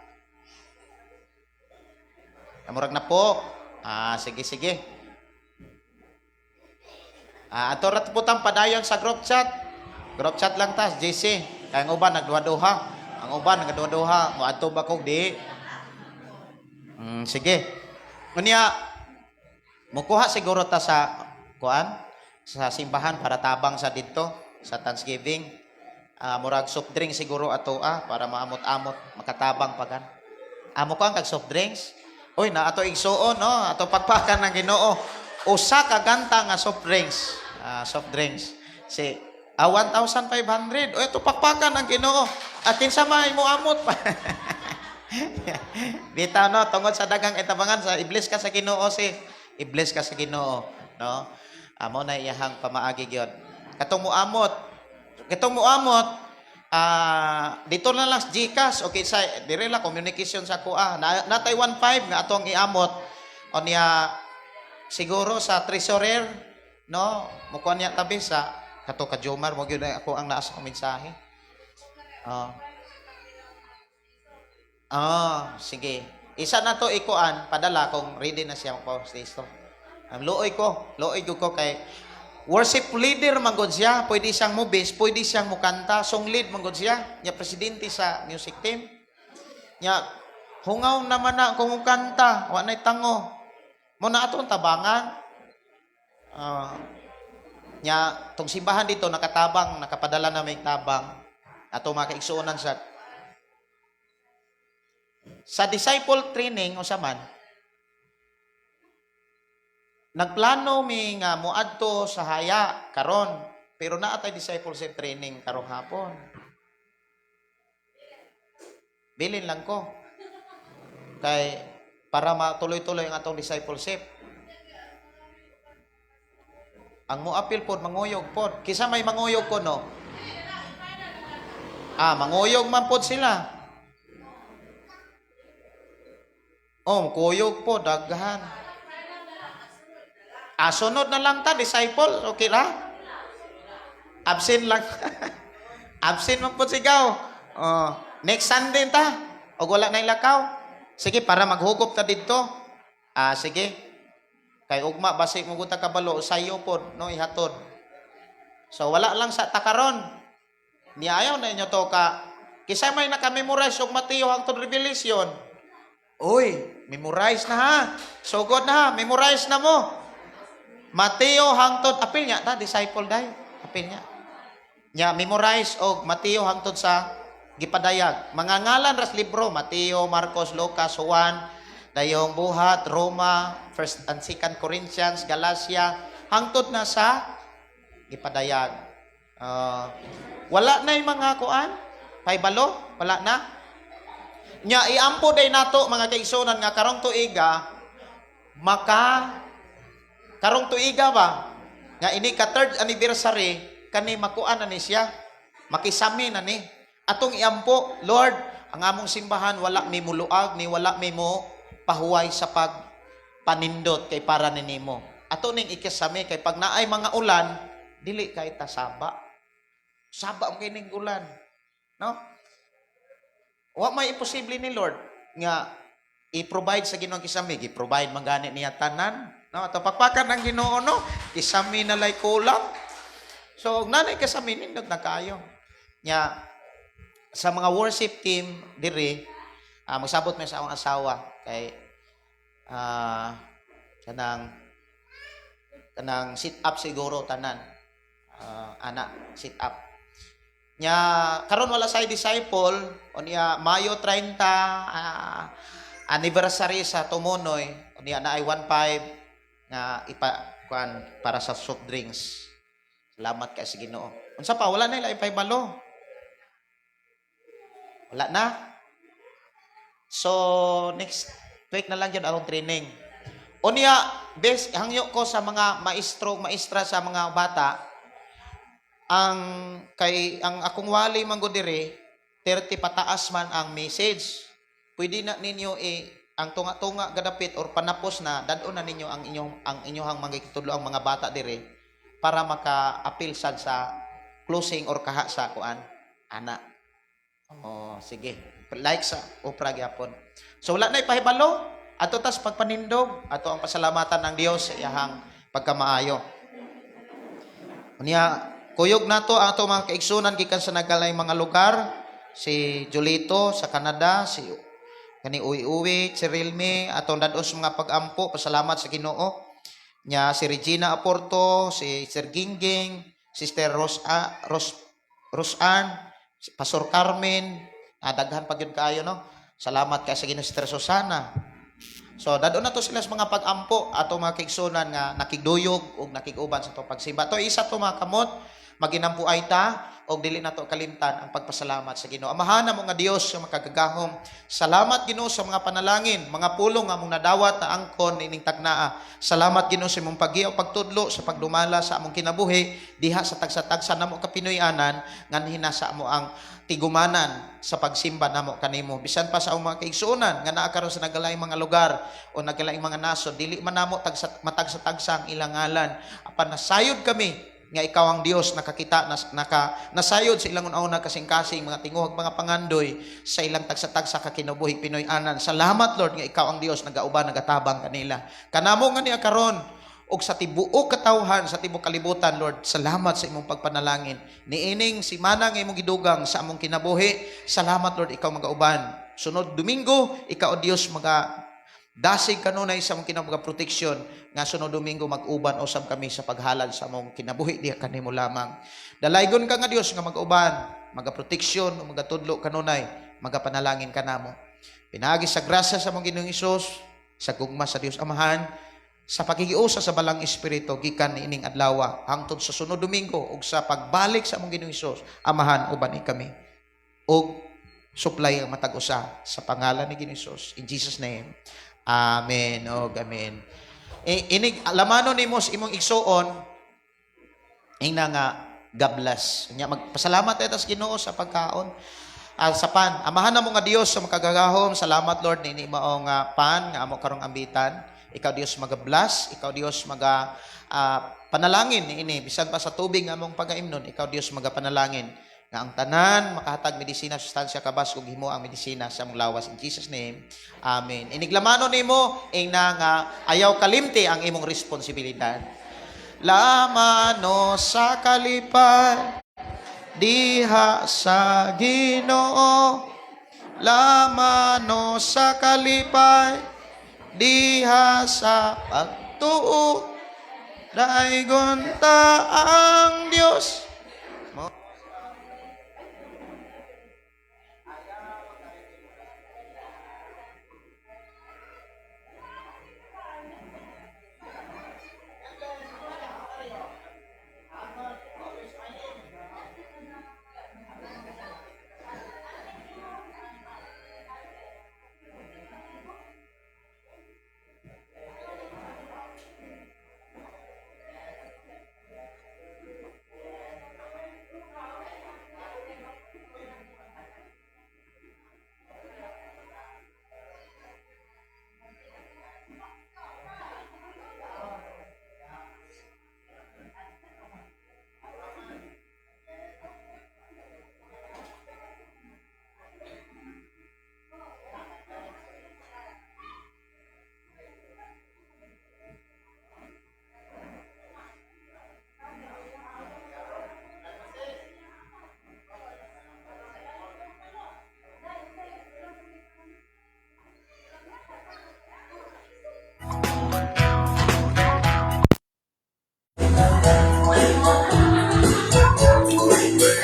Murag na po. Ah, sige, sige. Ah, ato ra po tang padayon sa group chat. Group chat lang tas, GC. Kay ang uban nagduha-duha. Ang uban nagduha-duha, moadto ba kog di? Sige. Unya mukuha siguro ta sa kuan sa simbahan para tabang sa didto sa Thanksgiving. Ah, murag soft drink siguro ato para maamot-amot makatabang pagan. Amo ko ang kag soft drinks. Uy, na ato igsuon, no? Ato pagpakan ng Ginoo. Usa ka ganta nga soft drinks. Ah, soft drinks. Si 1,500. Uy, ato pakpakan ng Ginoo. At kinsa may moamot pa. Bitaw, no, tungod sa dagang itabangan sa i-bless ka sa Ginoo, si i-bless ka sa Ginoo, no? Amo na iyahang pamaagi gyud. Katong muamot, katong muamot, dito na lang sa GCash, okay, sa dire lang communication sa kuha. Na, natay 1.5 nga atong iamot. O niya siguro sa treasurer, no, mukuha niya tabi sa kato ka Jomar mo gyud ako ang naa sa mensahe. Oh. Ah, sige. Isa na to ikuan, padala kung ready na siya magpa-post dito. Ang luoy ko, luoy ko kay worship leader man gud siya, pwede siyang mo bass, pwede siyang mukanta, song lead man gud siya, nya presidente sa music team. Nya hungaw naman na kung kanta, wa nay tango. Mo na atong tabangan. Ah, nya tong simbahan dito nakatabang, nakapadala na may tabang. Ato mga kaigsuonan sa disciple training, unsa man nagplano mi nga moadto sa Haya karon, pero naa tay discipleship training karong hapon. Bilin lang ko kay para matuloy-tuloy ang atong discipleship. Ang moapil pod, manguyog pod. Kisa may manguyog ko, no? Ah, manguyog man pod sila. Oh, kuyog po, daghan. Ah, sunod na lang ta, disciple. Okay ra? Absent lang. Absent man po sigaw. Oh, next Sunday ta. O wala na ilakaw. Sige, para maghugop ta didto. Ah, sige. Kay ugma, basi mo guta kabalo, sayo pod, no, ihatod. So, wala lang sa takaron. Niya ayaw na inyo to ka. Kisa may naka-memorize og Mateo hangtod Revelation. Uy, memorize na ha. Sugod na ha, memorize na mo. Mateo hangtod, apil niya ta, disciple day. Apil niya. Nya memorize og Mateo hangtod sa gipadayag. Mga ngalan ras libro, Mateo, Marcos, Lucas, Juan, dayong Buhat, Roma, First and Second Corinthians, Galatia, hangtod na sa gipadayag. Wala na yung mga kuan, paybalo, wala na. Nya iampo day nato, mga kaigsunan, nga karong tuiga maka karong tuiga ba nga ini ka third anniversary kani makuan na ni siya, makisami na ni. Atong iampo, "Lord, ang among simbahan wala mi muluag ni wala mi mo pahuway sa pag panindot kay para ni nimo." Ato ning ikisami kay pag naay mga ulan, dili kay ta saba. Saba ang kining ulan, no? Wa may imposible ni Lord nga i-provide sa Ginoo kisami, gi-provide man gani niya tanan. No, ato pakpakan ang Ginoo, no. Kisami na lay kulang. So, og nanay kasami, nindot na kayo. Nya sa mga worship team diri, magsabot mi sa akong asawa kay kanang kanang sit up siguro tanan. Ana, sit up. Nya karon wala say disciple, unya Mayo 30 anniversary sa Tumunoy. Unya naay 1.5 nga ipa kuan para sa soft drinks. Salamat kay sa Ginoo. Unsa pa, wala na ila ipahibalo? Wala na. So next week na lang yun atong training. Unya, bes hangyo ko sa mga maestro, maestra sa mga bata, ang kay ang akong wali man gud diri 30 pataas man ang message. Pwede na ninyo ang tunga-tunga gadapit or panapos na dad-on na ninyo ang inyong mga gitudlo ang mga bata diri para maka-apil sad sa closing or kaha sa kuan ana. Oh, sige. Like sa opra gyapon. So wala na ipahibalo. Ato tas pagpanindog, ato ang pasalamatan ng Dios sa iyahang pagkamaayo. Unya, kuyog nato ang ato mga kaigsunan gikan sa nagkalaing mga lugar, si Julito sa Canada, si kani Uwi-Uwi, si Rilme, atong dados mga pag-ampo, pasalamat sa Ginoo. Nya si Regina Aporto, si Sir Gingging, Sister Ros Ros Rosan, si Pastor Carmen, daghan pa gyud kaayo, no. Salamat kay sa Ginoo, Sister Susana. So dadon na to sila sa mga pag-ampo ato mga kaigsunan nga nakigduyog ug nakig-uban sa ato pagsimba. To isa to mga kamot, maginampuay ta og dili nato kalimtan ang pagpasalamat sa Ginoo. Amahan namo nga Dios sa makagagahom. Salamat, Ginoo, sa mga panalangin, mga pulong nga among nadawat na angkon nining tagnaa. Salamat, Ginoo, sa imong paggiya o pagtudlo sa pagdumala sa among kinabuhi diha sa tagsa-tagsa namo ka Pinoy-anan nganhi sa amo ang tigumanan sa pagsimba namo kanimo. Bisan pa sa among mga kaigsuonan nga naa karon sa nagalaing mga lugar o nagalaing mga nasod, dili man namo tagsa, matagsa-tagsa ang ilang ngalan. Apan nasayod kami nga ikaw ang Dios nakakita nas, naka nasayod sa ilang una kasing-kasing, mga tinguhag, mga pangandoy sa ilang tagsa-tagsa ka kinabuhi Pinoy-anan. Salamat, Lord, nga ikaw ang Dios nagauban, nagatabang kanila. Kanamo nga niya karon ug sa tibuok katawhan sa tibuok kalibutan, Lord, salamat sa imong pagpanalangin. Niining simana nga imong gidugang sa among kinabuhi, salamat, Lord, ikaw magauban. Sunod Domingo, ikaw o Dios maga dasig kanunay sa among kinabuhi, proteksyon nga sunod Domingo mag-uban usab kami sa paghalad sa among kinabuhi diha kanimo lamang. Dalaygon ka nga Dios nga mag-uban, magaproteksyon o magatudlo kanunay, magapanalangin kanamo. Pinaagi sa grasya sa among Ginoong Hesus, sa gugma sa Dios Amahan, sa pakikiusa sa Balang Espiritu gikan niining adlaw hangtod sa sunod Domingo ug sa pagbalik sa among Ginoong Hesus, Amahan, uban kami ug supply ang matag usa sa pangalan ni Ginoong Hesus. In Jesus' name. Amen. Og amen. Inig lamano nimo sa imong igsuon ingna nga God bless. Nya magpasalamat tayo sa Ginoo sa pagkaon. Sa pan. Amahan namo nga Dios sa makagagahom, salamat, Lord, nini mao nga pan nga amo karong ambitan. Ikaw Dios maga-bless, ikaw Dios maga panalangin niini bisan pa sa tubig nga among pagaimnon, ikaw Dios magapanalangin nga ang tanan makahatag medisina, sustansya, kabas ug himo ang medisina sa among lawas. In Jesus' name. Amen. Iniglamano nimo ingna nga ayaw kalimti ang imong responsibilidad. Lamano sa kalipay diha sa Ginoo, lamano sa kalipay diha sa pagtuo, daygon ta ang Dios mo.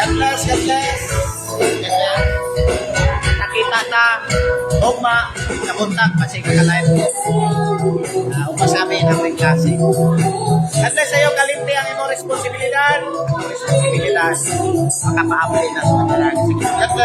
God bless, God bless. Nakita ta, ugma, nakontak, kasi ka live. every klase. Kasi sa iyo kalimti ang imong responsibilidad, responsibilidad makapaabli na sa tanan. Sige, God bless.